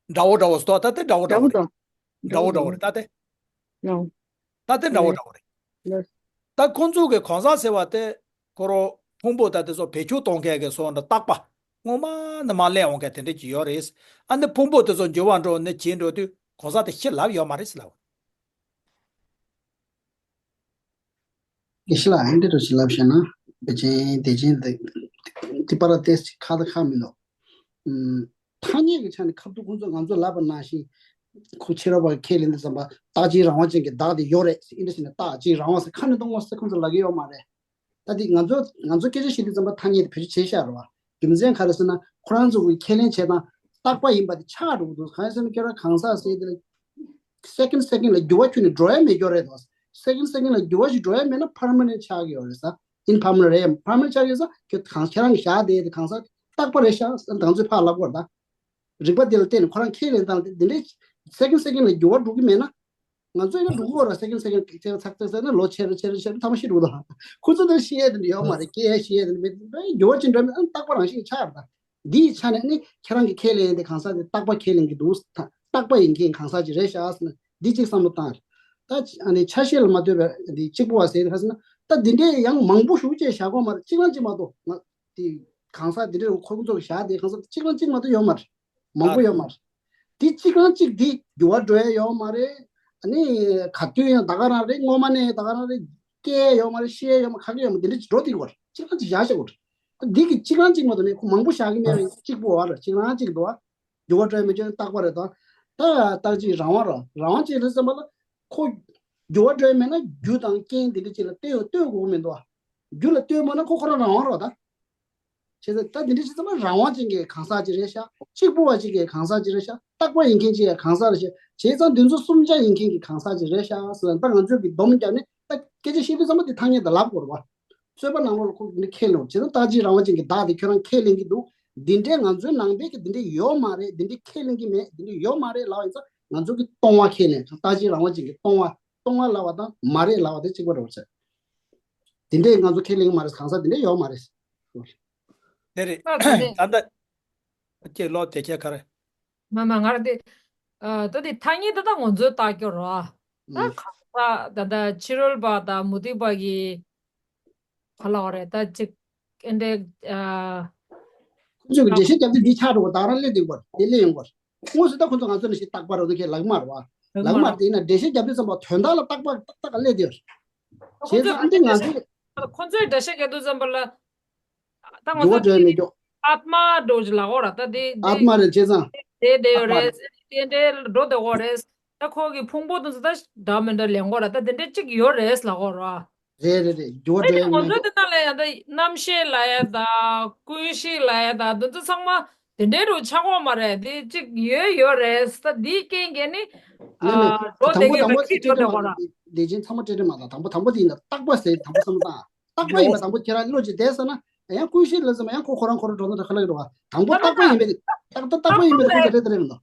འདྲ་བོ་འདྲ་བོ་སོ། ད་དེ་འདྲ་བོ་འདྲ་བོ་འདྲ་བོ་རེད། འདྲ་བོ་འདྲ་བོ་རེད་ད་དེ། ལོ། ད་དེ་འདྲ་བོ་ལེ། འདྲ་བོ་རེད། ལོ། ད་ཁོང་ཚོ་གི་གང་ཟག་ཟེར་བ་དེ་ཁོ་རང་ཕུང་པོ་ད་དེ་ཚོ་བེད་སྤྱོད་གཏོང་མཁན་གྱི་སོ་འདྲ་རྟག་པ་སྔོན་མ་ནས་མར་སླེབས་འོང་མཁན་དེ་འདྲ་ཅིག་ཡོད་རེད། ཨ་ནི་ཕུང་པོ་དེ་ཚོ་འགྱུར་བ་འགྲོ་ནས་བྱེད་འགྲོ་དུས་གང་ཟག་དེ་ཤི་ལབ་ཡོད་མ་རེད་ཟེར་ལབ། དགེ་བཤེས་ལགས། ཨེ་འདྲ་རུ་ཞིག་ལབ་བཤད་ན། དཔེ་ཅན་དེ་ཅན་དེ་དེ་པར་ཏེས་ཁ་ད་ཁ་མི་འདུག་ཨུམ། ཐ་སྙད་ཀྱི་ཆ་ནས་ཁ་ཐུག་ཁོང་ཚོས་ང་ཚོ་ལབ་པ་ནང་བཞིན། ཁོ་ཕྱི་རོལ་པ་ཁས་ལེན་དུས་ཙམ་པ་རྟག་གཅིག་རང་དབང་ཅན་གྱི་བདག་དེ་ཡོད་རེད་ཟེར། ཨེ་འདྲ་ཞིག་ནས་རྟག་གཅིག་རང་དབང་ཟེར་ཁ་ནས་གཏོང་དགོས་ཟེར་ཁོང་ཚོ་ལབ་ཀྱི་ཡོད་མ་རེད། ད་དེ་ང་ཚོ་ང་ཚོ་སྐད་ཆ་བཤད་དུས་ཙམ་པ་ཐ་སྙད་དེ་བེད་སྤྱོད་བྱེད་བཞག་རེད་བ། རྒྱུ་མཚན་ག་རེ་ཟེར་ན་ཁོ་རང་ཚོ་གི་ཁས་ལེན་བྱེད་སྟངས་རྟག་པ་ཡིན་པ་དེ་ཆགས་འགྲོ་གི་འདུག་གང་ཡིན་ཟེར་ན་ཁྱོད་རང་གང་ཟག་ཟེར་དེ་ལ་སེ་ཀེན་སེ་ཀེན་ལ་འགྱུར་བ་ཁྱོན་ནས་འགྲོ་ཡ་མེད་སྐྱོ་རེད་དོ། སེ་ཀེན་སེ་ཀེན་ལ་འགྱུར་བ་ཞིག་འགྲོ་ཡ་མེད་ན་པར་མ་ནེན་ཊི་ཆགས་ཀྱི་ཡོད་རེད་ས། ཨིན་པར་མ་ནེན་ཊི་རེད། པར་མ་ནེན་ཊི་ཆགས་ཀྱི་ཡོད་ས་ཁྱོད་གང་ཁྱེད་རང་གི་བཞག་བསྡད་དེ་གང་ཟག་རྟག་པ་རེད་ཤག་ཟེར་ང་ཚོས་ཕར་ལབ་དགོས་རེད་ད། རིག་པ་དེ་ལ་བརྟེན་ནས་ཁོ་རང་ཁས་ལེན་སྟངས་དེ་འདི་འདྲའི་སེ་ཀེན་སེ་ཀེན་ལ་འགྱུར་བ་འགྲོ་གི་མེད་ན། ང་ཚོ་ཡང་འགྲོ་གི་ཡོད་ར། སེ་ཀེན་སེ་ཀེན་ཚེ་ཚག་ཚེ་ཚེ་ནས་ལོ་ཆེ་རུ་ཆེ་རུ་ཆེ་རུ་ཐ་མ་ཤི་འགྲོ་དང་། ཁོ་ཚོ་དེ་ཤི་ཡས་དེ་འདྲ་ཡོད་མ་རེད། སྐྱེ་ཡས་ཤི་ཡས་དེ་འདྲ་མེད། འགྱུར་བ་ཅི་འགྲོ་མེད། ཨ་རྟག་པ་རང་བཞིན་ཆགས་ར། ད་འདིའི་ཆ་ནས་ནི་ཁྱེད་རང་གི་ཁས་ལེན་དེ་གང་ཟག་དེ་རྟག་པ་ཁས་ལེན་གྱི་འདུག་རྟག་པ་ཡིན་མཁན་གང་ཟག་ཅིག་རེད་ཤག་ཟེར་ན་འདི་གཅིག་བསམ་བློ་བཏང་། ད་ཨ་ནི་ཆ་ཤས་ལ་མ་ལྟོས་པའི་འདི་གཅིག་པོ་བ་ཟེར་ཁ་ཟེར་ན། ད་འདི་འདྲའི་ཡང་མང་པོ་ཞེ་ཅིག་བཞག་དགོས་མ་རེད། གཅིག་རང་གཅིག་མ་གཏོགས། ང་དེ་གང་ཟག་འདི་འདྲའི་ཁོ་ཚོ་གི་བཞག་དེ་གང་ཟག་གཅིག་རང་གཅིག་མ་གཏོགས་ཡོད་མ་རེད། མང་པོ་ཡོད་མ་རེད། དེ་གཅིག་རང་གཅིག་དེ་འགྱུར་བ་འགྲོ་ཡ་ཡོད་མ་རེད། ཨ་ནི་ག་དུས་ཡང་ད་ག་རང་རེད། སྔོན་མ་ནས་ད་ག་རང་རེད། སྐྱེ་ཡ་ཡོད་མ་རེད། ཤི་ཡ་ཡོད་མ། ག་གེ་ཡོད་མ། འདི་འདྲ་ཅིག་འགྲོ་བསྡད་ཀྱི་ཡོད་རེད། གཅིག་རང་གཅིག་བཞག་བཞག་གི་ཡོད་རེད། འདི་གི་གཅིག་རང་གཅིག་མ་གཏོགས་ནས་ཁོ་མང་པོ་བཞག་གི་མེད་པས་གཅིག་པོ་བ་རེད། གཅིག་རང་གཅིག་འདུག་བ། འགྱུར་བ་འགྲོ་ཡ་མེད་ཀྱང་རྟག་པ་རེད་དང་། ད་རྟག་གཅིག་རང་དབང་རེད། རང་དབང་ཅིག་རེད་བསམ་པ་ལ། ཁོ་འགྱུར་བ་འགྲོ་ཡ་མེད་ན་རྒྱུ་དང་རྐྱེན་འདི་འདྲ་ཅིག་ལ་ལྟོས་ལྟོས་དགོས་ཀྱི་མི་འདུག་བ། རྒྱུ་ལ་ལྟོས་མ་ན་ཁོ་ཁོ་རང་རང་དབང་རེད་ད། བྱས་ཙང་ད་འདི་འདྲ་ཅིག་ཚང་མ་རང་དབང་ཅན་གྱི་གང་ཟག་ཅིག་རེད་ཤག་གཅིག་པུ་བ་ཅིག་གི་གང་ཟག་ཅིག་རེད་ཤག་རྟག་པ་ཡིན་མཁན་ཅིག་གི་གང་ཟག་རེད་ཤག་བྱས་ཙང་འདི་ཚོ་གསུམ་ཆ་ཡིན་མཁན་གྱི་གང་ཟག་ཅིག་རེད་ཤག་ཟེར་ན། ད་ང་ཚོས་ཀྱི་སྡོམ་བརྒྱབ་ནས་ད་སྐད་ཆ་བཤད་དུས་ཙམ་པ་འདི་ཐ་སྙད་དུ་ལབ་དགོས་རེད་བ། རྩོད་པ་ནང་ལོགས་ལ་ཁོ་འདི་ཁས་ལེན། བྱས་ཙང་རྟག་གཅིག་རང་དབང་ཅན་གྱི་བདག་དེ་ཁྱོད་རང་ཁས་ལེན་གྱི་འདུག་འདི་འདྲའི་ང་ཚོའི་ནང་པའི་གི་འདི་འདྲའི་ཡོད་མ་རེད། འདི་འདྲའི་ཁས་ལེན་གྱི་མེད། འདི་འདྲའི་ཡོད་མ་རེད་ལབ་ཡིན་ཙང་ང་ཚོ་གི་སྟོང་བ་ཁས་ལེན། རྟག་གཅིག་རང་དབང་ཅན་གྱི་སྟོང་བ། སྟོང་བ་ལབ་པ་དང་མ་རེད་ལབ་པ་དེ་གཅིག་པ་རེད་བ། འདི་འདྲའི་ང་ཚོ་ཁས་ལེན་གྱི་མ་རེད། གང་ཟག་འདི་འདྲའི་ཡོད་མ་རེད། དེ་རེད། ད་ད་ལྟ་ཅིག་ལོ་དེ་ཁྱེད་ག་རེ། མ་མ་ང་ར་དེ། ཨ་ད་དེ་ཐ་སྙད་ད་ད་ང་ཚོའི་རྟགས་སྐྱོར་རོ། ད་ཨུ། གང་ཟག་ད་ད་ཕྱི་རོལ་པ་དང་མུ་སྟེགས་པ་གི་ག་ལ་བ་རེད་ད་ཅིག་ཨེ་འདྲའི་ཨ། ཁོ་ཚོས་འགྲེལ་བཤད་རྒྱབ་དུས་འདི་ཆགས་འགྲོ་བ། ད་རང་སླེབས་དེ་བར་དེ་སླེབས་ཡོང་བར། དངོས་སུ་ད་ཁོ་ཚོ་ང་ཚོ་ནི་ཞིག་རྟག་པ་རོ་དུ་ཁས་ལག་མར་བ། ལག་མར་དེ་ཡིན་ན་འགྲེལ་བཤད་རྒྱབ་དུས་ཙམ་པ་དོན་དག་ལ་རྟག་པ་ཏག་ཏག་སླེབས་དེ་བར། ཁོ་བྱས་ཙང་ཨ་འདི་ང་ཚོས་ཁོ་ཚོའི་འགྲེལ་བཤད་རྒྱབ་དུས་ཙམ་པ་ལ། ད་ང་འགྱུར་བ་ཚོ་འགྲོ་ཡ་མེད་ཀྱོག་ཨ་ཏྨ་འགྲོ་ཅིག་ལ་འོ་ར་ད་དེ་ཨ་ཏྨ་རེད། བྱས་ཙང་དེ་དེ་ཡོད་རེད། དེ་འདྲའི་འགྲོ་དེ་འོ་རེད། ད་ཁོ་གི་ཕུང་པོ་དེ་ཚོ་ད་འདྲ་མི་འདྲ་ལེན་གོ་ར། ད་དེ་འདྲའི་གཅིག་ཡོད་རེད་ལ་འོ་ར། རེད་རེད་རེད། འགྱུར་བ་ཨེ་འགྲོ་དེ་ཡ་ང་མེད་ཚོ་ཀྱོག་དེ་ད་ལ་ཡང་ད་རྣམ་ཤེས་ལ་ཡ་ད་ཀུན་གཞི་ལ་ཡ་ད་དེ་ཚོ་ཚང་མ་དེ་འདྲའི་རུ་ཆགས་གོ་མ་རེད། དེ་གཅིག་ཡོད་ཡོད་རེད། ད་དེའི་རྐྱེན་གྱིས་ནི་ཨ་འགྲོ་དེ་གི་ད་ཁྱི་འགྲོ་དེ་འོ་ར། བདེ་ཆེན་ཚང་མ་སྤྲེལ་སྤྲེལ་མ་དང་དང་པོ་དང་པོ་དེ་ཡིན་ན་རྟག་པ་ཟེར་དང་པོ་བསམ་བློ་བཏང་། རྟག་པ་ཡིན་པ་དང་པོ་ཁྱེད་རང་བློ་ཅིག་བསྡད་ས་ན་ཡང་ཀུན་གཞི་ལ་ཟེར་མ་ཡང་ཁོ་ཁོ་རང་ཁོ་རང་འགྲོ་ན་ད་ཁ་ལག་རེད་བ། དང་པོ་རྟག་པ་ཡིན་པའི་རྟག་ཏུ་རྟག་པ་ཡིན་པའི་ཁོ་ཚོ་རེད་དེ་རེད་མི་འདུག་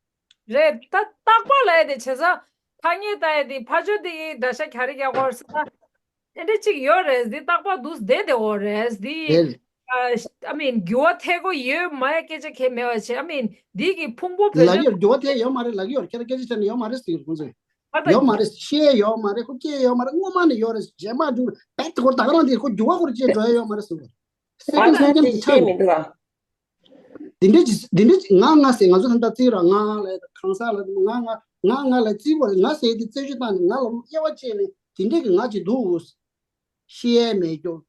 རེད། ད་རྟག་པ་ལ་ཡ་དེ་བྱས་ཙང་ཐ་སྙད་ལྟ་ཡ་དེ་ཕ་ཆོས་དེ་ཡི་འདྲ་ཤ་ག་རེ་རྒྱག་གོ་ཟེར་ན། དེ་འདྲ་གཅིག་ཡོད་རེད། འདི་རྟག་པ་འདུག་བསྡད་དེ་འོ་རེད། འདི་རེད། ཨ་མིན་འགྱུར་བ་ཐེབས་གོ་ཡོད་མ་ཡ་སྐད་ཆ་གལ་མེད་པ་བྱས། ཨ་མིན་འདི་གི་ཕུང་པོ་བོད་ལ་ལ་ཡོད་འགྱུར་བ་ཐེབས་ཡོད་མ་རེད། ལ་ཡོད་ཁྱེད་རང་སྐད་ཆ་བཤད་ན་ཡོད་མ་རེད་ཟེར་གྱི་ཁོང་ཚོས། ཨ་ད་ཡོད་མ་རེད། ཤེས་ཡོད་མ་རེད། ཁོ་སྐྱེས་ཡོད་མ་རེད། སྔོན་མ་ནས་ཡོད་རེད། རྗེས་མ་འགྱུར་བས་ཁོ་ད་ག་རང་དེ་ཁོ་འགྱུར་བ་ཁོར་སྐྱེས་འགྲོ་ཡ་ཡོད་མ་རེད་ཟེར་བ། སེ་ཨ་ཀེན་ད་སེ་ཀེན་དེ་དེ་ཆགས་ཤེས་མི་འདུག་ཨ། འདི་འདྲ་ཅིག་འདི་འདྲ་ཅིག་ང་ང་ཟེར་ང་ཚོ་ད་ལྟ་བརྩི་ར་ང་ལ་གང་ཟག་ལ་ང་ང་ང་ང་ལ་བརྩི་བ་རེད། ང་ཟེར་དེ་རྩད་གཅོད་བཏང་ནས་ང་ལ་དབྱེ་བ་བཅད་ནས་དེ་འདྲ་གི་ང་ཅིག་འདུག་ཤི་ཡས་མེད་ཀྱོག་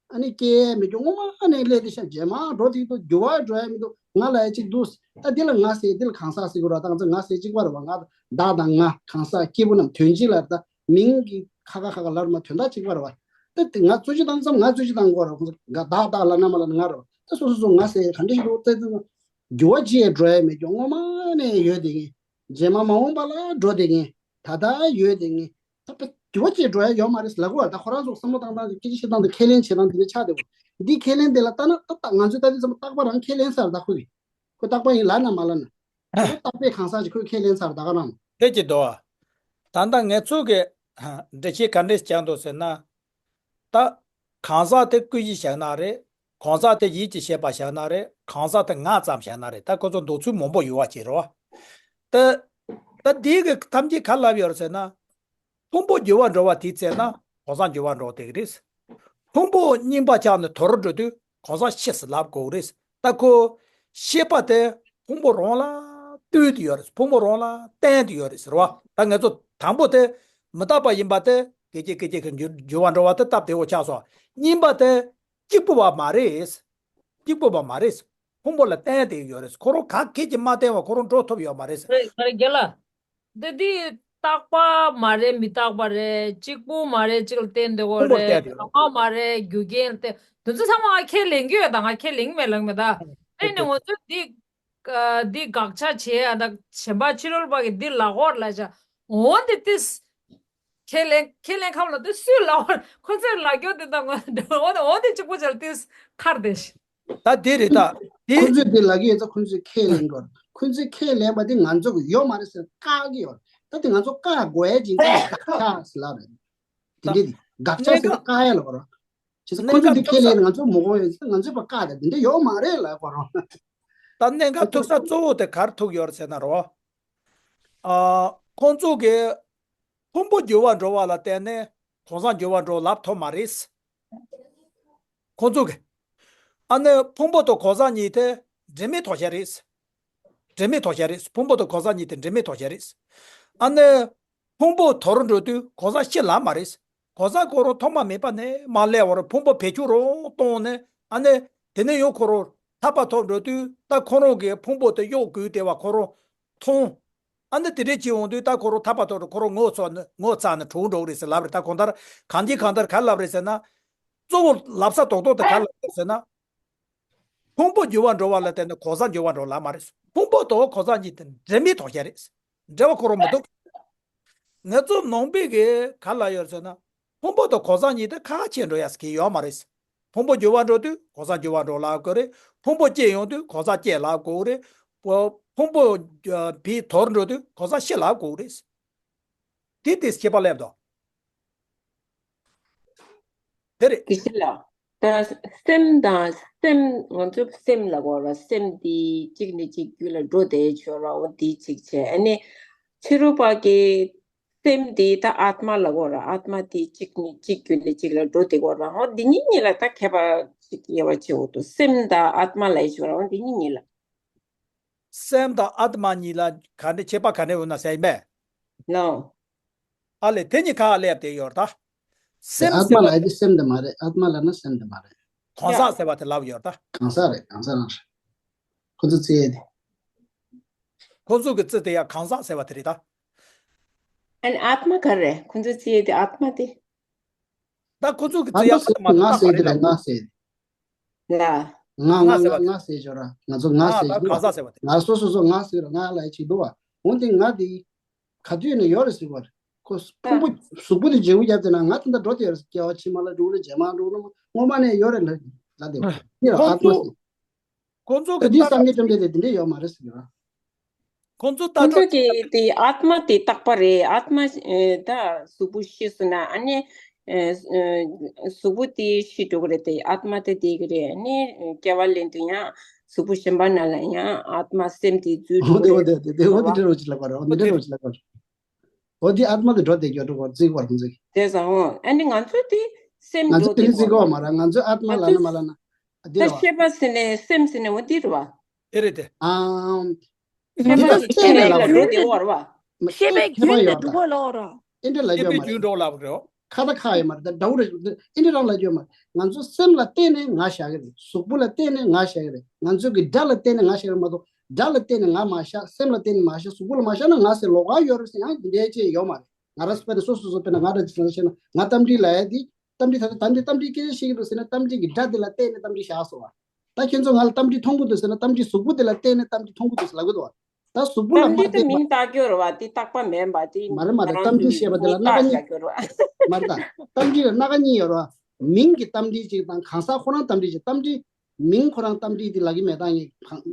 ཨ་ནི་སྐྱེ་ཡས་མེད་ཀྱོག་སྔོན་མ་ནས་སླེབས་དེ་ཤ་རྗེས་མ་འགྲོ་དེ་འདུག་འགྱུར་བ་འགྲོ་ཡས་མི་འདུག་ང་ལ་ཡ་ཅིག་འདུག་ད་འདི་ལ་ང་ཟེར་འདི་ལ་གང་ཟག་ཟེར་གི་ར། ད་ང་ཚོ་ང་ཟེར་གཅིག་པ་རེད་བ། ང་བདག་དང་ང་གང་ཟག་སྐྱེས་བུ་རྣམས་དོན་གཅིག་ལ་ད་མིང་གི་ཁ་ཁ་ཁ་ཁ་ལར་མ་དོན་དག་གཅིག་པ་རེད་བ། ད་དེ་ང་རྩོད་གཞི་བཏང་ཙམ་ང་རྩོད་གཞི་བཏང་དགོས་རེད། ཁོང་ཚོ་ང་བདག་བདག་ལ་ན་མ་ལ་ན་ང་རེད་བ། ད་སོ་སོ་སོ་ང་ཟེར་ག་འདྲ་ཞིག་འདུག་ད་ད་འགྱུར་བ་ཅི་ཡང་འགྲོ་ཡ་མེད་ཀྱང་སྔོན་མ་ནས་ཡོད་དེ་ངས། རྗེས་མ་མ་འོངས་པ་ལ་འགྲོ་དེ་ངས། ད་ལྟ་ཡོད་དེ་ངས། ད་ད་འགྱུར་བ་ཅི་ཡང་འགྲོ་ཡ་ཡོད་མ་རེད་ལབ་དགོས་བ། ད་ཁོ་རང་ཚོ་བསམ་བློ་བཏང་སྟངས་དེ་སྐད་ཆ་བཤད་སྟངས་དེ་ཁས་ལེན་བྱེད་སྟངས་དེ་འདྲ་ཆགས་བསྡད་པ། འདི་ཁས་ལེན་དེ་ལ་ལྟ་ན་ད་ད་ང་ཚོས་ད་དེ་ཙམ་རྟག་པ་རང་ཁས་ལེན་ས་རེད། ད་ཁོ་གིས་ཁོ་རྟག་པ་ཡིན་ལབ་ན་མ་ལབ་ན། ཁོ་རྟག་པའི་གང་ཟག་ཅིག་ཁོས་ཁས་ལེན་ས་རེད། ད་ག་རང་། ཁྱེད་ཀྱིས་འདུག་བ། ད་ལྟ་ངས་ཚུགས་ཀྱི་འགྲེལ་བཤད་ག་འདྲས་བྱས་འདུག་ཟེར་ན། ད་གང་ཟག་དེ་ཀུན་གཞི་བཞག་ན་རེད། གང་ཟག་དེ་ཡིད་ཀྱི་ཤེས་པ་བཞག་ན་རེད། གང་ཟག་དེ་ང་ཙམ་བཞག་ན་རེད། ད་ཁོ་ཚོ་འདོད་ཚུལ་མང་པོ་ཡོད་པ་ཅིག་རེད་བ། ད་ད་འདི་གི་ཐམས་ཅད་ག་ལབ་ཡོད་རེད་ཟེར་ན། ཕུང་པོ་འགྱུར་བ་འགྲོ་བ་དེའི་ཚེ་ན་གང་ཟག་འགྱུར་བ་འགྲོ་བ་དེ་གི་རེད། ཕུང་པོ་རྙིང་པ་ཆགས་ནས་དོར་འགྲོ་དུས་གང་ཟག་ཤེས་སུ་ལབ་དགོས་རེད། ད་ཁོ་ཤེས་པ་དེ་ཕུང་པོ་རང་ལ་ལྟོས་ཏེ་ཡོད་རེད། ཕུང་པོ་རང་ལ་བརྟེན་ཏེ་ཡོད་རེད་ཟེར་བ། ད་ང་ཚོ་དང་པོ་དེ་མི་རྟག་པ་ཡིན་པ་དེ་སྐད་ཅིག་སྐད་ཅིག་གི་འགྱུར་འགྱུར་བ་འགྲོ་བ་དེ་སྟབས་བདེ་བོ་ཆགས་སོང་། གཉིས་པ་དེ་གཅིག་པུ་བ་མ་རེད། གཅིག་པུ་བ་མ་རེད། ཕུང་པོ་ལ་བརྟེན་ཏེ་ཡོད་རེད། ཁོ་རང་ག་གེ་ཅིག་མ་བརྟེན་བ་ཁོ་རང་འགྲོ་ཐུབ་ཡོད་མ་རེད། རེད་རེད་རྒན་ལགས། འདི་འདི་རྟག་པ་མ་རེད། མི་རྟག་པ་རེད། གཅིག་པུ་མ་རེད། གཅིག་ལ་བརྟེན་དེ་གོ་ཕུང་པོ་རེད། བརྟེན་དེ་རང་དབང་མ་རེད། རྒྱུ་རྐྱེན་ལ་བརྟེན། དེ་ཚོ་ཚང་མ་ང་ཁས་ལེན་གྱི་ཡོད། ད་ང་ཁས་ལེན་གྱི་མེད་ལབ་མེད། ད་ཨེ་ནི་ང་ཚོ་འདི་འདི་དགག་བྱ་བྱེད་ཨ། ད་གཞན་པ་ཕྱི་རོལ་པ་གི་འདི་ལ་གོ་ལ་བྱ་འོ་འདི་ཏིས་ཁས་ལེན་ཁས་ལེན་ཁམས་ལ་དེ་སུས་ལ་གོ་ཁོ་ཚོས་ལ་གྱོ་དེ་ད་ང་འོ་འདི་གཅིག་པུ་བྱ་ལ་ཏིས་ཁར་དེ་ཤི། ད་དེ་རེད་ད། དེ་ཁོ་ཚོས་དེ་ལབ་ཀྱི་ཡོད་ཙང་ཁོ་ཚོས་ཁས་ལེན་དགོས། ཁོ་ཚོས་ཁས་ལེན་པ་དེ་ང་ཚོ་གི་ཡོད་མ་རེད་ཟེར་བཀག་གི་ཡོད་རེད། ད་དེ་ང་ཚོ་བཀག་དགོས་ཡ་ཅིག་ད་དགག་ཆ་ཟེར་ལབ་རེད། དེ་འདྲས་དེ་དགག་ཆ་ཟེར་བཀག་ཡ་ལ་བར་བ། བྱས་ཙང་ཁོ་ཚོས་འདི་ཁས་ལེན་ང་ཚོ་མི་དགོས་ཡོད་ཟེར། ང་ཚོས་པ་བཀག་ད་དེ་འདྲས་ཡོད་མ་རེད་ལབ་བར་བ། ད་གནད་འགག་ཐུག་ས་གཙོ་བོ་དེ་ག་རེ་ཐུག་ཡོད་རེད་ཟེར་ན་རོ། ཨ། ཁོང་ཚོ་གི་ཕུང་པོ་འགྱུར་བ་འགྲོ་བ་ལ་བརྟེན་ནས་གོང་ས་འགྱུར་བ་འགྲོ་ལབ་ཐུབ་མ་རེད། ཁོང་ཚོ་གི། ཨ་ནི་ཕུང་པོ་དང་གོང་ས་གཉིས་དེ་འབྲེལ་མེད་ཐོགས་བཤད་རེད། འབྲེལ་མེད་ཐོགས་བཤད་རེད། ཕུང་པོ་དང་གོང་ས་གཉིས་དེ་འབྲེལ་མེད་ཐོགས་བཤད་རེད། ཨ་ནི་ཕུང་པོ་དོར་འགྲོ་དུས་གོང་ས་ཤི་ལབ་མ་རེད། གོང་ས་ཁོ་རང་ཐོག་མ་མེད་པ་ནས་མར་སླེབས་པ་རེད། ཕུང་པོ་བེད་སྤྱོད་རང་གཏོང་ནས། ཨ་ནི་དེ་ནས་ཡང་ཁོ་རང་ཐར་པ་ཐོབ་འགྲོ་དུས་ད་ཁོ་རང་གི་ཕུང་པོ་དེ་གཡོག་དགོས་དེ་བ་ཁོ་རང་མཐོང་། ཨ་ནི་དེ་འདྲས་བྱེད་འོང་དུས་ད་ཁོ་རང་ཐར་པ་ཐོབ་འགྲོ་ཁོ་རང་ངོ་ཚ་ནས་ངོ་ཚ་ནས་གྲོངས་འགྲོ་གི་རེད་ཟེར་ལབ་རེད། ད་གང་ལྟར་གང་ཅི་གང་ལྟར་ག་རེ་ལབ་རེད་ཟེར་ན། གཙོ་བོ་ལབ་ས་རྡོག་རྡོག་དེ་ག་རེ་ལབ་རེད་ཟེར་ན། ཕུང་པོ་འགྱུར་བ་འགྲོ་བ་ལ་བརྟེན་ནས་གོང་ས་འགྱུར་བ་འགྲོ་ལབ་མ་རེད། ཕུང་པོ་དང་གོང་ས་གཉིས་དེ་འབྲེལ་མེད་ཐོགས་བཤད་རེད། འབྲེལ་བ་ཁོ་རང་མི་འདུག་ང་ཚོ་ནང་པའི་གི་ག་ལ་ཡོད་ཟེར་ན། ཕུང་པོ་དང་གོང་ས་གཉིས་དེ་ཁ་ཕྱེ་འགྲོ་ཡ་ཟེར་གི་ཡོད་མ་རེད། ཕུང་པོ་འགྱུར་བ་འགྲོ་དུས་གོང་ས་འགྱུར་བ་འགྲོ་ལབ་དགོས་རེད། ཕུང་པོ་སྐྱེ་ཡོང་དུས་གོང་ས་སྐྱེ་ལབ་དགོས་རེད། ཕུང་པོ་བི་དོར་འགྲོ་དུས་གོང་ས་ཤི་ལབ་དགོས་རེད། དེ་དེ་ཁྱད་པར་སླེབས་འདུག་དེ་རེད། དེ་ཕྱིར་ལ། ད་སེམས་དང་སེམས་ང་ཚོ་སེམས་ལ་གོ་ར། སེམས་དེ་གཅིག་ནས་གཅིག་རྒྱུད་ལ་འགྲོ་བསྡད་ཆོག་ར། འོ་དེ་གཅིག་བྱས། ཨ་ནི་ཕྱི་རོལ་པ་གི་སེམས་དེ་ད་ཨཱཏྨ་ལ་གོ་ར། ཨཱཏྨ་དེ་གཅིག་ནས་གཅིག་རྒྱུད་ལ་གཅིག་ལ་འགྲོ་བསྡད་གོ་ར། འོ་དེ་གཉིས་གཉིས་ལ་ད་ཁྱད་པར་ཅིག་དབྱེ་བ་ཕྱེ་འོ་དོ། སེམས་དང་ཨཱཏྨ་ལ་ཡི་ཆོག་ར། འོ་དེ་གཉིས་གཉིས་ལ། སེམས་དང་ཨཱཏྨ་གཉིས་ལ་ག་འདྲ་ཁྱད་པར་ག་འདྲ་ཡོད་ན་ཟེར་ཡིན་པས། ལོ། ཨ་ལས་དེ་གཉིས་ཁ་སླེབས་ཏེ་ཡོད་ད། སེམས་ཨཱཏྨ་ཟེར་བ་ལ་ཡི་སེམས་དེ་མ་རེད། ཨཱཏྨ་ལ་ན་སེམས་དེ་མ་རེད། གང་ཟག་ཟེར་བ་དེ་ལབ་ཡོད་ད། གང་ཟག་རེད། གང་ཟག་རང་རེད། ཁོ་ཚོ་རྩི་ཡས་དེ། ཁོ་ཚོ་གི་རྩི་དེ་ཡང་གང་ཟག་ཟེར་བ་དེ་རེད་ད། ཨ་ནི་ཨཱཏྨ་ག་རེ་ཁོ་ཚོ་རྩི་ཡས་དེ། ཨཱཏྨ་དེ། ད་ཁོ་ཚོ་གི་ཨ་རྩི་ཡག་ནག་ཟེར་མ་དེ་ནག་ཟེར་དེ་རེད། ནག་ཟེར། ལ། ང་ང་ང་ཟེར་བ་དེ། ང་ཟེར་ཆོག་ར། ང་ཚོ་ང་ཟེར་གྱི་འདུག་བ། ང་སོ་སོ་སོ་ང་ཟེར་ར། ང་ལ་ཡི་ཆེ་འདུག་བ། འོན་ཏེ་ང་དེ་ག་དུས་ནས་ཡོད་རེད་ཟེར་བ་རེད། ཁོ་ཕུང་པོ་གཟུགས་པོ་དེ་བརྗེ་པོ་བརྒྱབ་ཙེ་ན་ང་ད་ལྟ་འགྲོ་དེ་ཡོད་རེད། སྐྱེ་བ་ཕྱི་མ་ལ་འགྲོ་རེད། རྗེས་མ་འགྲོ་རེད། སྔོན་མ་ནས་ཡོད་རེད་ལ་ལ་དེ་བ། ཁོ་ཚོ་ཨ་ཏོ་ཟེར། ཁོ་ཚོ་གི་འདི་བསམ་ནས་བསམ་ནས་དེ་འདྲས་ཡོད་མ་རེད་ཟེར་གྱི་ར། ཁོང་ཚོ་ལྟ་ཁོང་ཚོ་གྲུབ་གི་དེ་ཨཱཏྨ་དེ་རྟག་པ་རེད། ཨཱཏྨ་ཨེ་ད་གཟུགས་པོ་ཤི་སོང་ན་ཨ་ནི་ཨེ་ཨེ་གཟུགས་པོ་དེ་ཤི་འགྲོ་གི་རེད་དེ། ཨཱཏྨ་དེ་བསྡད་གི་རེད། ཨ་ནི་སྐྱེ་བ་ལེན་དུས་ཡང་གཟུགས་པོ་གཞན་པ་ནང་ལ་ཡང་ཨཱཏྨ་སེམས་དེ་འཛུལ་འགྲོ་འོ་དེ་འོ་གི་རེད། དེ་དེ་འོ་དེ་འདྲ་རོ་ཅིག་ལབ་པ་རེད། འོ་འདི་འདྲ་རོ་ཅིག་ལབ་པ་རེད། འོ་དེ་ཨཱཏྨ་དེ་འགྲོ་བསྡད་རྒྱུ་འགྲོ་བར་བརྩི་བར་ཁོང་ཚོ་གི། དེ་ཙང་འོ་ཨ་ནི་ང་ཚོ་དེ་སེམས་ང་འགྲོ་ཚོ་དེ་བསྡད་ནི་བརྩི་གོ་མ་ར། ང་ཚོ་ཨཱཏྨ་ང་ལབ་ན་ཚོ་མ་ལབ་ན་ཨ་དེ་ད་རེད་བ། ཤེས་པ་ཟེར་ནས་སེམས་ཟེར་ནས་འོ་དེ་རེད་བ། དེ་རེད་དེ། ཨང་། ཤེས་པ་འདི་ད་ཟེར་ཤེས་པའི་ནས་ལབ་རྒྱུད་རེད་དེ་འོ་ར་བ། མ་ཤེས་པའི་ཤེས་པ་རྒྱུད་ནས་ཡོད་ད། འགྲོ་གོ་ལོ་ར། ཨེ་འདྲ་ལབ་ཤེས་རྒྱུ་པའི་མ་རྒྱུད་རེད། འགྲོ་ལབ་རེད། ཁ་ད་ཁ་ཡོད་མ་རེད། ད་འདྲ་བོ་རེད། ཨེ་འདྲ་རང་ལབ་རྒྱུ་མ་རེད། ང་ཚོ་སེམས་ལ་བརྟེན་ནས་ང་བཞག་གི་རེད། གཟུགས་པོ་ལ་བརྟེན་ནས་ང་བཞག་གི་རེད། ང་ཚོ་གི་སྒྲ་ལ་བརྟེན་ནས་ང་བཞག་གི་རེད་མ་གཏོགས། སྒྲ་ལ་བརྟེན་ནས་ང་མ་བཞག་སེམས་ལ་བརྟེན་ནས་མ་བཞག་གཟུགས་པོ་ལ་མ་བཞག་ན་ང་ཟེར་ལོགས་ཀ་ཡོད་རེད་ཟེར་ཡང་འདི་འདྲའི་ཅིག་ཡོད་མ་རེད། ང་རང་སྤེར་ན་སོ་སོ་སོ་སྤེར་ན་ང་རང་ཅིག་བྱས་ན་ང་རྟ་མགྲིན་ལབ་ཡ་འདི། རྟ་མགྲིན་ད་ལྟ་ད་འདི་རྟ་མགྲིན་སྐད་ཆ་བཤད་ཀྱི་འདུག་ཟེར་ན་རྟ་མགྲིན་གྱི་སྒྲ་དེ་ལ་བརྟེན་ནས་རྟ་མགྲིན་བཞག་སོང་བ། ད་ཁྱེད་ཚོ་ང་ལ་རྟ་མགྲིན་མཐོང་གི་འདུག་ཟེར་ན་རྟ་མགྲིན་གཟུགས་པོ་དེ་ལ་བརྟེན་ནས་རྟ་མགྲིན་མཐོང་གི་འདུག་ཟེར་ལབ་ཀྱི་འདུག་བ། ད་གཟུགས་པོ་ལ་རྟ་མགྲིན་མ་དེ་བརྟེན་པ། མིང་བཏགས་ཀྱི་ཡོད་རེད་བ། དེ་རྟག་པ་མིན་པ་དེ་མ་རེད་མ་རེད། རང་རང་རྟ་མགྲིན་ཞེས་པ་དེ་ལ་མིང་སྣ་ཁ་བཏགས་གཉིས། བཞག་གི་ཡོད་རེད་བ། མ་རེད་ད། རྟ་མགྲིན་ལ་སྣ་ཁ་གཉིས་ཡོད་རེད་བ། མིང་གི་རྟ་མགྲིན་གཅིག་དང་གང་ཟག་ཁོ་རང་རྟ་མགྲིན་གཅིག་རྟ་མགྲིན། མིང་ཁོ་རང་རྟ་མགྲིན་དེ་ལབ་ཀྱི་མེད་ད་ངས།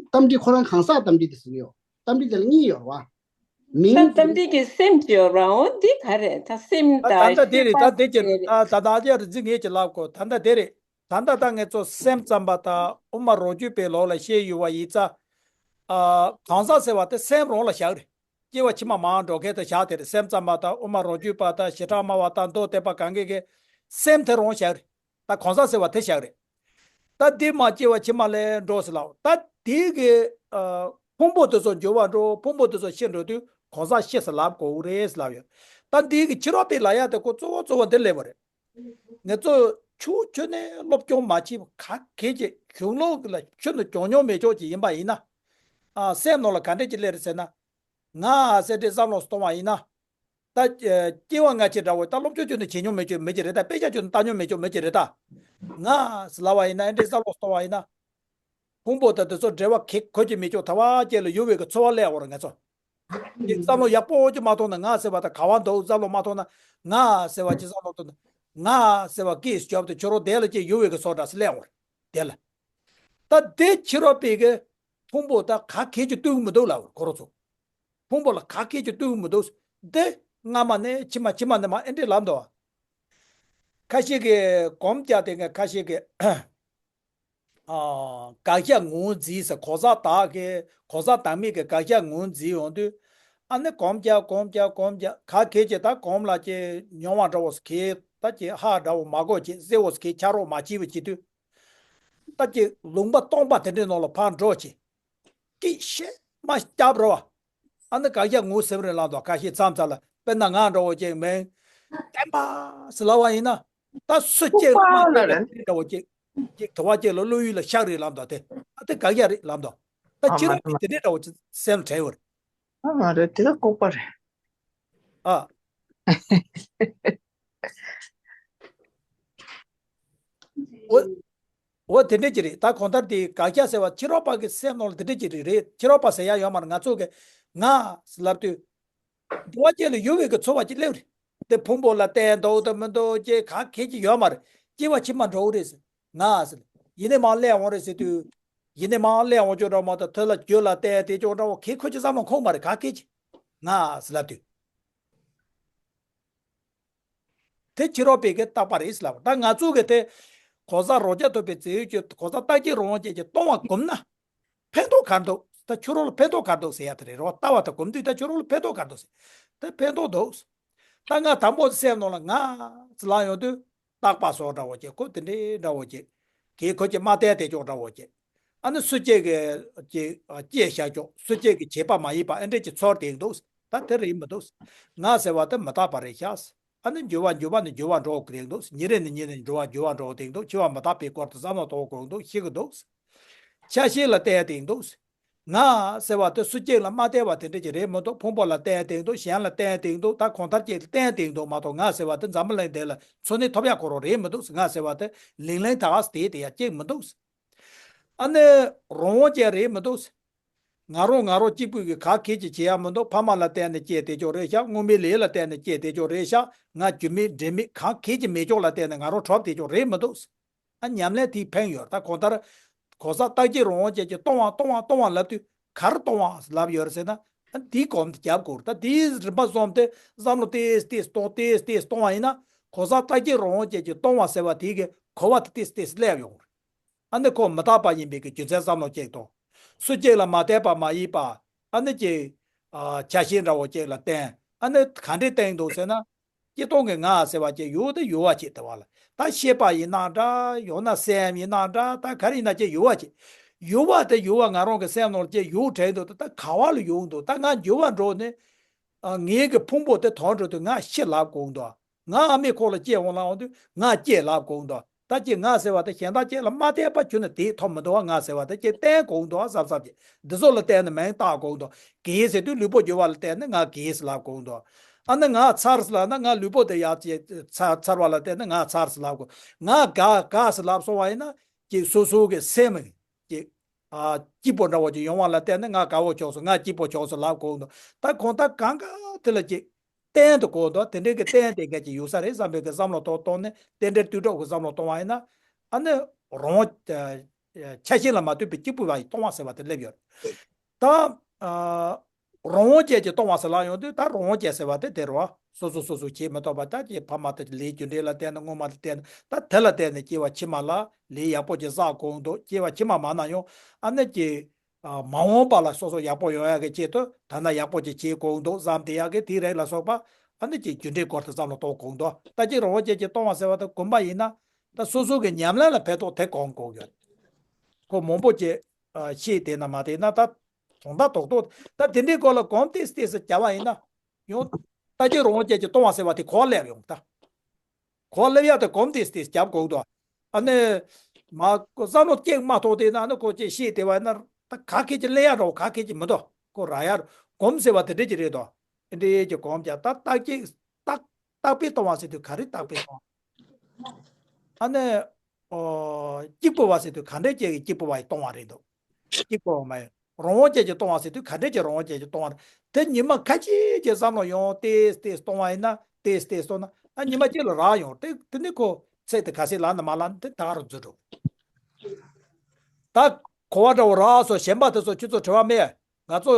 རྟ་མགྲིན་ཁོ་རང་གང་ཟག་རྟ་མགྲིན་དེ་ཟེར་གྱི་ཡོད། རྟ་མགྲིན་དེ་ལ་གཉིས་ཡོད་རེད་བ། མིང་། ད་རྟ་མགྲིན་གྱི་སེམས་ཅིག་ཡོད་རེད་བ། འོ་འདི་ག་རེད། ད་སེམས་ད་ད་དང་ལྟ་དེ་རེད། ཤེས་པ་ད་དེ་ཅི་ཟེར་རེད། ད་ད་ད་ཅི་རེད། འཛིན་ངེས་ཀྱི་ལབ་གོ། ད་ལྟ་དེ་རེད། ད་ལྟ་ད་ངས་ཚོ་སེམས་ཙམ་པ་དང་དབུ་མ་རང་རྒྱུད་པའི་ལུགས་ལ་བཤད་ཡོད་པ་ཡིན་ཙང་། ཨ། གང་ཟག་ཟེར་བ་དེ་སེམས་རང་ལ་བཞག་རེད། སྐྱེ་བ་ཕྱི་མ་མར་འགྲོ་མཁན་དེ་བཞག་དེ་རེད། སེམས་ཙམ་པ་དང་དབུ་མ་རང་རྒྱུད་པ་དང་བྱེ་བྲག་སྨྲ་བ་དང་མདོ་སྡེ་པ་གང་གིས་གི་སེམས་དེ་རང་བཞག་རེད། ད་གང་ཟག་ཟེར་བ་དེ་བཞག་རེད། ད་འདི་མ་སྐྱེ་བ་ཕྱི་མ་ལ་འགྲོ་ཟེར་ལབ། ད་དེ་གི་ཨ་ཕུང་པོ་དེ་ཚོ་འགྱུར་བ་འགྲོ། ཕུང་པོ་དེ་ཚོ་ཤི་འགྲོ་དུས་གང་ཟག་ཤི་ཟེར་ལབ་དགོས་རེད་ཟེར་ལབ་ཡོད། ད་འདི་གི་ཕྱི་རོལ་པའི་ལབ་ཡ་དེ་ཁོ་གཙོ་བོ་གཙོ་བོ་འདི་སླེབས་པ་རེད། ང་ཚོ་ཆུང་ཆུང་ནས་སློབ་སྦྱོང་མ་བྱས་པ་ག་གེ་ཅིག་གཞུང་ལུགས་ལ་ཆུང་ནས་སྦྱོང་མྱོང་མེད་ཆོག་ཅིག་ཡིན་པ་ཡིན་ན། ཨ། སེམས་ནང་ལ་ག་འདྲས་ཅིག་སླེབས་རེད་ཟེར་ན། ང་ཟེར་དེ་བསམ་བློ་གཏོང་བ་ཡིན་ན། ད་ཨ་སྐྱེ་བ་སྔ་ཕྱི་འདྲ་བོ་ད་སློབ་སྦྱོང་ཁྱོན་ནས་བྱེད་མྱོང་མེད་ཅོ་མེད་ཀྱི་རེད་ད། དཔེ་ཆ་ཁྱོན་ནས་ལྟ་མྱོང་མེད་ཅོ་མེད་ཀྱི་རེད་ད། ང་ཟེར་ལབ་པ་ཡིན་ན། ཨེ་འདྲས་བསམ་བློ་གཏོང་བ་ཡིན་ན། ཕུང་པོ་དང་དེ་ཚོ་འབྲེལ་བ་གེ་གོ་གི་མེད་ཅོ། ཐ་བ་ཅེ་ལ་ཡོད་པའི་གི་ཚོར་བ་སླེབས་པ་རེད་ང་ཚོ། དེ་བསམ་བློ་ཡག་པོ་ཅིག་མ་གཏོང་ན། ང་ཟེར་བ་ད་ག་བ་འདུག་བསམ་བློ་མ་གཏོང་ན། ང་ཟེར་བ་ཅིག་བསམ་བློ་གཏོང་ན། ང་ཟེར་བ་གིས་སྐྱོབ་དེ་ཁྱོད་རང་དེ་ལ་ཅིག་ཡོད་པའི་གི་ཚོར་འདྲ་ཞིག་སླེབས་པ་རེད་དེ་ལ། ད་དེ་ཕྱི་རོལ་པའི་གི་ ཕུང་པོ་ད་ག་གེ་ཅིག་ལྟོས་ཀྱི་མི་འདུག་ལབ་ཁོ་རང་ཚོ། ཕུང་པོ་ལ་ག་གེ་ཅིག་ལྟོས་ཀྱི་མི་འདུག་འདི་སྔ་མ་ནས་ཕྱི་མ་ཕྱི་མ་ནས་མར་ཨེ་འདྲས་ལབ་འདུག་ཁ་ཤས་ཀྱིས་གོམ་རྒྱག་དེ་ངས་ཁ་ཤས་ཀྱིས། ཨ། དགག་བཞག་ངོས་འཛིན་ཟེར་གོ་ས་བདག་གིས་གོ་ས་བདག་མེད་ཀྱི་དགག་བཞག་ངོས་འཛིན་ཡོང་དུས། ཨ་ནི་གོམ་རྒྱག་གོམ་རྒྱག་གོམ་རྒྱག་ག་གེ་ཅིག་ད་གོམ་ལ་ཅིག་མྱོང་བ་འདྲ་བོ་ཟེར་གི་ད་ཅིག་ཧ་འདྲ་བོ་མ་གོ་ཅིག་གསལ་བོ་ཟེར་གི་ཆ་རོགས་མ་བྱེད་པ་བྱེད་དུས། ད་ཅིག་ལུང་པ་སྟོང་པ་དེ་འདྲའི་ནང་ལ་ཕར་འགྲོ་ཅིག་ཀི་ཤེས་མ་སྐྱབས་རོ་བ། ཨ་ནི་དགག་བཞག་ངོས་ཟིན་རེད་ལབ་འདུག་ཁ་ཤས་མཚམས་མཚམས་ལ་དཔེར་ན་ང་འདྲ་བོ་ཅིག་མིང་བསྟན་པ་ཟེར་ལབ་པ་ཡིན་ན། ད་སུ་གཅིག་ལ་མ་ལ་བསྟན་པ་རེད། དེ་འདྲ་བོ་གཅིག་གཅིག་དུ་བ་གཅིག་ལ་བློ་ཡུལ་ལ་ཤག་རེད་ལབ་འདུག་དེ་ཨ་དེ་དགག་བཞག་རེད་ལབ་འདུག་ད་ཨ་ཁྱེད་མ་རང་རེད་མ་གིས་དེ་འདྲའི་འདྲ་བོ་ཅིག་སེམས་ལ་དྲན་ཡོད་རེད། ཨ་མ་རེད་དེ་ལ་ལྐོག་པ་རེད། ཨ། འོ། འོ་དེ་འདྲ་ཅིག་རེད། ད་གང་ལྟར་དེ་དགག་བཞག་ཟེར་བ་ཕྱི་རོལ་པ་གི་སེམས་ནང་ལ་དེ་འདྲ་ཅིག་རེད་རེད། ཕྱི་རོལ་པ་ཟེར་ཡ་ཡོད་མ་རེད། ང་ཚོ་གི་ང་ལབ་དུས། འདུལ་བ་ཅན་ལ་ཡོད་པའི་གི་ཚོར་བ་ཅིག་སླེབས་རེད། དེ་ཕུང་པོ་ལ་བརྟེན་འདུག་དང་མི་འདུག་ཅེས་ག་གེ་ཅིག་ཡོད་མ་རེད། སྐྱེ་བ་ཕྱི་མ་འགྲོ་གི་རེད་ཟེར། ང་ཟེར། ཡིན་ནའི་མར་སླེབས་འོང་རེད་ཟེར་དུས། ཡིན་ནའི་མར་སླེབས་འོང་ཅོག་འདྲ་མ་གཏོགས་དེ་ལ་རྒྱུ་ལ་བརྟེན་དེ་ཅོག་འདྲ་བོ་གེ་ཁོ་ཅིག་བསམ་བློ་འཁོར་མ་རེད་ག་གེ་ཅིག་ང་ཟེར་ལབ་དུས། དེ་ཕྱི་རོལ་པའི་གི་བརྟག་པ་རེད་ཟེར་ལབ། ད་ང་ཚོ་གི་དེ་གོ་ས་རང་རྐྱ་ཐུབ་པའི་རྩིས་ཡུལ་གྱི་གོ་ས་རྟག་གཅིག་རང་དབང་ཅན་གྱི་སྟོང་བ་བསྒོམས་ན། ཕན་ཐོགས་ག་རེ་འདུག་ད་ཕྱི་རོལ་ལ་ཕན་ཐོགས་ག་རེ་འདུག་ཟེར་ཡ་དེ་རེད། རོ་ལྟ་བ་དང་སྒོམ་དུས་ད་ཕྱི་རོལ་ལ་ཕན་ཐོགས་ག་རེ་འདུག་ཟེར། ད་ཕན་ཐོགས་འདུག་ད་ང་དང་པོ་སེམས་ནང་ལ་ང་ཟེར་ལབ་ཡོང་དུས་རྟག་པ་སོགས་འདྲ་བོ་ཅིག་ཁོ་དེ་འདྲའི་འདྲ་བོ་ཅིག་གིས་ཁོ་ཅིག་མ་བསྟན་དེ་ཅོག་འདྲ་བོ་ཅིག་ཨ་ནི་སུ་གཅིག་གིས་ཅིག་སྐྱེས་བཞག་ཅོག་སུ་གཅིག་གིས་བྱས་པ་མ་ཡིན་པ་ཨེ་འདྲ་ཅིག་ཚོར་དེ་འདུག་ད་དེ་རེད་མི་འདུག་ང་ཟེར་བ་དེ་མི་རྟག་པ་རེད་ཤག་ཨ་ནི་འགྱུར་བ་འགྱུར་བ་ནི་འགྱུར་བ་འགྲོ་གི་རེད་འདུག་ཉིན་རེ་ནས་ཉིན་རེ་འགྱུར་བ་འགྱུར་བ་འགྲོ་གི་འདུག་འཆི་བ་མི་རྟག་པའི་སྐོར་དུ་བསམ་བློ་གཏོང་དགོས་འདུག་ཤེས་ཀྱི་འདུག་ཆ་ཤས་ལ་བལྟས་ཏེ་འདུག་ང་ཟེར་བ་དེ་སུ་གཅིག་ལ་མ་བལྟས་པ་དེ་འདྲ་ཅིག་རེད་མི་འདུག་ཕུང་པོ་ལ་བལྟས་ཏེ་འདུག་གཞན་ལ་བལྟས་ཏེ་འདུག་ད་གང་ལྟར་ཅིག་ལ་བལྟས་ཏེ་འདུག་མ་གཏོགས་ང་ཟེར་བ་དེ་འཛམ་བུ་གླིང་འདི་ལ་འཚོ་གནས་ཐོབ་ཡག་ཁོ་རང་རེད་མི་འདུག་ང་ཟེར་བ་དེ་ལིང་ལིང་ད་ག་སེ་དེ་དེ་ཡ་གཅིག་མི་འདུག་ཨ་ནི་རང་དབང་ཅན་རེད་མི་འདུག་ང་རང་ང་རང་གཅིག་པུས་ཀྱི་ག་གེ་ཅིག་བྱེད་ཡ་མི་འདུག་ཕ་མ་ལ་བརྟེན་ནས་སྐྱེས་དེ་ཅོག་རེད་ཤག་སྔོན་མའི་ལས་ལ་བརྟེན་ནས་སྐྱེས་དེ་ཅོག་རེད་ཤག་ང་རྒྱུ་མེད་འབྲས་མེད་གང་གེ་ཅིག་མེད་ཅོག་ལ་བརྟེན་ནས་ང་རང་གྲོངས་དེ་ཅོག་རེད་མི་འདུག་ཨ་ཉམས་ལེན་དེས་ཕན་ཡོད། ད་གང་ལྟར་གོ་ས་རྟག་གཅིག་རང་དབང་ཅན་གྱི་སྟོང་བ་སྟོང་བ་སྟོང་བ་ལབ་དུས་ག་རེ་སྟོང་བ་ལབ་ཡོད་རེད་ཟེར་ན། ཨ་དེའི་གོམ་དེ་རྒྱབ་དགོས་རེད། ད་དེའི་རིམ་པ་བཟུང་སྟེ་བསམ་བློ་ཏོག་ཙམ་ཏོག་ཙམ་གཏོང་བ་ཡིན་ན་གོ་ས་རྟག་གཅིག་རང་དབང་ཅན་གྱི་སྟོང་བ་ཟེར་བ་དེའི་གི་གོ་བ་དེ་ཏོག་ཙམ་ཏོག་ཙམ་སླེབས་ཡོང་རེད། ཨ་ནི་ཁོ་མི་རྟག་པ་ཡིན་པའི་གི་རྒྱུ་མཚན་བསམ་བློ་གཅིག་དང་། སུ་གཅིག་ལ་མ་བལྟས་པ་མ་ཡིན་པ། ཨ་ནི་ཅིག་ཨ་ཆ་ཤས་འདྲ་བོ་གཅིག་ལ་བརྟེན། ཨ་ནི་ག་འདྲས་བསྟན་འདུག་ཟེར་ན། སྤྱིར་བཏང་གི་ང་ཟེར་བ་ཅིག་ཡུལ་དེ་ཡུལ་བ་ཅིག་དེ་བ་ལ། ད་ཤེས་པ་ཡིན་ན་འདྲ། ཡང་ན་སེམས་ཡིན་ན་འདྲ། ད་ག་རེ་ཡིན་ན་ཅིག་ཡུལ་བ་ཅིག་ཡུལ་བ་དེ་ཡུལ་བ་ང་རང་གི་སེམས་ནང་ལ་ཅིག་ཡུལ་དྲན་འདུག་ད་ག་བ་ལ་ཡོང་འདུག་ད་ང་འགྱུར་བ་འགྲོ་ནས། ཨ་ངའི་གི་ཕུང་པོ་དེ་དོན་འགྲོ་དུས་ང་ཤི་ལབ་དགོས་འདུག་ང་ཨ་མའི་ཁོག་ལ་སྐྱེས་འོང་ལབ་འོང་དུས་ང་སྐྱེས་ལབ་དགོས་འདུག་ད་ཅི་ང་ཟེར་བ་དེ་གཞན་དག་ཅིག་ལ་མ་བལྟས་པ་ཁྱོན་ནས་དེ་ཐོབ་མི་འདུག་བ། ང་ཟེར་བ་དེ་ཅི་བསྟན་དགོས་འདུག་བསམ་བསམ་གྱི་འདི་ཚོ་ལ་བརྟེན་ནས་མིང་བཏགས་དགོས་འདུག་གེ་ཟེར་དུས་ལུས་པོ་འགྱུར་བ་ལ་བརྟེན་ནས་ང་གེ་ཟེར་ལབ་དགོས་འདུག་ཨ་ནི་ང་ཚར་ཟེར་ལབ་ན་ང་ལུས་པོ་དེ་ཡར་ཅིག་ཚར་ཚར་བ་ལ་བརྟེན་ནས་ང་ཚར་ཟེར་ལབ་དགོས། ང་དགའ་དགའ་ཟེར་ལབ་སོང་བ་ཡིན་ན་ཅིག་སོ་སོ་གི་སེམས་ཀྱི་ཨ་སྐྱིད་པོ་འདྲ་བོ་ཅིག་ཡོང་བ་ལ་བརྟེན་ནས་ང་དགའ་བོ་བྱུང་སོང་། ང་སྐྱིད་པོ་བྱུང་སོང་ལབ་དགོས་འདུག་ད་གང་ལྟར་གང་ག་དེ་ལ་ཅིག་བརྟེན་དུ་གོ་འདུག་དེ་འདྲའི་གི་བརྟེན་དེ་འགའ་ཅིག་ཡོད་ས་རེད་བསམ་པའི་གི་བསམ་བློ་ཐོག་གཏོང་ནས་རྟེན་འབྲེལ་དུས་གྲོགས་ཀྱི་བསམ་བློ་གཏོང་བ་ཡིན་ན། ཨ་ནི་རང་དབང་ཆ་ཤས་ལ་མ་ལྟོས་པའི་གཅིག་པུ་བ་ཡི་སྟོང་བ་ཟེར་བ་དེ་སླེབས་ཡོད། ད་ཨ་རང་དབང་ཅན་གྱི་སྟོང་བ་ཟེར་ལབ་ཡོང་དུས་ད་རང་དབང་ཅན་ཟེར་བ་དེ་དེ་རེད་བ། སོ་སོ་སོ་སོ་བྱེད་མི་ཐུབ་པ་ད་ཀྱི་ཕ་མ་དེ་ལས་རྒྱུ་འབྲས་ལ་བརྟེན་ནས་སྔོན་མ་ལ་བརྟེན་ནས་ད་དེ་ལ་བརྟེན་ནས་སྐྱེ་བ་ཕྱི་མ་ལ་ལས་ཡག་པོ་ཅིག་བསགས་དགོས་འདུག་སྐྱེ་བ་ཕྱི་མ་མ་ན་ཡང་ཨ་ནི་ཀྱི་ཨ་མ་འོངས་པ་ལ་སོ་སོ་ཡག་པོ་ཡོང་ཡག་གི་ཆེད་དུ་ད་ལྟ་ཡག་པོ་ཅིག་བྱེད་དགོས་འདུག་བསམ་དེ་ཡག་གི་དེའི་རིགས་ལ་སོགས་པ་ཨ་ནི་ཀྱི་རྒྱུ་འབྲས་སྐོར་དུ་བསམ་བློ་གཏོང་དགོས་འདུག་ད་ཀྱི་རང་དབང་ཅན་གྱི་སྟོང་བ་ཟེར་བ་དེ་དགོངས་པ་ཡིན་ན་ད་སོ་སོ་གི་ཉམས་ལེན་ལ་ཕན་ཐོགས་དེ་གང་དགོས་ཡོད། ཁོ་མང་པོ་ཅིག་ཨ་ཤེས་དེ་ན་མ་དེ་ན་ད་དོན་དག་རྡོག་རྡོག་ད་དེ་འདྲའི་སྐོར་ལ་གོམ་ཏོག་ཙམ་ཏོག་ཙམ་བརྒྱབ་པ་ཡིན་ན་ཡང་ད་ཀྱི་རང་དབང་ཅན་གྱི་སྟོང་བ་ཟེར་བ་དེ་གོ་སླེབས་ཡོང་ད། གོ་སླེབས་ཡག་དེ་གོམ་ཏོག་ཙམ་ཏོག་ཙམ་བརྒྱབ་དགོས་འདུག་ཨ་ནི་མ་བསམ་བློ་གཅིག་མ་ཐོག་དེ་ན་ཨ་ནི་ཁོ་ཅིག་ཤེས་དེ་བ་ན་ད་ག་གེ་ཅིག་ལེན་ཡག་རོ་ག་གེ་ཅིག་མི་འདུག་ཁོ་རག་ཡག་རོ་གོམ་ཟེར་བ་དེ་འདྲ་ཅིག་རེད་དོ། ཨེ་འདྲའི་ཅིག་གོམ་བརྒྱབ་ད་རྟག་གཅིག་རྟག་རྟག་པའི་སྟོང་བ་ཟེར་དུས་ག་རེ་རྟག་པའི་སྟོང་བ། ཨ་ནི་ཨོ་གཅིག་པུ་བ་ཟེར་དུས་ག་འདྲ་ཅིག་གི་གཅིག་པུ་བ་ཡི་སྟོང་བ་རེད་འདུག་གཅིག་པོ་མ་ཡིན། རང་དབང་ཅན་གྱི་སྟོང་བ་ཟེར་དུས་ག་འདྲས་ཀྱི་རང་དབང་ཅན་གྱི་སྟོང་བ་རེད། དེ་ཉི་མ་ཁ་ཅིག་ཅིག་བསམ་བློ་ཡོང་ཏེས་ཏེས་གཏོང་བ་ཡིན་ན་ཏེས་ཏེས་གཏོང་ན་ཨ་ཉི་མ་གཅིག་ལ་རག་ཡོང་དེ་དེ་ནི་ཁོ་ཚེ་དེ་ག་ཚད་ལ་ནི་མ་ལ་ནི་དེ་ད་ག་རུ་འཛུལ་འགྲོ། ད་ གོ་བ་འདྲ་བོ་རག་སོང་། གཞན་པ་དེ་ཚོ་ཁྱོད་ཚོ་དྲི་བ་མེད། ང་ཚོ་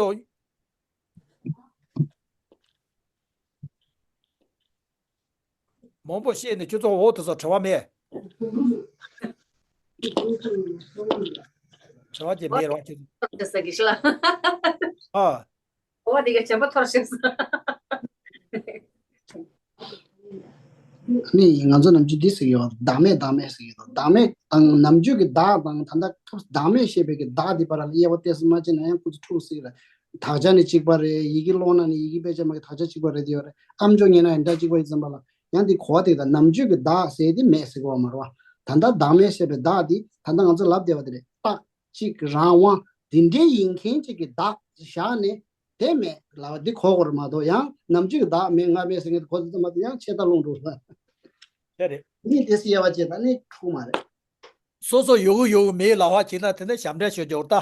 མང་པོ་བཤད་ནས་ཁྱོད་ཚོ་འོ་དེ་ཚོ་དྲི་བ་མེད། དྲི་བ་ཅིག་མེད་རོགས་ཁྱོད་ཚོ། ཨ། གོ་བ་འདི་ག་གཞན་པ་ཐོར་ཤེས་སོང་། ནི་ང་ཚོ་ནམ་རྒྱུན་འདི་ཟེར་གྱི་ཡོད། བདག་མེད་བདག་མེད་ཟེར་གྱི་ཡོད། བདག་མེད་དང་ནམ་རྒྱུན་གྱི་བདག་དང་ད་ལྟ་སྐབས་བདག་མེད་ཞེས་པའི་གི་བདག་འདི་བར་ལ་དབྱེ་བ་ཏོག་ཙམ་མ་ཕྱེ་ན་ཡང་ཁོ་ཚོ་འཁྲུག་སྲིད་ལ། དག་ཆ་ནི་གཅིག་པ་རེད། ཡི་གེ་ཀློག་ན་ནི་ཡི་གེ་དཔེ་ཆ་མ་གི་དག་ཆ་གཅིག་པ་རེད་དེ་ཡོད་རེད། ཨམ་ཅོག་ཉན་ན་ཡང་འདྲ་གཅིག་པ་ཡིན་ཙམ་པ་ལ་ཡང་འདི་གོ་བ་དེ་དང་ནམ་རྒྱུན་གྱི་བདག་ཟེར་དེ་མེད་ཟེར་གི་བ་མ་རེད་བ། ད་ལྟ་བདག་མེད་ཞེས་པའི་བདག་འདི་ད་ལྟ་ང་ཚོ་ལབ་བསྡད་པ་དེ་རེད། རྟག་གཅིག་རང་དབང་འདི་འདྲའི་ཡིན་མཁན་གཅིག་གི་བདག་བཞག་ནས། དེ་མེད་ལབ་པ་འདི་གོ་དགོས་རེད་མ་གཏོགས། ཡང་ནམ་རྒྱུན་གྱི་བདག་མེད་ང་མེད་ཟེར་མཁན་དེ་གོ་ཙམ་མ་གཏོགས་ཡང་ཆད་ལྟ་ལོང་འགྲོ་ལ། དེ་རེད། ནི་དེ་སི་དབྱེ་བ་བྱས་ན་ནི་འཁྲུག་མ་རེད། སོ་སོ་ཡོད་གི་ཡོད་གི་མེད་ལབ་པ་བྱས་ན་དེ་ནི་ཞབས་འདྲེན་ཞུ་རྒྱུ་ད།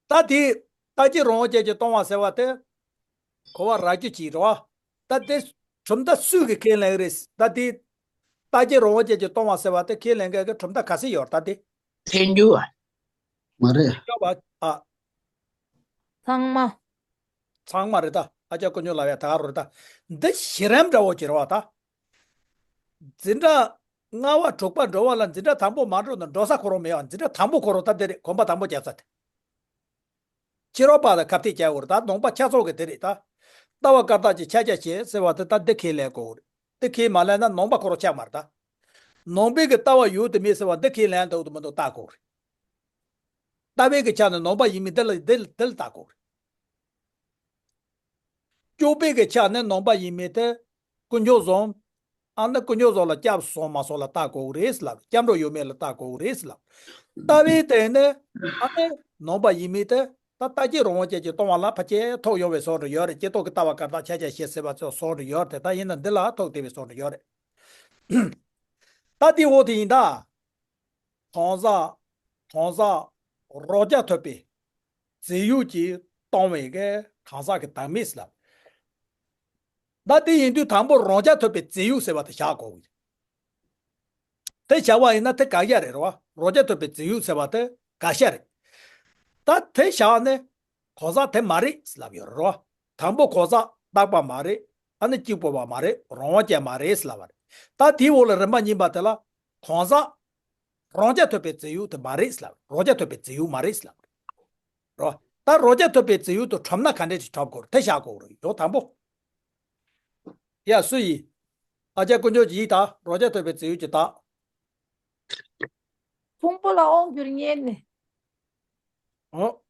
ད་དེ་རྟག་གཅིག་རང་དབང་ཅན་གྱིས་སྟོང་བ་ཟེར་བ་དེ་གོ་བ་རག་རྒྱུ་ཅིག་རེད་བ། ད་དེ་གྲུབ་མཐའ་སུས་ཀྱིས་ཁས་ལེན་གྱི་རེད། ད་དེ་རྟག་གཅིག་རང་དབང་ཅན་གྱིས་སྟོང་བ་ཟེར་བ་དེ་ཁས་ལེན་མཁན་གྱི་གྲུབ་མཐའ་ག་ཚོད་ཡོད་རེད་ད་དེ། ཐལ་འགྱུར་བ། མ་རེད། ཡོད་པ། ཨ། ཚང་མ། ཚང་མ་རེད་ད། ཨ་ཅག་དཀོན་མཆོག་ལབ་ཡ་ད་ག་རུ་རེད་ད། འདི་གཞི་རིམ་འདྲ་བོ་ཅིག་རེད་བ་ད། འཛིན་གྲྭ་ལྔ་པ་དྲུག་པ་འགྲོ་བ་ལ་འཛིན་གྲྭ་དང་པོ་མ་འགྲོ་ན་འགྲོ་ས་ཁོ་རང་མེད་པ། འཛིན་གྲྭ་དང་པོ་ཁོ་རང་ད་འདི་རེད། གོམ་པ་དང་པོ་རྒྱབ་ས་དེ། ཕྱི་རོལ་པ་ལ་ཁ་གཏད་བཅག་དགོས་རེད་ད། ནང་པ་ཆ་ཚང་གི་དེ་རེད་ད། ལྟ་བ་བཀའ་རྟགས་ཀྱི་ཕྱག་རྒྱ་བྱེད་ཟེར་བ་དེ་ད་འདི་ཁས་ལེན་དགོས་རེད། འདི་ཁས་མ་ལེན་ན་ནང་པ་ཁོ་རང་ཆགས་མ་རེད་ད། ནང་པའི་གི་ལྟ་བ་ཡོད་དུ་མེད་ཟེར་བ་འདི་ཁས་ལེན་འདུག་ཏུ་མི་འདུག་བལྟ་དགོས་རེད། ལྟ་བའི་གི་ཆ་ནས་ནང་པ་ཡིན་མིན་འདི་ལ་འདི་ལ་འདི་ལ་བལྟ་དགོས་རེད། སྐྱོབ་པའི་གི་ཆ་ནས་ནང་པ་ཡིན་མིན་དེ་དཀོན་མཆོག་བཟང་། ཨ་ནི་དཀོན་མཆོག་བཟང་ལ་སྐྱབས་སུ་སོང་མ་སོང་ལ་བལྟ་དགོས་རེད་ལབ། སྐྱབས་འགྲོ་ཡོད་མེད་ལ་བལྟ་དགོས་རེད་ལབ། ལྟ་བའི་སྟེང་ནས་ཨ་ནི་ནང་པ་ཡིན་མིན་དེ་ད་ལྟ་སྐྱེ་རང་དབང་ཅན་གྱིས་སྟོང་བ་ལ་ཕལ་ཆེར་ཐུག་ཡོང་བའི་བཟོ་འདྲ་ཡོད་རེད། སྐྱེ་ཐོག་གི་ལྟ་བ་བཀའ་རྟགས་ཕྱག་རྒྱ་བཞེས་ཟེར་བ་ཚོ་བཟོ་འདྲ་ཡོད་རེད་དེ། ད་ཡིན་ན་འདི་ལ་ཐུག་བསྡད་པའི་བཟོ་འདྲ་ཡོད་རེད། ད་དེ་འོ་དེ་ཡིན་ད། གང་ཟག་གང་ཟག་རང་རྐྱ་ཐུབ་པའི་རྫས་ཡུལ་གྱིས་སྟོང་བའི་གི་གང་ཟག་གི་བདག་མེད་ཟེར་ལབ། ད་དེ་ཡིན་དུས་དང་པོ་རང་རྐྱ་ཐུབ་པའི་རྫས་ཡུལ་ཟེར་བ་དེ་བཞག་དགོས་ཀྱི། དེ་བཞག་པ་ཡིན་ན་དེ་དགག་བྱ་རེད་རོ། རང་རྐྱ་ཐུབ་པའི་རྫས་ཡུལ་ཟེར་བ་དེ་དགག་བྱ་རེད། ད་དེ་བཞག་ནས་གང་ཟག་དེ་མ་རེད་ཟེར་ལབ་ཡོད་རེད་རོ། དང་པོ་གང་ཟག་རྟག་པ་མ་རེད། ཨ་ནི་གཅིག་པུ་བ་མ་རེད། རང་དབང་ཅན་མ་རེད་ཟེར་ལབ་པ་རེད། ད་དེའི་འོག་ལ་རིམ་པ་གཉིས་པ་དེ་ལ་གང་ཟག་རང་རྐྱ་ཐུབ་པའི་རྫས་ཡུལ་དེ་མ་རེད་ཟེར་ལབ། རང་རྐྱ་ཐུབ་པའི་རྫས་ཡུལ་མ་རེད་ཟེར་ལབ་རོ། ད་རང་རྐྱ་ཐུབ་པའི་རྫས་ཡུལ་དུ་གྲུབ་ན་ག་འདྲས་ཅིག་གྲུབ་དགོས་རེད། དེ་བཞག་དགོས་རེད། ཡོ་དང་པོ། ཡ་སུ་ཡིས། ཨ་ཅག་དཀོན་མཆོག་གིས་ད་རང་རྐྱ་ཐུབ་པའི་རྫས་ཡུལ་གྱི་བདག་ཕུང་པོ་ལ་དབང་བསྒྱུར་མཁན་ནི། ཨོ།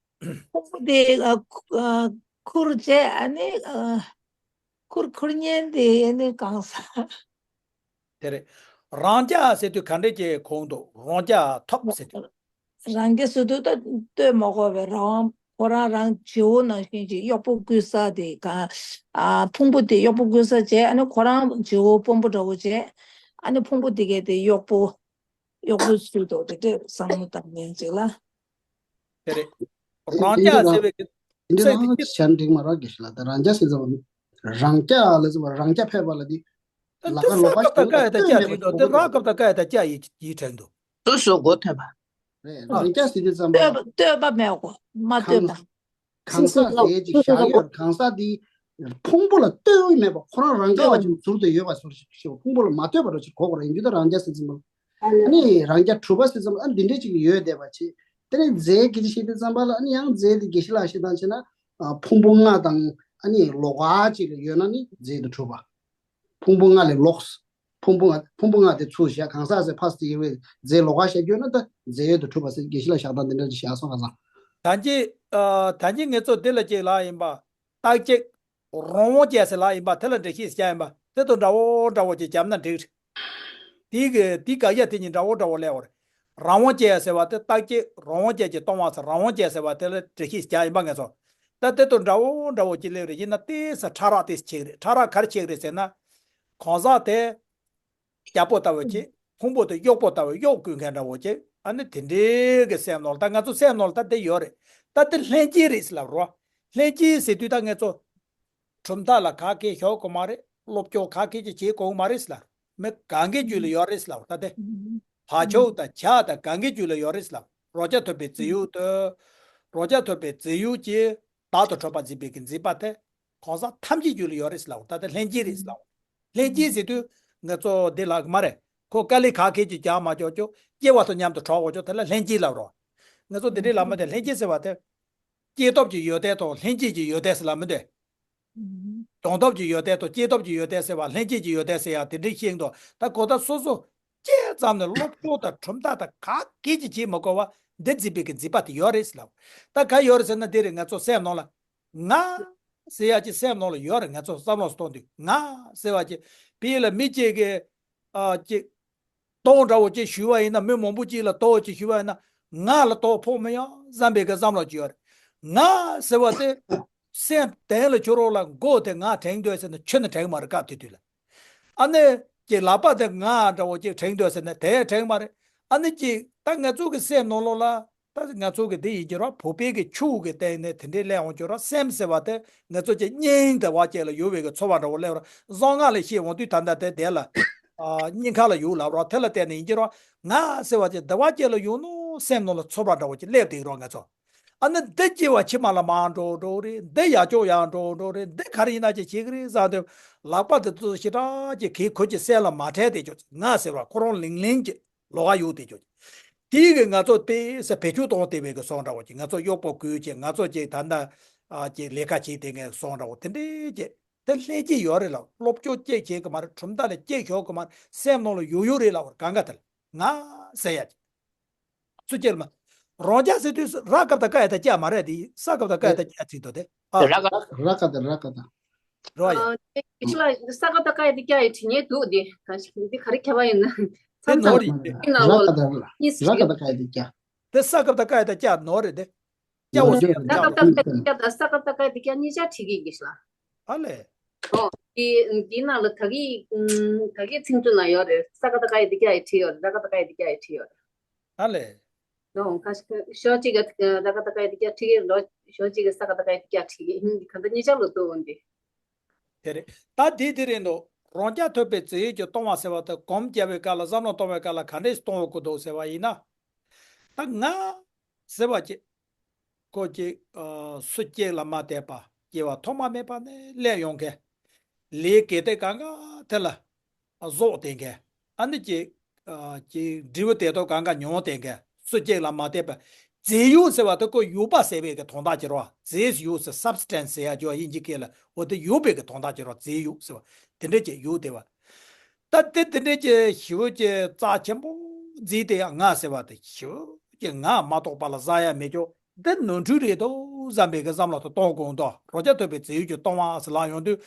ཕུང་པོ་དེ་ཨ་ཁུ་ཨ་ཁུར་བྱས། ཨ་ནི་ཨ་ཁུར་ཁུར་མཁན་དེ་ཨ་ནི་གང་ཟག་དེ་རེད། རང་རྐྱ་ཟེར་དུས་ག་འདྲས་ཀྱི་གོ་འདུག་རང་རྐྱ་ཐུབ་ཟེར་དུས། རང་རྐྱ་ཟེར་དུས་ད་ལྟོས་མ་དགོས་པའི་རང་ཁོ་རང་རང་བྱེའུ་ནང་བཞིན་གྱི་གཡོག་པོ་བརྐུས་ས་དེ་ག་ཨ་ཕུང་པོ་དེ་གཡོག་པོ་བརྐུས་ས་བྱས། ཨ་ནི་ཁོ་རང་བྱེའུ་དཔོན་པོ་འདྲ་བོ་བྱས། ཨ་ནི་ཕུང་པོ་དེ་གས་དེ་གཡོག་པོ་གཡོག་པོ་བཟོས་འདུག་དེ་འདྲས་བསམ་བློ་བཏང་ངེས་ཅིག་ལ། དེ་རེད། རང་རྐྱ་ཟེར་བའི་གི་འདི་ཚིག་དེ་རང་ཅིག་བྱ་འགྲིག་མ་རག་གི་ཞིག་ལ། ད་རང་རྐྱ་ཟེར་ཙམ་རང་རྐྱ་ལ་ཟེར་བ་རང་རྐྱ་ཕེབས་པ་ལ་འདི་ལ་དེ་ཀ་ལོག་པ་སྐབས་དང་བཀའ་ཡ་ད་ཅག་དྲན་འདུག་དེ་རང་སྐབས་དང་བཀའ་ཡ་ད་ཅག་ཡི་ཡི་དྲན་འདུག་སོ་སོ་གོ་ཐོས་པ། རེད། རང་རྐྱ་ཟེར་དུས་ཙམ་པ་ལ་ལྟོས་པ་ལྟོས་པ་མེད་གོ། མ་ལྟོས་གང་པ། གང་ཟག་ཟེར་ཅིག་བཞག་ཡོད། གང་ཟག་འདི་ཕུང་པོ་ལ་ལྟོས་མེད་པ་ཁོ་རང་རང་རྐྱ་བ་ཅིག་ཟུར་དུ་ཡོད་པ་ཟུར་ཞིག་ཕུང་པོ་ལ་མ་ལྟོས་པ་རོ་ཅིག་གོ་དགོས་རེད། ཡིན་རྒྱུ་ད་རང་རྐྱ་ཟེར་ཙམ་པ་ལ། ཨ་ནི་རང་རྐྱ་གྲུབ་པ་ཟེར་ཙམ་པ་ཨ་ནི་འདི་འདྲས་ཅིག་ཡོད་བསྡད་པ་ཅིག་དེ་ནས་རྫས་སྐད་ཆ་བཤད་དུས་ཙམ་པ་ལ་ཨ་ནི་ཡང་རྫས་དེ་དགེ་བཤེས་ལགས་བཤད་སྟངས་བྱས་ན་ཕུང་པོ་ལྔ་དང་ཨ་ནི་ལོགས་ཀ་ཅིག་ལ་ཡོད་ན་ནི་རྫས་དེ་གྲུབ་པ། ཕུང་པོ་ལྔ་ལས་ལོགས། ཕུང་པོ་ལྔ་ཕུང་པོ་ལྔ་དེ་ཚུར་བཞག་གང་ཟག་ཟེར་ཕ་སི་ཡི་བའི་རྫས་ལོགས་ཀ་བཞག་རྒྱུ་ན་ད་རྫས་ཡོད་དུ་གྲུབ་པ་ཟེར་དགེ་བཤེས་ལགས་བཞག་སྟངས་དེ་འདྲ་ཅིག་བཞག་སོང་ང་ཚང་། ད་གིན་ཨ་ད་གིན་ངེད་ཚོ་འདི་ལ་ཅིག་ལབ་ཡིན་པ། རྟག་གཅིག་རང་དབང་ཅན་ཟེར་ལབ་ཡིན་པ་དེ་ལ་འགྲེལ་བཤད་བྱས་ཡིན་པ་དེ་དང་འདྲ་བོ་འདྲ་བོ་ཅིག་བརྒྱབ་ན་འགྲིག་རེད། དེའི་གི་དེའི་དགག་བྱ་དེ་གཉིས་འདྲ་བོ་འདྲ་བོ་སླེབས་པ་རེད། རང་དབང་ཅན་ཟེར་བ་དེ་རྟག་གཅིག་རང་དབང་ཅན་གྱིས་སྟོང་བ་ཟེར་རང་དབང་ཅན་ཟེར་བ་དེ་ལ་འགྲེལ་བཤད་བྱས་ཡིན་པ་ངེད་ཚོ། ད་དེ་དང་འདྲ་བོ་འདྲ་བོ་ཅིག་སླེབས་རེད། ཡིན་ན་ཏོག་ཙམ་ཕྲ་རགས་ཏོག་ཙམ་ཆེ་གི་རེད། ཕྲ་རགས་ག་རེ་ཆེ་གི་རེད་ཟེར་ན། གང་ཟག་དེ་རྒྱལ་པོ་ལྟ་བུ་ཅིག་ཕུང་པོ་དེ་གཡོག་པོ་ལྟ་བུ་གཡོག་བརྐུ་མཁན་འདྲ་བོ་ཅིག་ཨ་ནི་དེ་འདྲའི་གི་སེམས་ནང་ལ་ད་ང་ཚོ་སེམས་ནང་ལ་ད་དེ་ཡོད་རེད། ད་དེ་ལྷན་སྐྱེས་རེད་ཟེར་ལབ་རོ། ལྷན་སྐྱེས་ཟེར་དུས་ད་ངེད་ཚོ་གྲུབ་མཐའ་ལ་ག་གེ་ཞོག་གོ་མ་རེད། སློབ་སྦྱོང་ག་གེ་ཅིག་བྱེད་དགོས་མ་རེད་ཟེར་ལབ། མི་གང་གི་རྒྱུད་ལ་ཡོད་རེད་ཟེར་ལབ། ད་དེ་ བག་ཆགས་དང་ཆགས་དང་གང་གི་རྒྱུད་ལ་ཡོད་རེད་ལབ། རང་རྐྱ་ཐོབ་པའི་རྫས་ཡོད་དུ། རང་རྐྱ་ཐོབ་པའི་རྫས་ཡོད་ཀྱིས་བདག་ཏུ་གྲུབ་པ་འཛིན་པའི་གི་འཛིན་པ་དེ་གང་ཟག་ཐམས་ཅད་རྒྱུད་ལ་ཡོད་རེད་ལབ། ད་ལྟ་ལྷན་སྐྱེས་རེད་ལབ། ལྷན་སྐྱེས་ཟེར་དུས་ང་ཚོ་འདི་ལབ་གི་མ་རེད། ཁོ་དཀའ་ལས་ཁག་ཁེལ་གྱི་རྒྱག་མ་ཆོག་ཆོག་སྐྱེ་བ་དང་མཉམ་དུ་གྲོགས་འོ་ཆོག་དེ་ལ་ལྷན་སྐྱེས་ལབ་རོགས། ང་ཚོ་འདི་འདྲའི་ལབ་མ་དེ་ལྷན་སྐྱེས་ཟེར་བ་དེ། སྐྱེས་ཐོབ་ཀྱི་ཡོན་ཏན་དང་ལྷན་སྐྱེས་ཀྱི་ཡོན་ཏན་ཟེར་ལབ་མི་འདུག་སྦྱོང་ཐོབ་ཀྱི་ཡོན་ཏན་དང་སྐྱེས་ཐོབ་ཀྱི་ཡོན་ཏན་ཟེར་བ་ལྷན་སྐྱེས་ཀྱི་ཡོན་ཏན་ཟེར་ཡག་དེ་འདྲའི་ཤེས་འདུག་ད་གོ་ད་སོ་སོ་སྐྱེས་ཙམ་ནས་སློབ་སྦྱོང་དང་གྲུབ་མཐའ་དང་ག་གེ་ཅིག་བྱེད་མ་དགོས་པ་འདི་འཛིན་པའི་གི་འཛིན་པ་དེ་ཡོད་རེད་ཟེར་ལབ། ད་ག་ཡོད་རེད་ཟེར་ན་འདི་རེད། ང་ཚོ་སེམས་ནང་ལ་ང་ཟེར་ཡག་ཅིག་སེམས་ནང་ལ་ཡོད་རེད། ང་ཚོ་བསམ་བློ་གཏོང་དུས་ང་ཟེར་བ་ཅིག་དཔེ་ལ་མི་གཅིག་གིས་ཨ་ཅིག་ལྟོ་འདྲ་བོ་ཅིག་ཞུས་པ་ཡིན་ན། མི་མང་པོ་ཅིག་ལ་ལྟོ་ཅིག་ཞུས་པ་ཡིན་ན་ང་ལ་ལྟོ་ཕོག་མི་ཡོང་བསམ་པའི་གི་བསམ་བློ་ཅིག་ཡོད་རེད། ང་ཟེར་བ་དེ་སེམས་གཏན་ལ་ཁྱོད་རང་ལ་མགོ་དེ་ང་དྲན་འདོད་ཟེར་ན་ཁྱོན་ནས་དྲན་མ་རེད། སྐབས་དེ་དུས་ལ་ཨ་ནི་ཀྱི་ལག་པ་དེ་ང་འདྲ་བོ་ཅིག་དྲན་འདོད་ཟེར་ན་དེ་དྲན་མ་རེད། ཨ་ནི་ཀྱི་ད་ང་ཚོ་གི་སེམས་ནང་ལོགས་ལ་ད་ང་ཚོ་གི་དེ་ཡིན་གྱི་ར་བོད་པའི་གི་ཆོས་གི་སྟེང་ནས་དེ་འདྲའི་གླེང་འོང་གྱི་ར། སེམས་ཟེར་བ་དེ་ང་ཚོ་ཀྱི་སྙིང་དེ་བ་ཅན་ལ་ཡོད་པའི་གི་ཚོར་བ་འདྲ་བོ་སླེབས་ར། གསང་སྔགས་ལ་བཤད་འོང་དུས་ད་ལྟ་དེ་དེ་ལ་ཨ་སྙིང་ཁ་ལ་ཡོད་ལབ་ར། དེ་ལ་བརྟེན་ནས་ཡིན་གྱི་ར། ང་ཟེར་བ་ཅིག་བདེ་བ་ཅན་ལ་ཡོང་ནོ་སེམས་ནང་ལ་ཚོར་བ་འདྲ་བོ་ཅིག་སླེབས་དེ་རོགས་ང་ཚོ། ཨ་ནི་འདི་སྐྱེ་བ་ཕྱི་མ་ལ་མར་འགྲོ་འགྲོ་རེད། འདི་ཡར་ཕྱོགས་ཡར་འགྲོ་འགྲོ་རེད། འདི་ག་རེ་ཡིན་ན་ཅིག་བྱེད་ཀྱི་རེད་བསམ་དུས་ལག་པ་དེ་ཚོ་ཞེ་དྲག་ཅིག་གིས་ཁོ་ཅིག་སེམས་ལ་མ་དྲན་དེ་ཅོག་ང་ཟེར་བ་ཁོ་རང་ལིང་ལིང་ཅིག་ལོག་ག་ཡོད་དེ་ཅོག་དེའི་གི་ང་ཚོ་དཔེ་ས་བེད་སྤྱོད་གཏོང་བསྡད་པའི་གི་སོང་འདྲ་བོ་ཅིག་ང་ཚོ་གཡོག་པོ་བསྐོས་ཅིག་ང་ཚོ་ཅིག་ད་ལྟ་ཨ་ཅིག་ལས་ཀ་བྱེད་དེ་ངས་སོང་འདྲ་བོ་དེ་འདྲའི་ཅིག་དེ་ལྷན་སྐྱེས་ཡོད་རེད་ལ། སློབ་སྦྱོང་ཅིག་བྱེད་གི་མ་རེད། གྲུབ་མཐའ་ལ་ཅིག་ཞོག་གི་མ་རེད། སེམས་ནང་ལ་ཡོད་ཡོད་རེད་ལ། བར་གང་ག་དེ་ལ་ང་ཟེར་ཡ་ཅིག་སུ་སྐྱེ་ལ་མ། རང་རྐྱ་ཟེར་དུས་སུ་ར་སྐབས་དང་ཀ་ཡ་དང་ཀྱ་མ་རེད་དེ། ས་སྐབས་དང་ཀ་ཡ་དང་ཀྱ་ཚིག་དོ་དེ། ཨ། ར་ཀ་ར་ཀ་དང་ར་ཀ་དང་། རོ་ཡ། ཨ་དེ་ཁྱི་ལ་ས་ཀ་དང་ཀ་ཡ་དང་ཀྱ་ཡི་བྲིས་ཉེས་འདུག་དེ་ག་ཞིག་འདི་ག་རེ་ཁྱབ་པ་ཡིན་ན། དེ་མཚམས་ནོར་མཚམས་ཡིན་དེ། ཡིན་ན་ར་འོ་ཀ་དང་གཉིས་ར་ཀ་དང་ཀ་ཡ་དང་ཀྱ། དེ་ས་སྐབས་དང་ཀ་ཡ་དང་ཀྱ་ནོར་རེད་དེ། ཀྱ་འོ་ཡ་ཞིག་ཡ་ཀྱ་ཀ་འོ་དང་ཀ་ཡ་དང་ཀྱ་དང་ས་ཀ་དང་ཀ་ཡ་དང་ཀྱ་གཉིས་ཆ་བྲིས་གི་གི་ཤ། ཨ་ལས། ཨོ། དེ་དེའི་ནང་ལ་ད་གི་ད་གི་ཚིག་མཛོད་ན་ཡོད་རེད། ས་ཀ་དང་ཀ་ཡ་དང་ཀྱ་ཡི་བྲིས་ཡོད་རེད། ར་ཀ་དང་ཀ་ཡ་དང་ཀྱ་ཡི་བྲིས་ཡོད་རེད། ཨ་ལས། ལོ་ཁ་ཤས་ཤོག་གཅིག་ག་ར་ཀ་དང་ཀ་ཡ་དང་ཀྱ་བྲིས་གི་ལོ། ཤོག་གཅིག་ག་ས་ཀ་དང་ཀ་ཡ་དང་ཀྱ་བྲིས་གི་ཧིན་ག་འདི་གཉིས་ཆ་ལོ་དུ་འོན་ཏེ། དེ་རེད། ད་དེ་དེ་རེད་འདུག་རང་རྐྱ་ཐོབ་པའི་རྫས་ཡོད་ཀྱིས་སྟོང་བ་ཟེར་བ་དེ་གོམས་བརྒྱབ་པའི་སྐབས་ལ་བསམ་བློ་གཏོང་བའི་སྐབས་ལ་ག་འདྲས་གཏོང་དགོས་འདུག་ཟེར་བ་ཡིན་ན། ད་ང་ཟེར་བ་ཅིག་ཁོ་ཅིག་ཨ་སུ་གཅིག་ལ་མ་བལྟས་པ་སྐྱེ་བ་ཐོག་མ་མེད་པ་ནས་སླེབས་ཡོང་མཁན། ལས་དགེ་སྡིག་གང་ག་དེ་ལ་རྫོགས་བསྡད་མཁན། ཨ་ནི་ཅིག་ཨ་ཅིག་འབྲས་བུ་དེ་དག་གང་ག་མྱོང་བསྡད་མཁན། སུ་གཅིག་ལ་མ་བལྟས་པ། རྫས་ཡོད་ཟེར་བ་དེ་ཁོ་ཡོད་པ་ཟེར་བའི་གི་དོན་དག་ཅིག་རེད་བ། རྫས་ཡོད་ཟེར་སབ་སི་ཊན་སི་ཟེར་ཡ་ཅིག་ཡོད་པ་དབྱིན་ཇི་སྐད་ལ། འོ་དེ་ཡོད་པའི་གི་དོན་དག་ཅིག་རེད་བ། རྫས་ཡོད་ཟེར་བ་དེ་འདྲ་ཅིག་ཡོད་བསྡད་པ། ད་དེ་དེ་འདྲའི་ཅིག་ཞེ་པོ་ཅིག་རྩ་ཆེན་པོ་བརྩིས་ཏེ་ཡང་ང་ཟེར་བ་དེ་ཞེ་པོ་ཅིག་ང་མ་གཏོགས་པ་ལ་བཟའ་ཡ་མེད་ཀྱོག་འདི་ནོར་འཁྲུལ་རེད་འདུག་བསམ་པའི་གི་བསམ་བློ་དེ་གཏོང་དགོས་འདུག་རང་རྐྱ་ཐོབ་པའི་རྫས་ཡོད་ཀྱིས་སྟོང་བ་ཟེར་ལབ་ཡོང་དུས་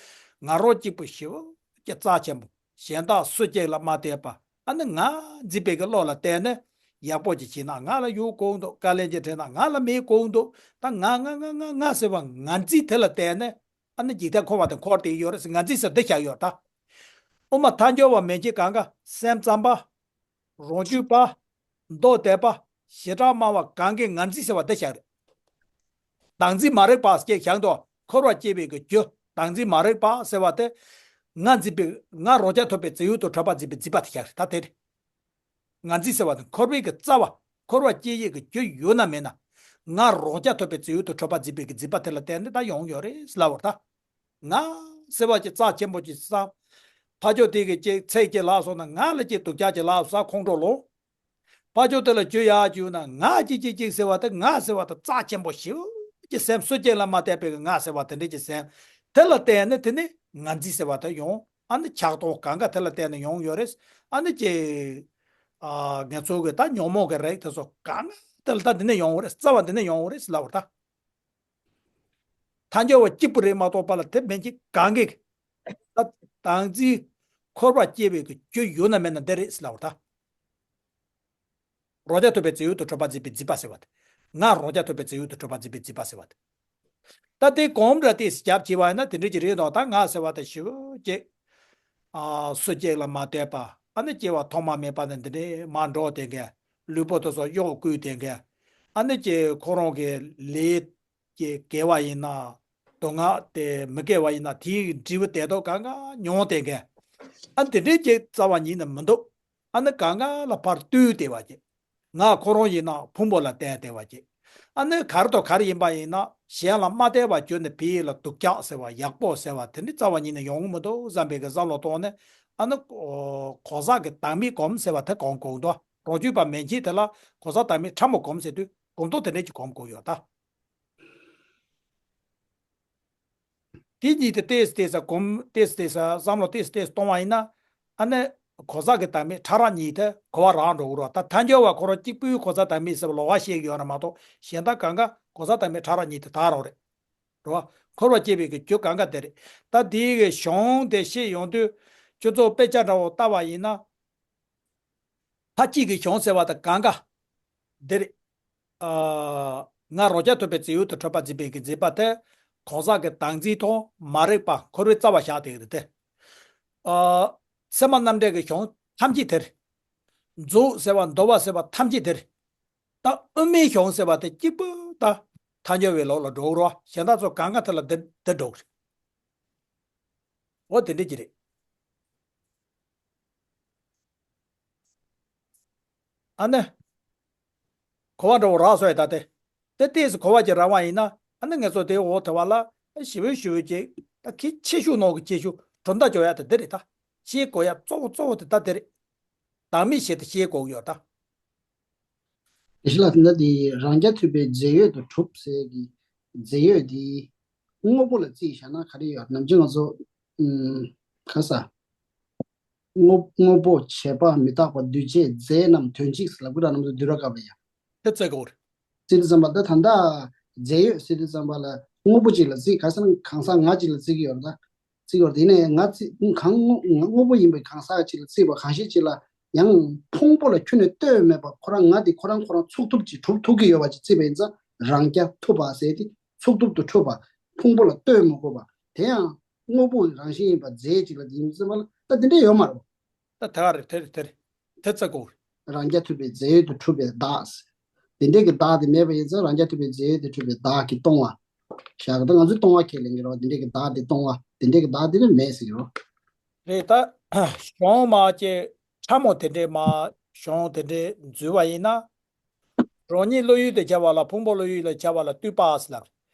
ང་རང་གཅིག་པུ་ཞེ་པོ་ཅིག་རྩ་ཆེན་པོ། གཞན་དག་སུ་གཅིག་ལ་མ་བལྟས་པ། ཨ་ནི་ང་འཛིན་པའི་གི་བློ་ལ་བལྟས་ནས་ཡག་པོ་ཅིག་བྱས་ན་ང་ལ་ཡོད་དགོས་འདུག་དཀའ་ལས་ཅིག་འཕྲད་ན་ང་ལ་མེད་དགོས་འདུག་ད་ང་ང་ང་ང་ང་ཟེར་བ་ང་འཛིན་དེ་ལ་བལྟས་ནས། ཨ་ནི་འཇིག་རྟེན་འཁོར་བ་དང་འཁོར་བསྡད་ཡོད་རེད་ཟེར་ང་འཛིན་ཟེར་འདི་བཞག་ཡོད་ད། དབུ་མ་ཐལ་འགྱུར་བ་མན་ཆད་གང་ག་སེམས་ཙམ་པ། རང་རྒྱུད་པ། མདོ་སྡེ་པ། བྱེ་བྲག་སྨྲ་བ་གང་གས་ང་འཛིན་ཟེར་བ་འདི་བཞག་རེད། བདག་འཛིན་མ་རིག་པ་ཞེས་བཞག་འདུག་འཁོར་བ་སྐྱེ་བའི་གི་རྒྱུ་བདག་འཛིན་མ་རིག་པ་ཟེར་བ་དེ། ང་འཛིན་པའི་ང་རང་རྐྱ་ཐོབ་པའི་རྫས་ཡོད་དུ་གྲུབ་པ་འཛིན་པའི་འཛིན་པ་དེ་བཞག་རེད་ད་དེ་རེད། ང་འཛིན་ཟེར་བ་དེ་འཁོར་བའི་གི་རྩ་བ། འཁོར་བ་སྐྱེ་ཡས་ཀྱི་རྒྱུ་ཡོད་ན་མེད་ན། ང་རང་རྐྱ་ཐོབ་པའི་རྫས་ཡོད་དུ་གྲུབ་པ་འཛིན་པའི་གི་འཛིན་པ་དེ་ལ་བརྟེན་ནས་ད་ཡོང་ཡོད་རེད་ལབ་པ་རེད་ད། ང་ཟེར་བ་ཅིག་རྩ་ཆེན་པོ་ཅིག་བསམ། ཕར་ཕྱོགས་དེ་གི་ཅིག་ཚིག་ཅིག་ལབ་སོང་ན་ང་ལ་ཅིག་སྡུག་ཅག་ཅིག་ལབ་སོང་ཁོང་ཁྲོ་ལངས། ཕར་ཕྱོགས་དེ་ལ་རྒྱུ་ཡག་རྒྱུ་ན་ང་ཅིག་ཅིག་ཅིག་ཟེར་བ་དེ་ང་ཟེར་བ་དེ་རྩ་ཆེན་པོ་ཞེ་པོ་ཅིག་སེམས་སུ་གཅིག་ལ་མ་བལྟས་པའི་གི་ང་ཟེར་བ་དེ་འདྲ་ཅིག་སེམས་དེ་ལ་བརྟེན་ནས་དེ་ནི་ང་འཛིན་ཟེར་བ་དེ་ཡོང་། ཨ་ནི་ཆགས་སྡང་གང་ག་དེ་ལ་བརྟེན་ནས་ཡོང་ཡོད་རེད། ཨ་ནི་ཅིག་ཨ་ང་ཚོ་གི་ད་ཉོན་མོངས་ཀྱི་རིགས་དེ་ཚོ་གང་ག་དེ་ལ་ད་འདི་ནས་ཡོང་བ་རེད། རྩ་བ་འདི་ནས་ཡོང་བ་རེད་ལབ་པ་རེད་ད། ཐལ་འགྱུར་བ་གཅིག་པུ་རེད་མ་གཏོགས་པ་ལ་དེ་མིན་གྱི་གང་གི་ད་བདག་འཛིན་འཁོར་བ་སྐྱེ་བའི་གི་རྒྱུ་ཡོད་ན་མེད་ན་འདི་རེད་ལབ་པ་རེད་ད། རང་རྐྱ་ཐོབ་པའི་རྫས་ཡོད་དུ་གྲུབ་པ་འཛིན་པའི་འཛིན་པ་ཟེར་བ་དེ། ང་རང་རྐྱ་ཐོབ་པའི་རྫས་ཡོད་དུ་གྲུབ་པ་འཛིན་པའི་འཛིན་པ་ཟེར་བ་དེ། ད་དེ་གོམས་ར་དེ་རྒྱབ་བྱས་པ་ཡིན་ན་དེ་འདྲ་ཅིག་རེད་དོ། ད་ང་ཟེར་བ་དེ་ཞེ་པོ་ཅིག་ཨ་སུ་གཅིག་ལ་མ་བལྟས་པ། ཨ་ནི་སྐྱེ་བ་ཐོག་མ་མེད་པ་ནས་འདི་འདྲའི་མར་འགྲོ་བསྡད་མཁན། ལུས་པོ་དེ་ཚོ་གཡོག་བསྐོས་བསྡད་མཁན། ཨ་ནི་ཅིག་ཁོ་རང་གི་ལས་ཀྱི་དགེ་བ་ཡིན་ན། སྡུག་བསྔལ་དེ་མི་དགེ་བ་ཡིན་ན་དེའི་འབྲས་བུ་དེ་དག་གང་ག་མྱོང་བསྡད་མཁན། ཨ་འདི་འདྲའི་ཅིག་རྩ་བ་ཉིད་ནས་མི་འདུག་ཨ་ནི་གང་ག་ལ་ཕར་བསྟུན་བསྡད་པ་ཅིག་ང་ཁོ་རང་ཡིན་ན་ཕུང་པོ་ལ་བརྟེན་བསྡད་པ་ཅིག་ཨ་ནི་གར་དང་གར་ཡིན་པ་ཡིན་ན་གཞན་ལ་མ་བརྟེན་པར་གྱུར་ནས་ཕ་ཡུལ་ལ་སྡུག་ཅག་ཟེར་བ་ཡག་པོ་ཟེར་བ་དེ་འདྲའི་རྩ་བ་ཉིད་ནས་ཡོང་གི་མི་འདུག་བསམ་པའི་གི་བསམ་བློ་བཏང་ནས་ཨ་ནི་གང་ཟག་གི་བདག་མེད་སྒོམ་ཟེར་བ་དེ་སྒོམ་དགོས་འདུག་རང་རྒྱུད་པ་མན་ཆད་དེ་ལ་གང་ཟག་བདག་མེད་ཕྲ་མོ་སྒོམ་ཟེར་དུས་སྒོམ་སྟངས་དེ་འདྲ་ཅིག་སྒོམ་དགོས་ཡོད་ད། དེ་གཉིས་དེ་ཏོག་ཙམ་ཏོག་ཙམ་སྒོམ་ཏོག་ཙམ་ཏོག་ཙམ་བསམ་བློ་ཏོག་ཙམ་ཏོག་ཙམ་གཏོང་བ་ཡིན་ན། ཨ་ནི་གང་ཟག་གི་བདག་མེད་ཕྲ་རགས་གཉིས་དེ་གོ་བ་རག་འགྲོ་གི་རེད་བ། ད་ཐལ་འགྱུར་བ་ཁོ་རང་གཅིག་པུའི་གང་ཟག་བདག་མེད་ཟེར་བ་ལོགས་ཀ་བཤད་ཀྱི་ཡོད་རེད་མ་གཏོགས་གཞན་དག་གང་ག་གང་ཟག་བདག་མེད་ཕྲ་རགས་གཉིས་དེ་དག་རང་རེད། རེད་བ། འཁོར་བ་སྐྱེ་བའི་གི་རྒྱུ་གང་ག་དེ་རེད། ད་དེའི་གི་གཞུང་དེ་བཤད་ཡོང་དུས་ཁྱོད་ཚོ་དཔེ་ཆ་འདྲ་བོ་ལྟ་བ་ཡིན་ན། ཕ་གཅིག་གི་གཞུང་ཟེར་བ་དང་གང་ག་འདིར། ང་རང་རྐྱ་ཐུབ་པའི་རྫས་ཡོད་དུ་གྲུབ་པ་འཛིན་པའི་གི་འཛིན་པ་དེ་གང་ཟག་གི་བདག་འཛིན་དང་མ་རིག་པ་འཁོར་བའི་རྩ་བ་བཞག་དེ་རེད་དེ། ཚད་མ་རྣམ་འགྲེལ་གྱི་གཞུང་ཐམས་ཅད་དེར། རྫོགས་ཟེར་བ་འདུལ་བ་ཟེར་བ་ཐམས་ཅད་དེར། ད་དབུ་མའི་གཞུང་ཟེར་བ་དེ་གཅིག་པུ་ད་ཐལ་འགྱུར་བའི་ལུགས་ལ་འགྲོ་རོགས་གཞན་དག་ཚོ་གང་ག་དེ་ལ་འདི་འདི་འགྲོ་གི་རེད། འོ་དེ་འདྲ་ཅིག་རེད། ཨ་ནི། གོ་བ་འདྲ་བོ་རག་སོང་ཡ་ད་དེ། དེ་ཏོག་ཙམ་གོ་བ་ཅིག་རག་པ་ཡིན་ན་ཨ་ནི་ངེད་ཚོ་དེའི་འོག་དེ་བ་ལ་ཞེ་པོ་ཞེ་པོ་ཅིག་ད་གལ་ཆེ་ཤོས་ནང་གི་ཆེ་ཤོས་གྲུབ་མཐའ་འཇོག་ཡ་དེ་འདི་རེད་ད། ཤེས་དགོས་ཡ་གཙོ་བོ་གཙོ་བོ་དེ་ད་འདི་རེད། བདག་མེད་ཞེས་དེ་ཤེས་དགོས་ཀྱི་ཡོད་ད། དེ་ཤི་ལ་དེ་འདྲ་དེ་རང་རྐྱ་ཐུབ་པའི་རྫས་ཡོད་དུ་གྲུབ་ཟེར་གི་རྫས་ཡོད་དེ་དངོས་པོ་ལ་རྩིས་བཞག་ན་ག་རེ་ཡོད་ནམ་རྒྱུན་ང་ཚོ་ཨུམ་ག་ས། དངོས་དངོས་པོ་བྱས་པ་མི་རྟག་པ་འདུས་བྱས་རྫས་རྣམས་དོན་གཅིག་ཟེར་ལབ་གི་ར་ནམ་དུ་བསྡུས་ར་དཀའ་བ་ཡ། དེ་བརྩི་དགོས་རེད། ཟེར་དུས་ཙམ་པ་ད་ད་ལྟ་རྫས་ཡོད་ཟེར་དུས་ཙམ་པ་ལ་དངོས་པོ་གཅིག་ལ་བརྩི་ག་ས་ན་གང་ཟག་ང་གཅིག་ལ་བརྩི་གི་ཡོད་རེད་ད། བརྩི་གི་ཡོད་རེད་དེ་ནས་ང་བརྩི་གང་དངོས་དངོས་པོ་ཡིན་པའི་གང་ཟག་གཅིག་ལ་བརྩིས་པ་གང་ཤེས་གཅིག་ལ་ཡང་ཕུང་པོ་ལ་ཁྱོན་ནས་ལྟོས་མེད་པ་ཁོ་རང་ང་དེ་ཁོ་རང་ཁོ་རང་ཚུགས་ཐུབ་ཀྱི་གྲུབ་ཐུབ་ཀྱི་ཡོད་པ་ཅིག་བརྩིས་པ་ཡིན་ཙང་རང་རྐྱ་ཐུབ་པ་ཟེར་དེ་ཚུགས་ཐུབ་ཏུ་འཁྲུལ་པ་ཕུང་པོ་ལ་ལྟོས་མི་དགོས་པ་དེ་ཡང་དངོས་པོ་རང་བཞིན་ཡིན་པ་རྫས་གཅིག་ལ་དེ་ཡིན་ཙམ་པ་ལ་ད་དེ་འདྲས་ཡོད་མ་རེད། ད་དེ་ག་རེད་དེ་རེད་དེ་རེད་དེ་རྩ་དགོས་རེད། རང་རྐྱ་ཐུབ་པའི་རྫས་ཡོད་དུ་གྲུབ་པའི་བདག་ཟེར། དེ་འདྲས་ཀྱི་བདག་དེ་མེད་པ་ཡིན་ཙང་རང་རྐྱ་ཐུབ་པའི་རྫས་ཡོད་དུ་གྲུབ་པའི་བདག་གི་སྟོང་བ། བཞག་གི་ད་ང་ཚོས་སྟོང་བ་ཁས་ལེན་གྱི་རེད་བ་དེ་འདྲས་ཀྱི་བདག་དེ་སྟོང་བ་དེ་འདྲས་ཀྱི་བདག་དེ་ནི་མེད་ཟེར་གྱི་རེད། རེད་ད། གཞུང་མ་ཅེ་ཕྲ་མོ་དེ་འདྲས་མ་གཞུང་དེ་འདྲས་འཛུལ་བ་ཡིན་ན། རང་ཉིད་བློ་ཡུལ་དུ་ཁྱབ་པ་ལ་ཕུང་པོ་བློ་ཡུལ་ལ་ཁྱབ་པ་ལ་ལྟོས་པ་ཟེར་ལབ།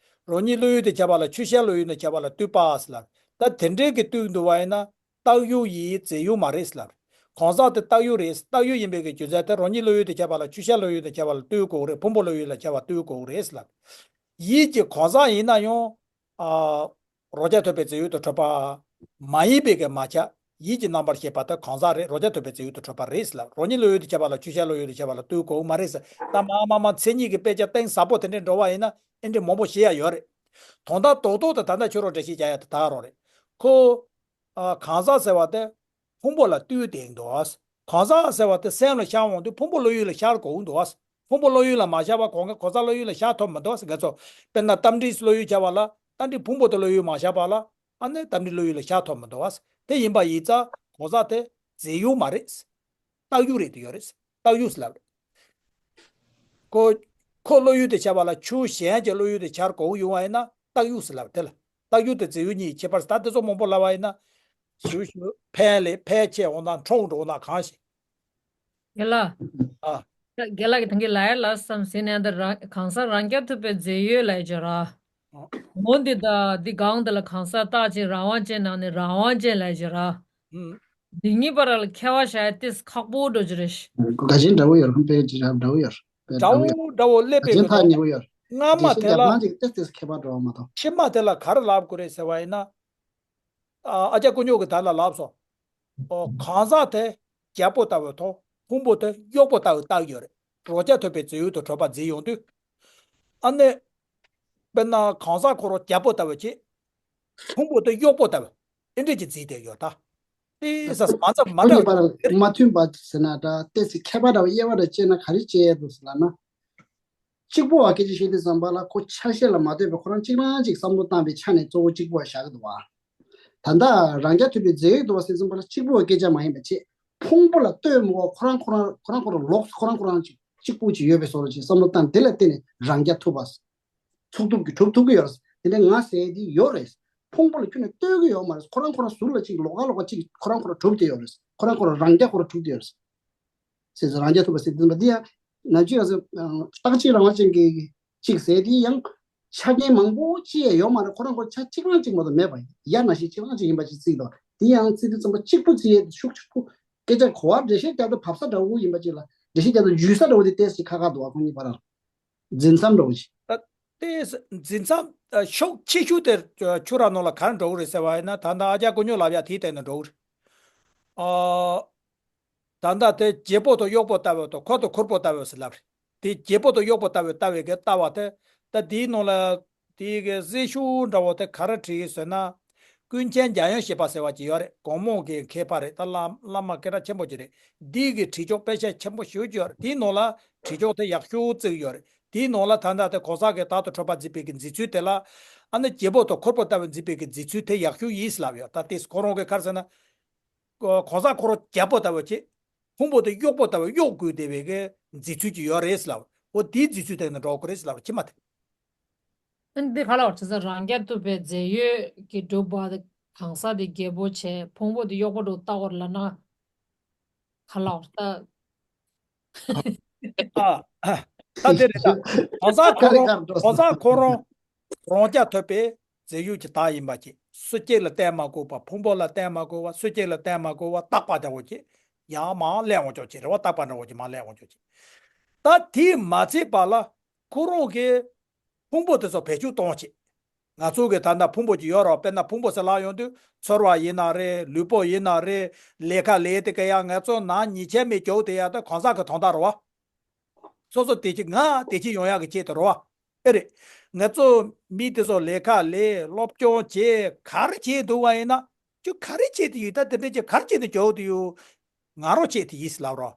རང་ཉིད་བློ་ཡུལ་དུ་ཁྱབ་པ་ལ་ཆོས་ཤེས་བློ་ཡུལ་ལ་ཁྱབ་པ་ལ་ལྟོས་པ་ཟེར་ལབ། ད་དེ་འདྲས་ཀྱི་ལྟོས་འདུག་བ་ཡིན་ན། བཏགས་ཡུལ་ཡིན་རྫས་ཡུལ་མ་རེད་ཟེར་ལབ། གང་ཟག་དེ་བཏགས་ཡུལ་རེད། བཏགས་ཡུལ་ཡིན་པའི་གི་རྒྱུ་མཚན་དེ་རང་ཉིད་བློ་ཡུལ་དུ་ཁྱབ་པ་ལ་ཆོས་ཤེས་བློ་ཡུལ་དུ་ཁྱབ་པ་ལ་ལྟོས་དགོས་རེད། ཕུང་པོ་བློ་ཡུལ་ལ་ཁྱབ་པ་ལྟོས་དགོས་རེད་ཟེར་ལབ། ཡིད་ཀྱི་གང་ཟག་ཡིན་ན་ཡང་། ཨ། རང་རྐྱ་ཐུབ་པའི་རྫས་ཡོད་དུ་གྲུབ་པ། མ་ཡིན་པའི་གི་མ་ཁྱབ། ཡིད་ཀྱི་རྣམ་པར་ཤེས་པ་དེ་གང་ཟག་རེད། རང་རྐྱ་ཐུབ་པའི་རྫས་ཡོད་དུ་གྲུབ་པ་རེད་ཟེར་ལབ། རང་ཉིད་བློ་ཡུལ་དུ་ཁྱབ་པ་ལ་ཆོས་ཤེས་བློ་ཡུལ་དུ་ཁྱབ་པ་ལ་ལྟོས་དགོས་མ་རེད་ཟེར། ད་མ་མ་མ་མཚན་ཉིད་ཀྱི་དཔེ་ཆ་གཏིང་ཟབ་པོ་དེ་འདྲས་འགྲོ་བ་ཡིན་ན་ཨེ་འདྲས་མང་པོ་བཤད་ཡ་ཡོད་རེད། དོན་དག་རྡོག་རྡོག་དེ་ད་ལྟ་ཁྱོད་རང་འགྲེལ་བཤད་རྒྱག་ཡ་དེ་ད་རང་རེད། ཁོ། ཨ། གང་ཟག་ཟེར་བ་དེ་ཕུང་པོ་ལ་ལྟོས་ཏེ་འདུག་ཨ། གང་ཟག་ཟེར་བ་དེ་སེམས་ལ་ཤར་འོང་དུས་ཕུང་པོ་བློ་ཡུལ་ལ་ཤར་དགོས་འདུག་ཨ། ཕུང་པོ་བློ་ཡུལ་ལ་མ་ཤར་བ་གང་ག་གང་ཟག་བློ་ཡུལ་ལ་ཤར་ཐུབ་མི་འདུག་ཨ། ཟེར་ག་ཚོད། དཔེར་ན་རྟ་མགྲིན་བློ་ཡུལ་ཤར་བ་ལ་རྟ་མགྲིན་ཕུང་པོ་དེ་བློ་ཡུལ་མ་ཤར་བ་ལ་ཨ་ནི་རྟ་མགྲིན་བློ་ཡུལ་ལ་ཤར་ཐུབ་མི་འདུག་ཨ། དེ་ཡིན་པ་ཡིན་ཙང་གང་ཟག་དེ་རྫས་ཡུལ་མ་རེད། བཏགས་ཡུལ་རེད་དུ་ཡོད་རེད། བཏགས་ཡུལ་ཟེར་ལབ་རེད། ཁོ། ཁོ་བློ་ཡུལ་དུ་ཤར་བ་ལ་ཆོས་གཞན་གྱི་བློ་ཡུལ་དུ་ཤར་དགོས་ཡོང་བ་ཡིན་ན་བཏགས་ཡུལ་ཟེར་ལབ་དེ་ལ། བཏགས་ཡུལ་དེ་རྫས་ཡུལ་གཉིས་ཁྱད་པར་ད་དེ་ཚོ་མང་པོ་ལབ་པ་ཡིན་ན། ཞུ་ཞུ་ཕན་ལས་ཕན་ཆེ་འོང་ན་འཕྲོག་འགྲོ་ན་གང་ཞིག་རྒན་ལགས། ཨ། རྒན་ལགས་ཀྱིས་ད་གིན་ལབ་ཡ་ལ་བསམ་ཟིན་ནས་འདི་རང་གང་ཟག་རང་རྐྱ་ཐུབ་པའི་རྫས་ཡོད་ལབ་ཀྱི་ར། ཨ། འོ་འདི་ད་འདི་སྒང་འདི་ལ་གང་ཟག་རྟག་ཅན་རང་དབང་ཅན་ནང་ནས་རང་དབང་ཅན་ལབ་ཀྱི་ར། ཨུམ། འདི་གཉིས་བར་ལ་ཁྱད་པར་བྱ་ཡ་ཏིས་ཁག་པོ་འགྲོ་རྒྱུ་རེད། དགའ་ཆེན་འདྲ་བོ་ཡོད་རེད། དཔེ་ཅིག་ར་འདྲ་བོ་ཡོད་རེད། དཔེ་འདྲ་འདྲ་བོ་བོ་ཡོད་འདྲ་བོ་སླེབས་པའི་རྒྱ་ཆེན་གོ་ཐག་ཉེ་བོ་ཡོད་རེད། སྔ་མ་རྒྱ་ཆེན་དེ་རྒྱ་ལ་གང་ཅིག་ཏིས་ཏིས་ཁྱད་པར་འགྲོ་བ་མ་གཏོགས། ཕྱི་མ་དེ་ལ་ག་རེ་ལབ་དགོས་རེད་ཟེར་བ་ཡིན་ན། ཨ་ཨ་ཅག་དཀོན་མཆོག་གིས་ད་ལ་ལབ་སོང་། ཨོ་གང་ཟག་དེ་རྒྱལ་པོ་ལྟ་བུ་དང་ཕུང་པོ་དེ་གཡོག་པོ་ལྟ་བུ་བཏགས་ཡོད་རེད། རང་རྐྱ་ཐུབ་པའི་རྫས་ཡུལ་དུ་གྲུབ་པ་འཛིན་ཡོང་དུས། ཨ་ནི། དཔེར་ན་གང་ཟག་ཁོ་རང་རྒྱལ་པོ་ལྟ་བུ་བྱེད། ཕུང་པོ་དེ་གཡོག་པོ་ལྟ་བུ། ཨེ་འདྲས་ཀྱི་རྫས་དེ་ཡོད་ད། ཏེ་ས་ས་མ་ཚ་མ་འདྲ་བ་མ་མཐུན་པ་ཟེར་ན་འདྲ་ཏེ་སི་ཁྱད་པར་འདྲ་བ་དབྱེ་བ་འདྲ་བྱས་ན་ག་རེ་བྱས་འདུག་ཟེར་ལབ་ན། གཅིག་པུ་བ་སྐད་ཆ་བཤད་དུས་ཙམ་པ་ལ་ཁོ་ཆ་ཤས་ལ་མ་ལྟོས་པའི་ཁོ་རང་གཅིག་རང་གཅིག་བསམ་བློ་བཏང་བའི་ཆ་ནས་གཙོ་བོ་གཅིག་པུ་བ་བཞག་གི་འདུག་བ། ད་ལྟ་རང་རྐྱ་ཐུབ་པའི་རྫས་ཡོད་འདུག་བ་ཟེར་ཙམ་པ་ལ་གཅིག་པུ་བ་སྐད་ཆ་མ་ཡིན་པ་བྱས། ཕུང་པོ་ལ་ལྟོས་མི་དགོས་ཁོ་རང་ཁོ་རང་ཁོ་རང་ཁོ་རང་ལོགས་ཁོ་རང་ཁོ་རང་གཅིག་གཅིག་པུ་གཅིག་ཡོད་པའི་བཟོ་འདྲ་ཅིག་བསམ་བློ་བཏང་དེ་ལ་བརྟེན་ནས་རང་རྐྱ་ཐུབ་པ། ཚུགས་ཐུབ་ཀྱི་གྲུབ་ཐུབ་ཀྱི་ཡོད་རེད། དེ་འདྲ་ང་ཟེར་དེ་ཡོད་རེད། ཕུང་པོ་ལ་ཁྱོན་ནས་ལྟོས་ཀྱི་ཡོད་མ་རེད། ཁོ་རང་ཁོ་རང་ཟུར་ལ་གཅིག་ལོགས་ཀ་ལོགས་ཀ་གཅིག་ཁོ་རང་ཁོ་རང་གྲུབ་བསྡད་ཡོད་རེད། ཁོ་རང་ཁོ་རང་རང་རྐྱ་ཁོ་རང་གྲུབ་བསྡད་ཡོད་རེད། ཟེར་ཚེ་རང་རྒྱལ་ཐུབ་པ་ཟེར་དུས་ཙམ་པ་འདི་ཡང་ནམ་རྒྱུན་ང་ཚོ་རྟག་གཅིག་རང་དབང་ཅན་གྱི་གཅིག་ཟེར་དེ་ཡང་ཆ་རྐྱེན་མང་པོ་ཅི་ཡང་ཡོད་མ་རེད། ཁོ་རང་ཁོ་ཆ་གཅིག་རང་གཅིག་མ་གཏོགས་མེད་པ་ཡིན། ཡ་ན་ཤི་གཅིག་རང་གཅིག་ཡིན་པ་ཅིག་བརྩིས་དང་དེ་ཡང་བརྩིས་དུས་ཙམ་པ་གཅིག་པུ་བརྩི་ཡས་ཤུགས་ཆེན་པོ་སྐད་ཆ་གོ་བ་འགྲེལ་བཤད་རྒྱག་དུས་བབས་ས་འདྲ་བོ་ཡིན་པ་ཅིག་ལ་འགྲེལ་བཤད་རྒྱག་དུས་འཇུས་ས་འདྲ་བོ་དེ་ཏོག་ཙམ་ཁག་ཁག་འདུག་ཨ་ཁོ་གཉིས་བར་ལ་འཛིན་མཚམས་འདྲ་བོ་ཅིག་ད་དེ་འཛིན་མཚམས་ཤུགས་ཆེ་ཤོས་དེ་ཁྱོད་རང་ནང་ལ་ག་རེ་འགྲོ་གི་རེད་ཟེར་བ་ཡིན་ན། ད་ལྟ་ཨ་ཅག་ཀུ་ཉོ་ལབ་ཡ་དེའི་སྟེང་ནས་འགྲོ་གི་རེད། ཨ། ད་ལྟ་དེ་རྒྱལ་པོ་དང་གཡོག་པོ་ལྟ་བུ་དང་འཁོར་དང་འཁོར་པོ་ལྟ་བུ་ཟེར་ལབ་རེད། དེ་རྒྱལ་པོ་དང་གཡོག་པོ་ལྟ་བུ་ལྟ་བའི་གི་ལྟ་བ་དེ་ད་དེའི་ནང་ལ་དེའི་གི་གསེར་ཤུགས་འདྲ་བོ་དེ་ག་རེ་བྲིས་ཡོད་ཟེར་ན། ཀུན་མཁྱེན་འཇམ་དབྱངས་བཞད་པ་ཟེར་བ་ཅིག་ཡོད་རེད། དགོང་མོ་གི་མཁས་པ་རེད། ད་བླ་བླ་མ་སྐད་གྲགས་ཆེན་པོ་ཅིག་རེད། འདི་གི་བྲིས་ཆོག་དཔེ་ཆ་ཆེན་པོ་ཞེ་པོ་ཅིག་ཡོད་རེད། དེའི་ནང་ལ་བྲིས་ཆོག་དེ་ཡག་ཤོས་བརྩིས་ཡོད་རེད། དེའི་ནང་ལ་ད་ལྟ་དེ་གོང་ས་གི་དར་དུ་ཁྲོད་པ་མཛད་པའི་གི་མཛད་ཚུལ་དེ་ལ་ཨ་ནི་རྒྱལ་པོ་དང་འཁོར་པོ་ལྟ་བུ་མཛད་པའི་གི་མཛད་ཚུལ་དེ་ཡག་ཤོས་ཡིན་ལབ་ཡོད། ད་དེ་ཁོ་རང་གི་ག་རེ་ཟེར་ན། གོང་ས་ཁོ་རང་རྒྱལ་པོ་ལྟ་བུ་བྱེད། ཕུང་པོ་དེ་གཡོག་པོ་ལྟ་བུ་གཡོག་དགོས་བསྡད་པའི་གི་མཛད་ཚུལ་ཅིག་ཡོད་རེད་ལབ། འོ་དེའི་མཛད་ཚུལ་དེ་ནི་འགྲོ་དགོས་རེད་ལབ་ཕྱི་མ་དེ། ཨ་ནི་འདི་ག་ལ་བར་ཆ་ས་རང་རྒྱལ་ཐུབ་པའི་རྫས་ཡོད་ཀྱི་སྒྲུབ་པ་གང་ཟག་དེ་རྒྱལ་པོ་བྱས། ཕུང་པོ་དེ་གཡོག་པོ་འགྲོ་ལྟ་བར་ལ་ན། ག་ལ་བར་ད། ཨ། ད་དེ་རེད་ད། གང་ཟག་ཁོ་རང་གང་ཟག་ཁོ་རང་རང་རྒྱལ་ཐོབ་པའི་རྫས་ཡོད་ཀྱི་བདག་ཡིན་པ་ཅིག་སུ་གཅིག་ལ་བརྟེན་མ་དགོས་པ། ཕུང་པོ་ལ་བརྟེན་མ་དགོས་པ། སུ་གཅིག་ལ་བརྟེན་མ་དགོས་པ། རྟག་པ་འདྲ་བོ་ཅིག་ཡང་མར་སླེབས་འོང་ཆོག་ཅིག་རེད་བ། རྟག་པ་འདྲ་བོ་ཅིག་མར་སླེབས་འོང་ཆོག་ཅིག་ད་དེས་མ་ཚད་པ་ལ་ཁོ་རང་གི་ཕུང་པོ་དེ་ཚོ་བེད་སྤྱོད་གཏོང་བྱེད། ང་ཚོ་གི་ད་ལྟ་ཕུང་པོ་ཅིག་ཡོད་རེད་བ། དཔེར་ན་ཕུང་པོ་ཟེར་ལབ་ཡོང་དུས་ཚོར་བ་ཡིན་ན་རེད། ལུས་པོ་ཡིན་ན་རེད། ལས་ཀ་ལས་དེ་ག་ཡང་ང་ཚོ་ནང་ཉེས་ཆད་མེད་རྒྱུ་དེ་ཡང་ད་གང་ཟག་གི་དོན་དག་རེད་བ། སོ་སོ་བདེ་སྐྱིད་ང་བདེ་སྐྱིད་ཡོང་ཡག་གི་ཆེད་དུ་རེད་བ། ཨེ་རེད། ང་ཚོ་མི་དེ་ཚོ་ལས་ཀ་ལས་སློབ་སྦྱོང་བྱེད་ག་རེ་བྱེད་འདུག་བ་ཡིན་ན་ཁྱོད་ག་རེ་བྱེད་དེ་ཡོད། ད་དེ་འདྲ་ཅིག་ག་རེ་བྱེད་དེ་རྒྱུ་དེ་ཡོད། ང་རང་བྱེད་དེ་ཡིན་ལབ་རོགས།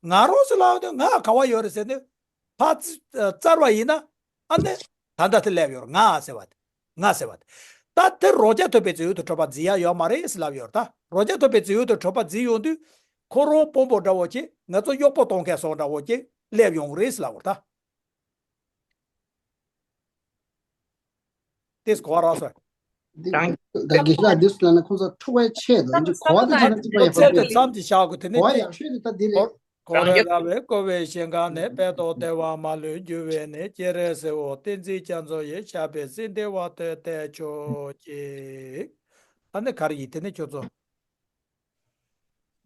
ང་རང་ཟེར་ལབ་དུས་ང་ག་བ་ཡོད་རེད་ཟེར་ནས་ཕར་བཙལ་བ་ཡིན་ན་ཨ་ནི་ད་ལྟ་དེ་སླེབས་ཡོད་རེད། ང་ཟེར་བ་དེ་ང་ཟེར་བ་དེ། ད་དེ་རང་རྒྱལ་ཐོབ་པའི་རྫས་ཡོད་དུ་གྲུབ་པ་འཛིན་ཡ་ཡོད་མ་རེད་ཟེར་ལབ་ཡོད་རེད། ད་རང་རྒྱལ་ཐོབ་པའི་རྫས་ཡོད་དུ་གྲུབ་པ་འཛིན་ཡོང་དུས་ཁོ་རང་དཔོན་པོ་འདྲ་བོ་ཅིག་ང་ཚོ་གཡོག་པོ་གཏོང་མཁན་སོགས་འདྲ་བོ་ཅིག་སླེབས་ཡོང་གི་རེད་ཟེར་ལབ་ཡོད་རེད་ད། དེས་གོ་བ་རག་སོང་། འདི་རང་ད་དགེ་བཤེས་ལགས་འདི་སུ་ལ་ན་ཁོང་ཚོ་འཁྲུག་པའི་ཆེད་དུ་འདི་གོ་བ་འདི་ཆ་ན་གཅིག་པ་ཡག་པོ་ཚད་དུ་འདུག་མཚམས་ཀྱི་བཞག་དགོས། དེ་ནས་གོ་བ་དེ་ཡག་ཤོས་འདི་ད་འདི་རེད། གོ་རེ་ར་བའི་ཀོ་བའི་ཞིང་ཁམས་ནས། དཔལ་ཏོག་ལྟེ་བ་མ་ལུས་རྒྱུ་བས་ནི། སྤྱན་རས་གཟིགས་དབང་བསྟན་འཛིན་རྒྱ་མཚོ་ཡི། ཞབས་པད་སྲིད་མཐའི་བར་དུ་བརྟན་གྱུར་ཅིག་ཨ་ནི་ག་རེ་ཡིན། དེ་ནས་ཁྱོད་ཚོ་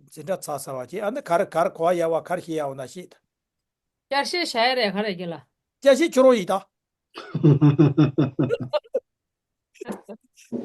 འཛིན་གྲྭ་ཚར་ཚར་བ་ཅིག་ཨ་ནི་ག་རེ་ག་རེ་གོ་བ་ཡག་པ་ག་རེ་ཤེས་ཡག་པ་ན་ཤེས་ད། བསྐྱར་བཤད་བྱ་ཡ་རེད་ག་རེ་གི་ལ། བསྐྱར་བཤད་ཁྱོད་རང་ཡིན་ད།